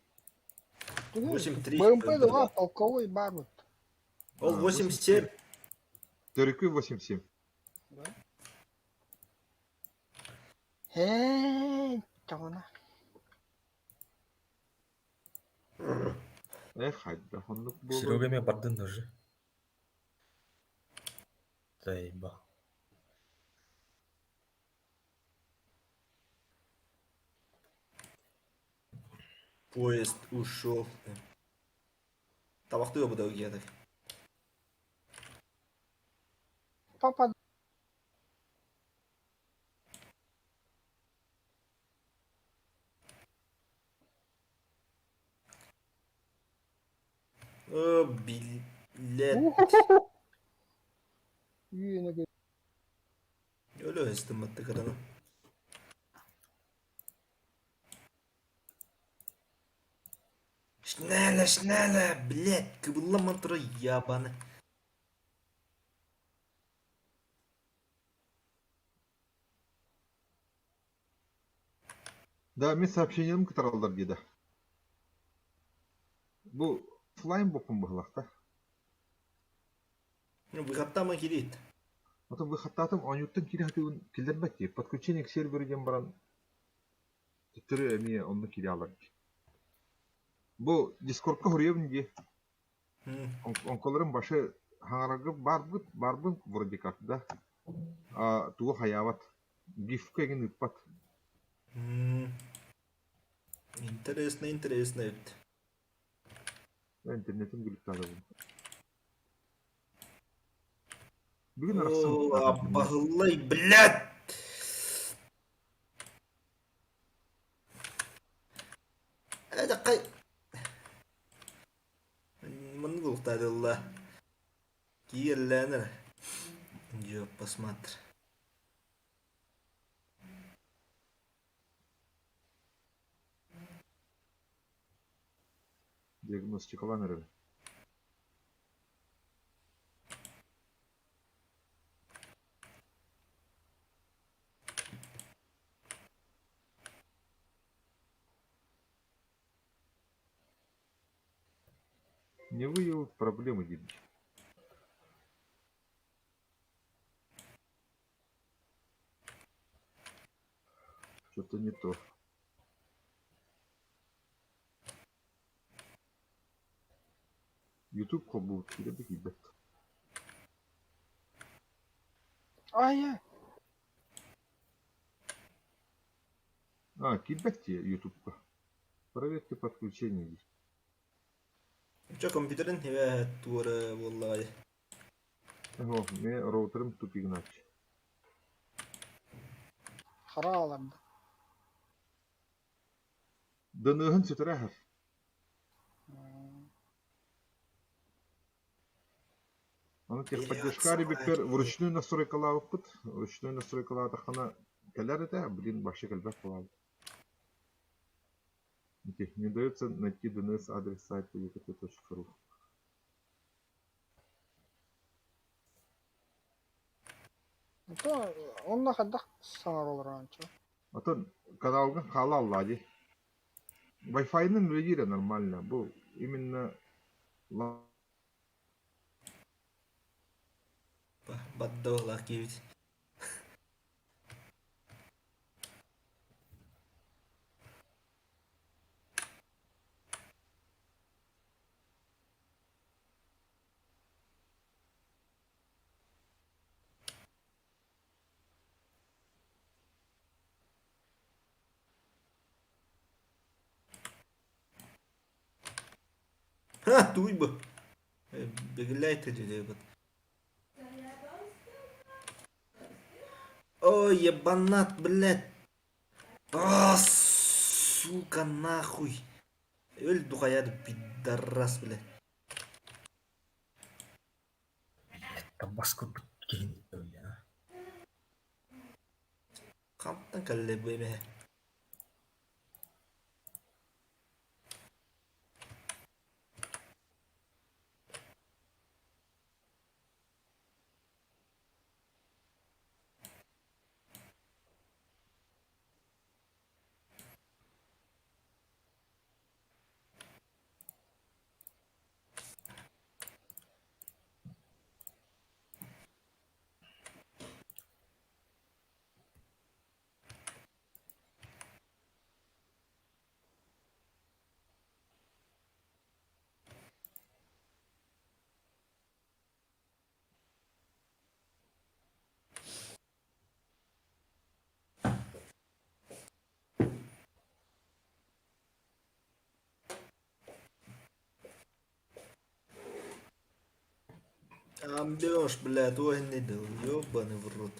E: 8-3.
B: БМП-2 полковой баар
E: Ол 87.
C: Төрүкү 87.
B: Ээ, чаҕына.
C: Эх, хайдах оннук буолуой?
G: Серега эмиэ бардын даже. Заеба.
E: Поезд ушел. Табахтыга бу да
B: Папа
E: О, блядь.
B: Үйіне
E: Өлө өстüm баттыкараны. Шнеле, шнеле, блядь, кыбыллама тура ябаны.
C: Да, мин сообщением кытараллар диэдэ. Бу флайн боппун быһылахта.
E: Ну, выходтама кирит.
C: Отон выходтаатым оонньууттан киирэ сатыыбын киллэрбэт дии. Подключение к серверу диэн баран төттөрү эмиэ онно киирэ алар дии. Бу Дискордка хоруйабын дии. Онколорум башы хаҥарарга барбыт, барбын вроде как, да. А, тугу хайаабат. Гифка эҥин ыыппат.
E: Интересно, интересно эбит.
C: Интернетим глюктаабын. Бүгүн
E: О,
C: арахсан.
E: абаһыллай, блядь! Это кай... Маннык улуктаадылла. Киеллээнэр. Дьэ, посмотри.
C: Диагностикалаан эрэр. Не выявил проблемы диир. Что-то не то. Ютуб холбуут киирэ киирбэт.
B: Ай,
C: А, киирбэт дии Ютубка. Проверьте подключение диир.
E: Чо компьютерин хебе туора буоллаҕай.
C: О, мэ роутерым тупигнач.
B: харааларда.
C: Дыныһын сүтэрэ Аны техподдержка ребиппер вручную настройкалаабыппыт. Вручную настройкалаатаххына кэлэр этэ, блин, вообще кэлбэт буолаабыт. Не дается найти DNS адрес сайта ekt.ru.
B: То онно хайдах саҥараллар
C: Отон каналга хаала алла дии. Wi-Fi-нын үлэлиирэ нормально. Бу именно
E: Баддалах киирбит. Ха, туй бу. Бегләйт диэбит. Ой, ебанат, блядь. А, сука, нахуй. Өл духаяды, пидорас, блядь.
G: Табас курдук киһини бля.
E: Хантан кэллэ бу эмэ. Амбёж, бля, туох инней да, ёбаный в рот.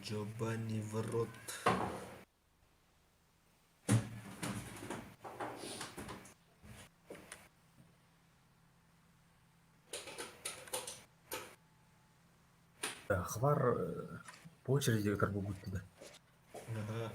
E: Джобани в рот.
G: Хвар по очереди карбугут туда.
E: Ага.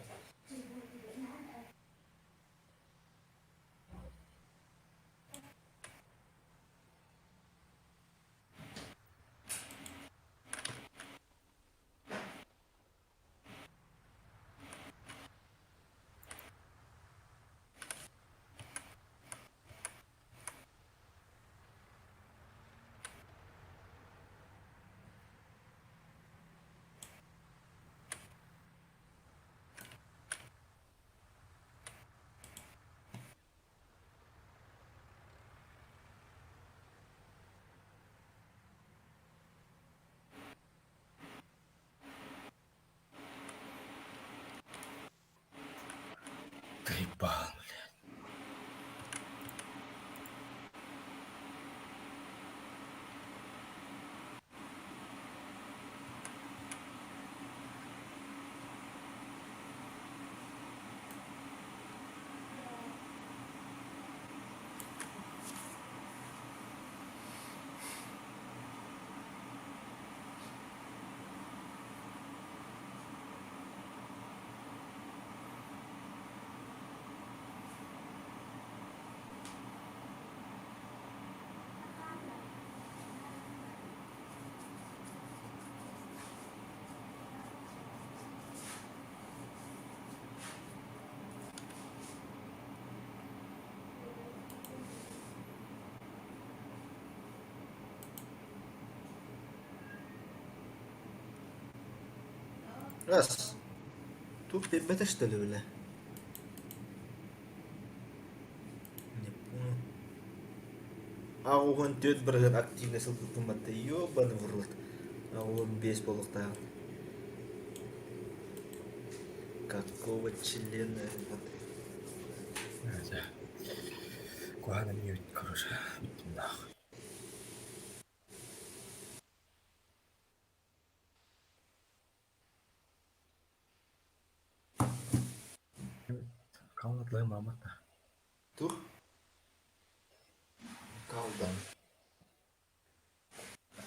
G: Трибал, блядь.
E: Раз. Тут бета что ли, бля? Не понял. 84% активность ылбыппын ёбаный в рот. 85 буолуохтаах. Какого члена, ребят?
G: Это. Куһаҕан мьют, короче. Нахуй. Калнатлы мамата.
E: Тух? Кауда.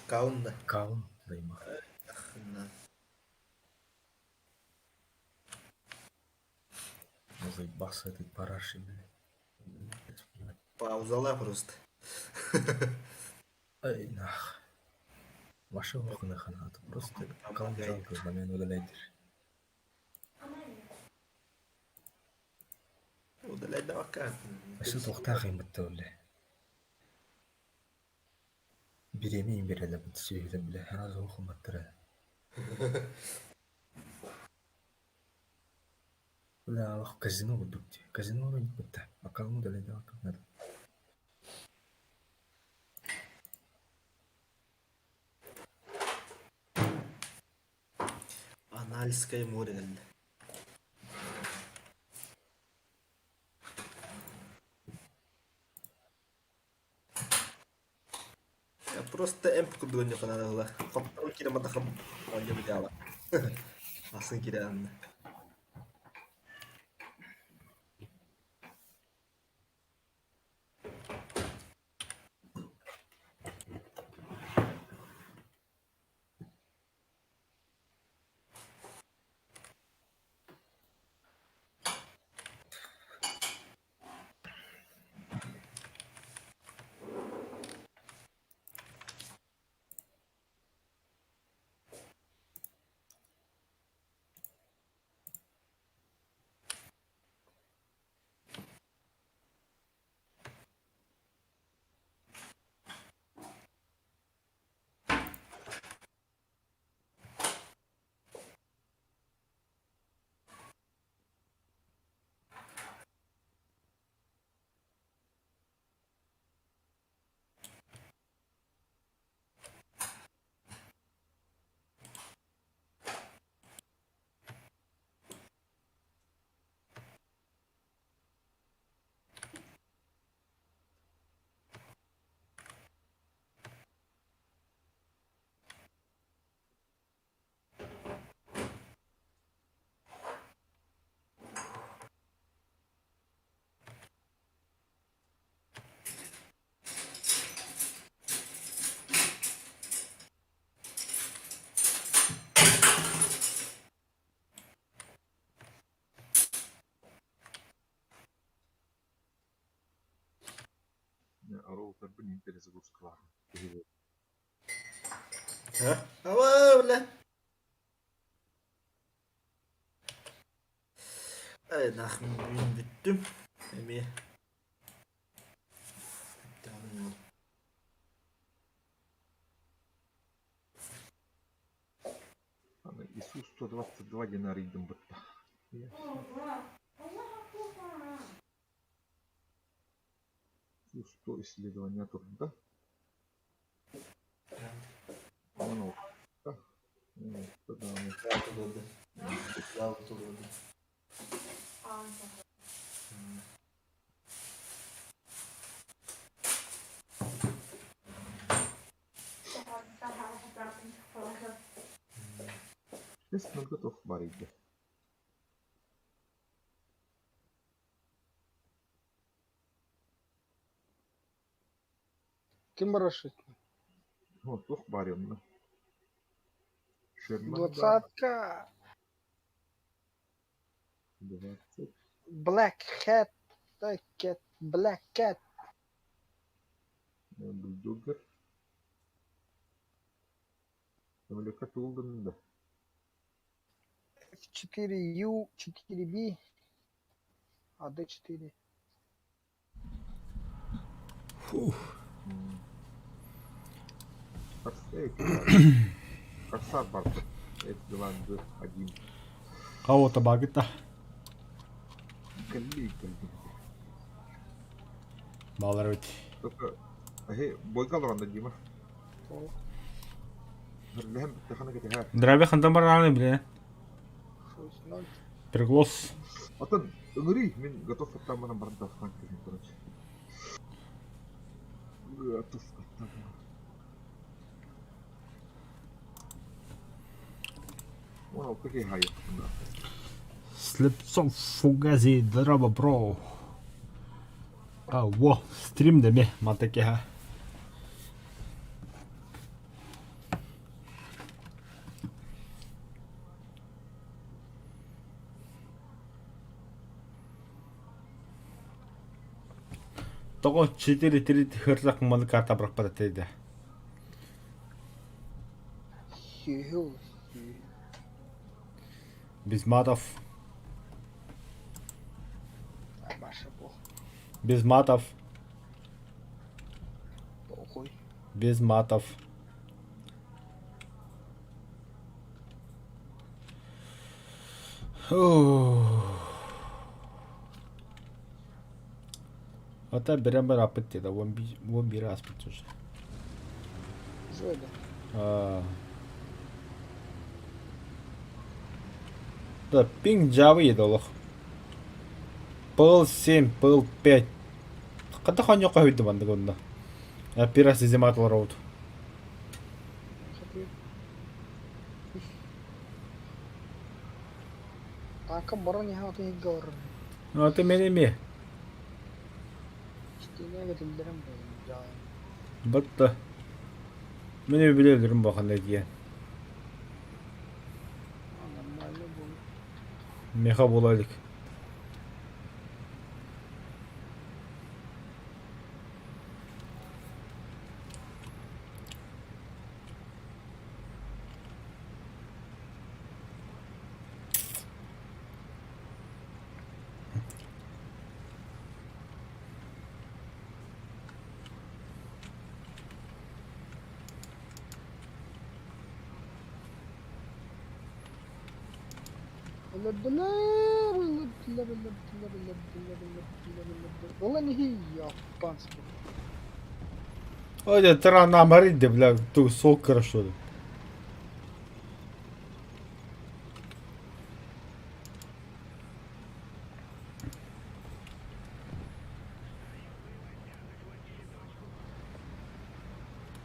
E: Каунна.
G: Каун лайма.
E: На.
G: Заебался этой парашей, блядь.
E: Паузала просто.
G: Ай, нах. Ваша охна хана, просто каун
E: Помогай.
G: жалко, знамен удаляйте.
E: Удалять давай как?
G: Өссө туохтаах ыймытта бile. Бириэмэ биэрэлэбит сүөһүлэр бile хана суох уматтара. Бля, олох казино курдук дии. Казино бытта. Аккаунт удаляйда надо.
E: Анальское море кэллэ. Я просто эмп курдук онньоххо Хотторон киирэн бардахха оонньуу бүтээҕэ. Асын киирэн.
C: Роутербын иһин перезагрузкалаатым. Киһи
E: А? Ава, бля. Ай, нахуй, мин бүттүм. Эмиэ.
C: Аны Иисус 122 диэн арыйдым бытта. Иисус 100 исследование турда. Онон алта. Алта даҕаны. Честно готов барыйда.
B: Ким барашит?
C: Туох баар онно? Шерман баар.
B: Двадцатка.
C: 20.
B: Black Hat. Cat. Black Cat.
C: Бульдогер. Самолетка тугул да.
B: F4U, 4B, AD4.
A: Фух.
C: Корсар барда. Это 2, 1.
A: Кого-то багыта.
C: Кэлли кэлли.
A: Балар бит.
C: Только бойга олорон Дима. Лэм тахана кэтэ.
A: Драби хантан барааны биле.
B: 6-0.
A: Приглас.
C: Отон ыҥырый мин готов аттаммынан баран тахсан кэлин короче. Готов аттамман. Вау, какие хайы.
A: Слепцов Фугази Драба Бро. А, во, стрим деме, матакеха. Тоҕо 4-3 хыррах малы карта бырахпат этэ
B: Сүһү.
A: Без матов.
B: Маша бог.
A: Без матов.
B: Похуй.
A: Без матов. Ата берем бір апыт деді, 11 аспыт уже.
B: Что это?
A: А. Да, пинг Java еді олох. Пыл 7, пыл 5. Қада хан жоқ қойды бандык онда. Пирас изематылар oldu.
B: Танка баран яха атын говор.
A: Ну, это мен эме.
B: Истине кетилдерем бу.
A: Батта. Мен билелерим бахан диye.
B: Нормально бу.
A: Меха болайлык.
B: Өлөрдүлэр, өлөрдүлэр, өлөрдүлэр, өлөрдүлэр, өлөрдүлэр, өлөрдүлэр. Ол не японский.
A: Ой, да трана маринде, бля, ту сок хорошо.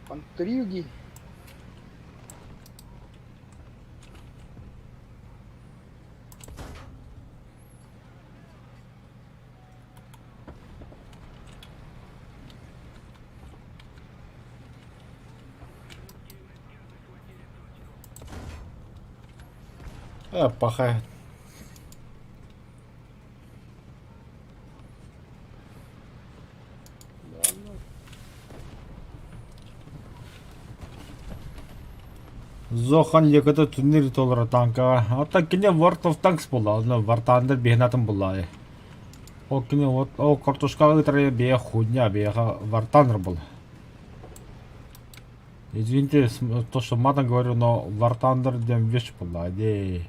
B: Пантрюги.
A: А, паха.
B: Да, ну.
A: Зохан яката түннэр толоро танкаҕа. Оттон кини World of Tanks буолла, онно War Thunder биһин атын булла. Ол кини вот ол картошкаҕа ыытар бэйэ хуйня, бэйэҕэ War Thunder буолла. Извините, то, что матом говорю, но War Thunder диэн вещь буолла, дии.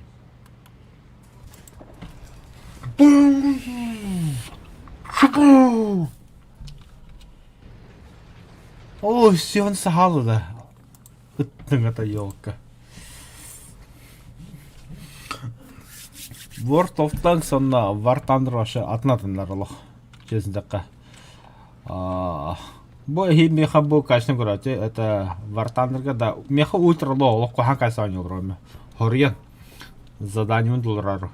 A: О, все, сахалы да. Ыттыҥата елка. World of Tanks онно War Thunder вообще атын-атыннар олох. Честно Бу эһи меха бу качественно көрөөччү это War Thunderга да меха ультра ло олох куһаҕан качество оонньуулар Хоруйан заданиебын толорору.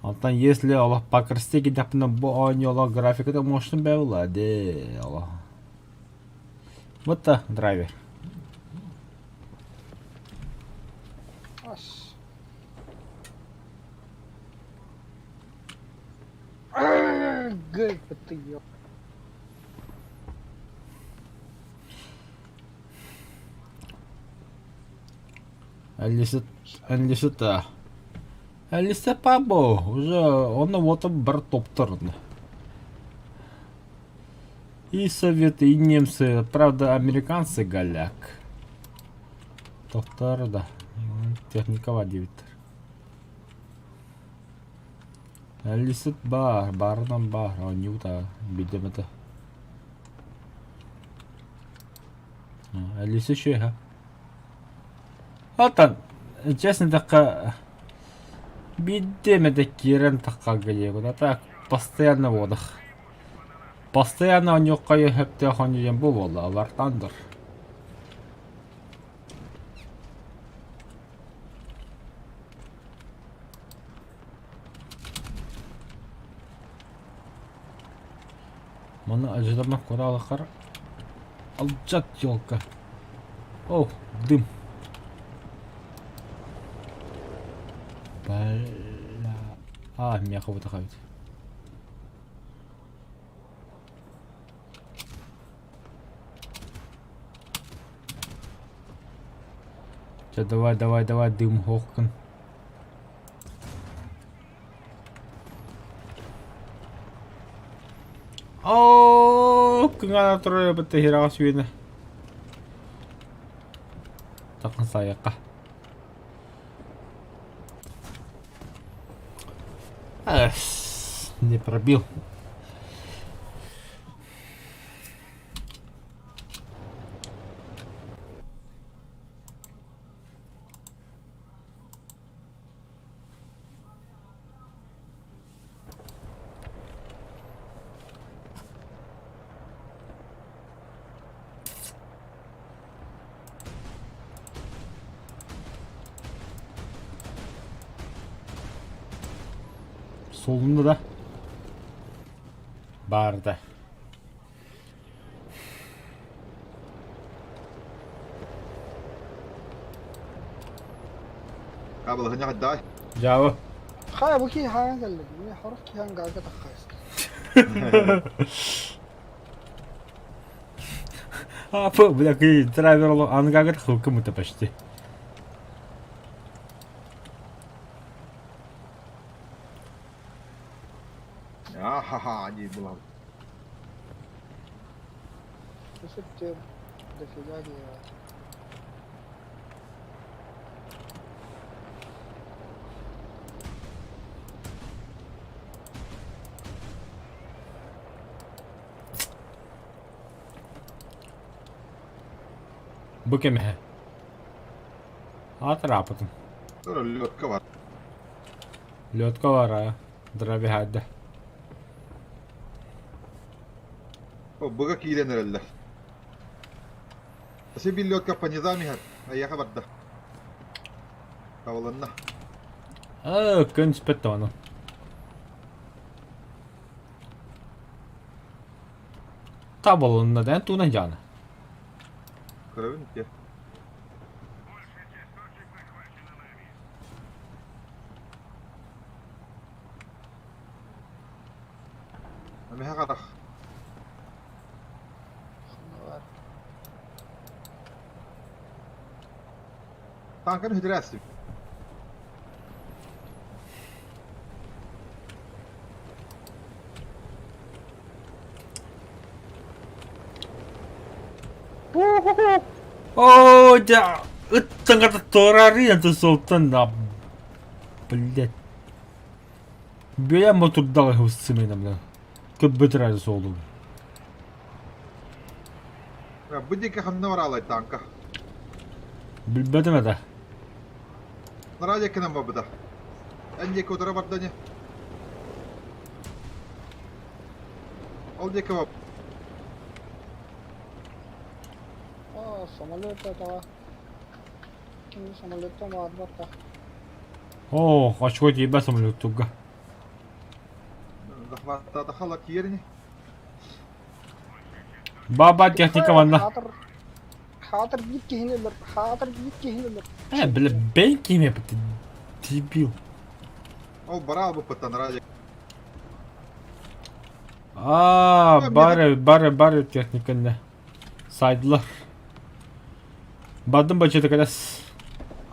A: Онтон если олох по красоте киирдэхпинэ бу оонньуу олох графиката мощный бэйэ дии олох. Вот та драйвер.
B: Ас. Гэй, ты ё.
A: Алиса, Алиса Пабо уже он вот бар топторно. И советы, и немцы, правда, американцы голяк. Тохтор да. Техникаҕа диэбиттэр. Алисыт баар, баарынан баар, оонньуута билдим этэ. Алиса үчүгэй Оттон, честно эттэххэ, биирдэ эмэтэ киирэн таххарга диэбит, а так постоянно буолах. Постоянно оонньуохха сөптөөх оонньуу диэн бу буолла, War Thunder. Маны ожидама куралахар алдьат елка. О, дым. Бля. А, миэхэ бутаха эбит. Чэ, давай, давай, давай, дым хоқкын. Оо, кыҥаана турар эбит иһирэҕэ сүүнэ. Таххан саайыахха. Не пробил. Solunda да баарда.
C: Хаабылаһынньах дай.
A: Дьаабы.
B: Хайа бу киһи хаайан кэллэ дии. Хорох киһи ангаарга таххайыста.
A: А, бля, драйвер ангаарга таххылкым почти.
C: Ахаха, дии булам.
B: Сөптөр дофига дии.
A: Бу кэмэһэ. Аатыраапытым.
C: Лётка бар.
A: Лётка бар, дровиһаада.
C: Быга киирэн эрэллэр. Өссө биир лётка по низам иһэр. Айаха барда. Табылынна.
A: Аа, күн түспэт даҕаны. Табылынна да тугунан дьааны.
C: Көрөбүн ити. Эмэһэ харах. Танканы хүтүрээсти.
A: Оо, дьэ, ыттан туорарыйан тусултан да, блядь. Бэйэм мотурдаҕа хыссымына, бля. Көббөтөр суолум.
C: Бу диэки ханна бараалай танка?
A: Билбэтим этэ.
C: Нараа диэкинэн барбыта. Эн диэки утары барда ини. Ол диэки бар.
B: А, самолет этого. Самолеттан баарбат
A: Оо, очко тиийбэт самолеттуга.
C: Захваттаатахала тиийэр ини.
A: Баба техника манна.
B: Хаатыр хаатыр биир киһини өлөр, хаатыр биир киһини өлөр.
A: Э, бля, бэйэн киһи эппит дебил.
C: Ол бара албыппыттан радик.
A: Аа, бары, бары, бары техниканы. Сайдылар. Бардым бачыта кэлэс.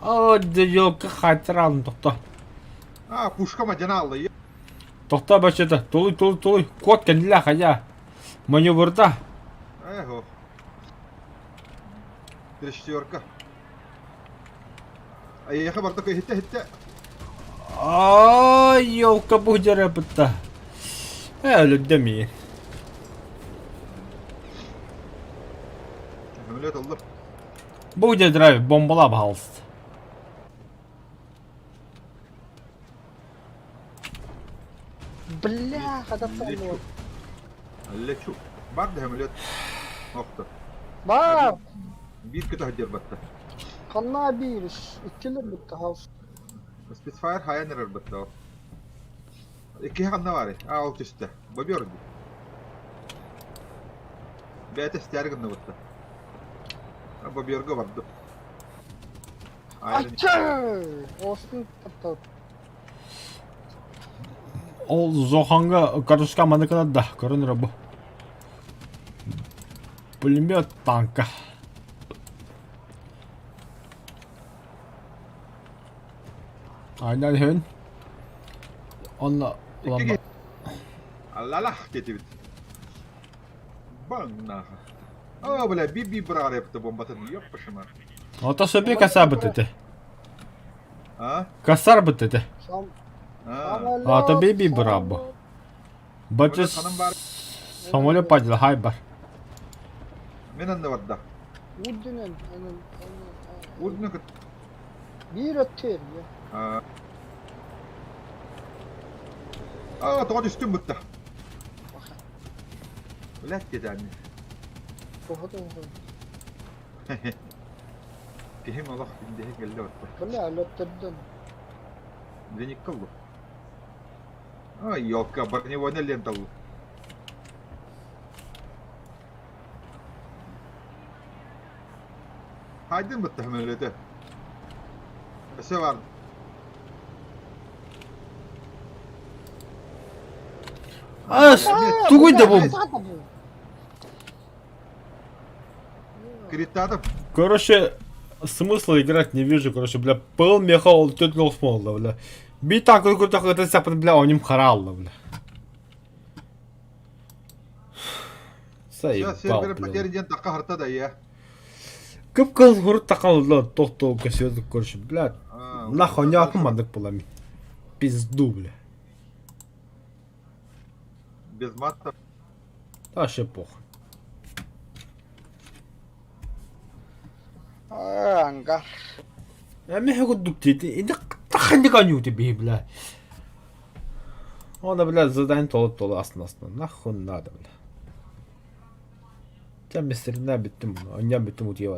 A: Оо, дьолка хайтар алдым тохто.
C: А, пушка мадьана алла.
A: Тохто бачыта, тулуй, тулуй, тулуй. Кот кэннилэ хайа. Маневрда.
C: Эхо. Трещерка. Айыха барта иһиттэ иһиттэ.
A: Ай, елка будера бытта. Э, өлүрдэ миин.
C: Самолет аллып.
A: Бу драйв бомбала пожалуйста.
B: Бляха, да
C: Лечу. Лечу. Бар да самолет. Охто.
B: Бар!
C: Биир көтө батта.
B: Ханна биир, иккилер бутта хаус.
C: Спецфайр хайан эрэр батта. Икки ханна бары. А, ол түстэ. Бобер ди. Бэйэтэ истээри гынна бутта. Боберга барды.
B: Ача! Остун таптал.
A: Ол Зоханга картошка маныкына да, көрөн эрэ бу. Пулемет танка. Айнан иһэбин. Онно уламма.
C: Аллалах диэтибит. Баҥ нааха. Оо, бля, би-би быраҕар эбитэ бомбатын, ёппашыма.
A: Ото сөбү касаабыт этэ.
C: А?
A: Касарбыт этэ.
B: Сам
C: А.
A: Ата би-би быраабы. Бачы самолет падла хай бар.
C: Мен анны барда.
B: Үрдүнэн
C: Үрдүнэн кыт.
B: Биир өттүөр.
C: А. А, тоҕо түстүм бытта. Блядь, дедами.
B: Тоҕо
C: Киһим олох индиһи кэллэ батта.
B: Бля, өлөттөрдүм.
C: Двойникка булу. Ай, елка, броневойная лента был. Хайдын бытта хөмөлөтө. Өсө бар.
A: Ас, тугуй да бу.
C: Криттадым.
A: Короче, смысла играть не вижу, короче, бля, пыл меха ол төт голфмолла, бля. Би так курдук это сапын, бля, оним харалла, бля.
C: Сейчас
A: Заебал,
C: сервер
A: бля.
C: потерян диэн такка харта да я.
A: Кып-кыл хурут такал, тохто көсөдүк, короче, бля. Нахуй не мандык була Пизду, бля.
C: Без мата.
A: Да, вообще похуй.
B: Ангар.
A: Эмиэ курдук диэти, ити таханнык оонньуу биһи, бля. Оны, бля, задание толуп-толу астын-астын. Нахуй надо, бля. Дьэ, мистеринэ бүттүм, оонньоон бүттүм утуйа.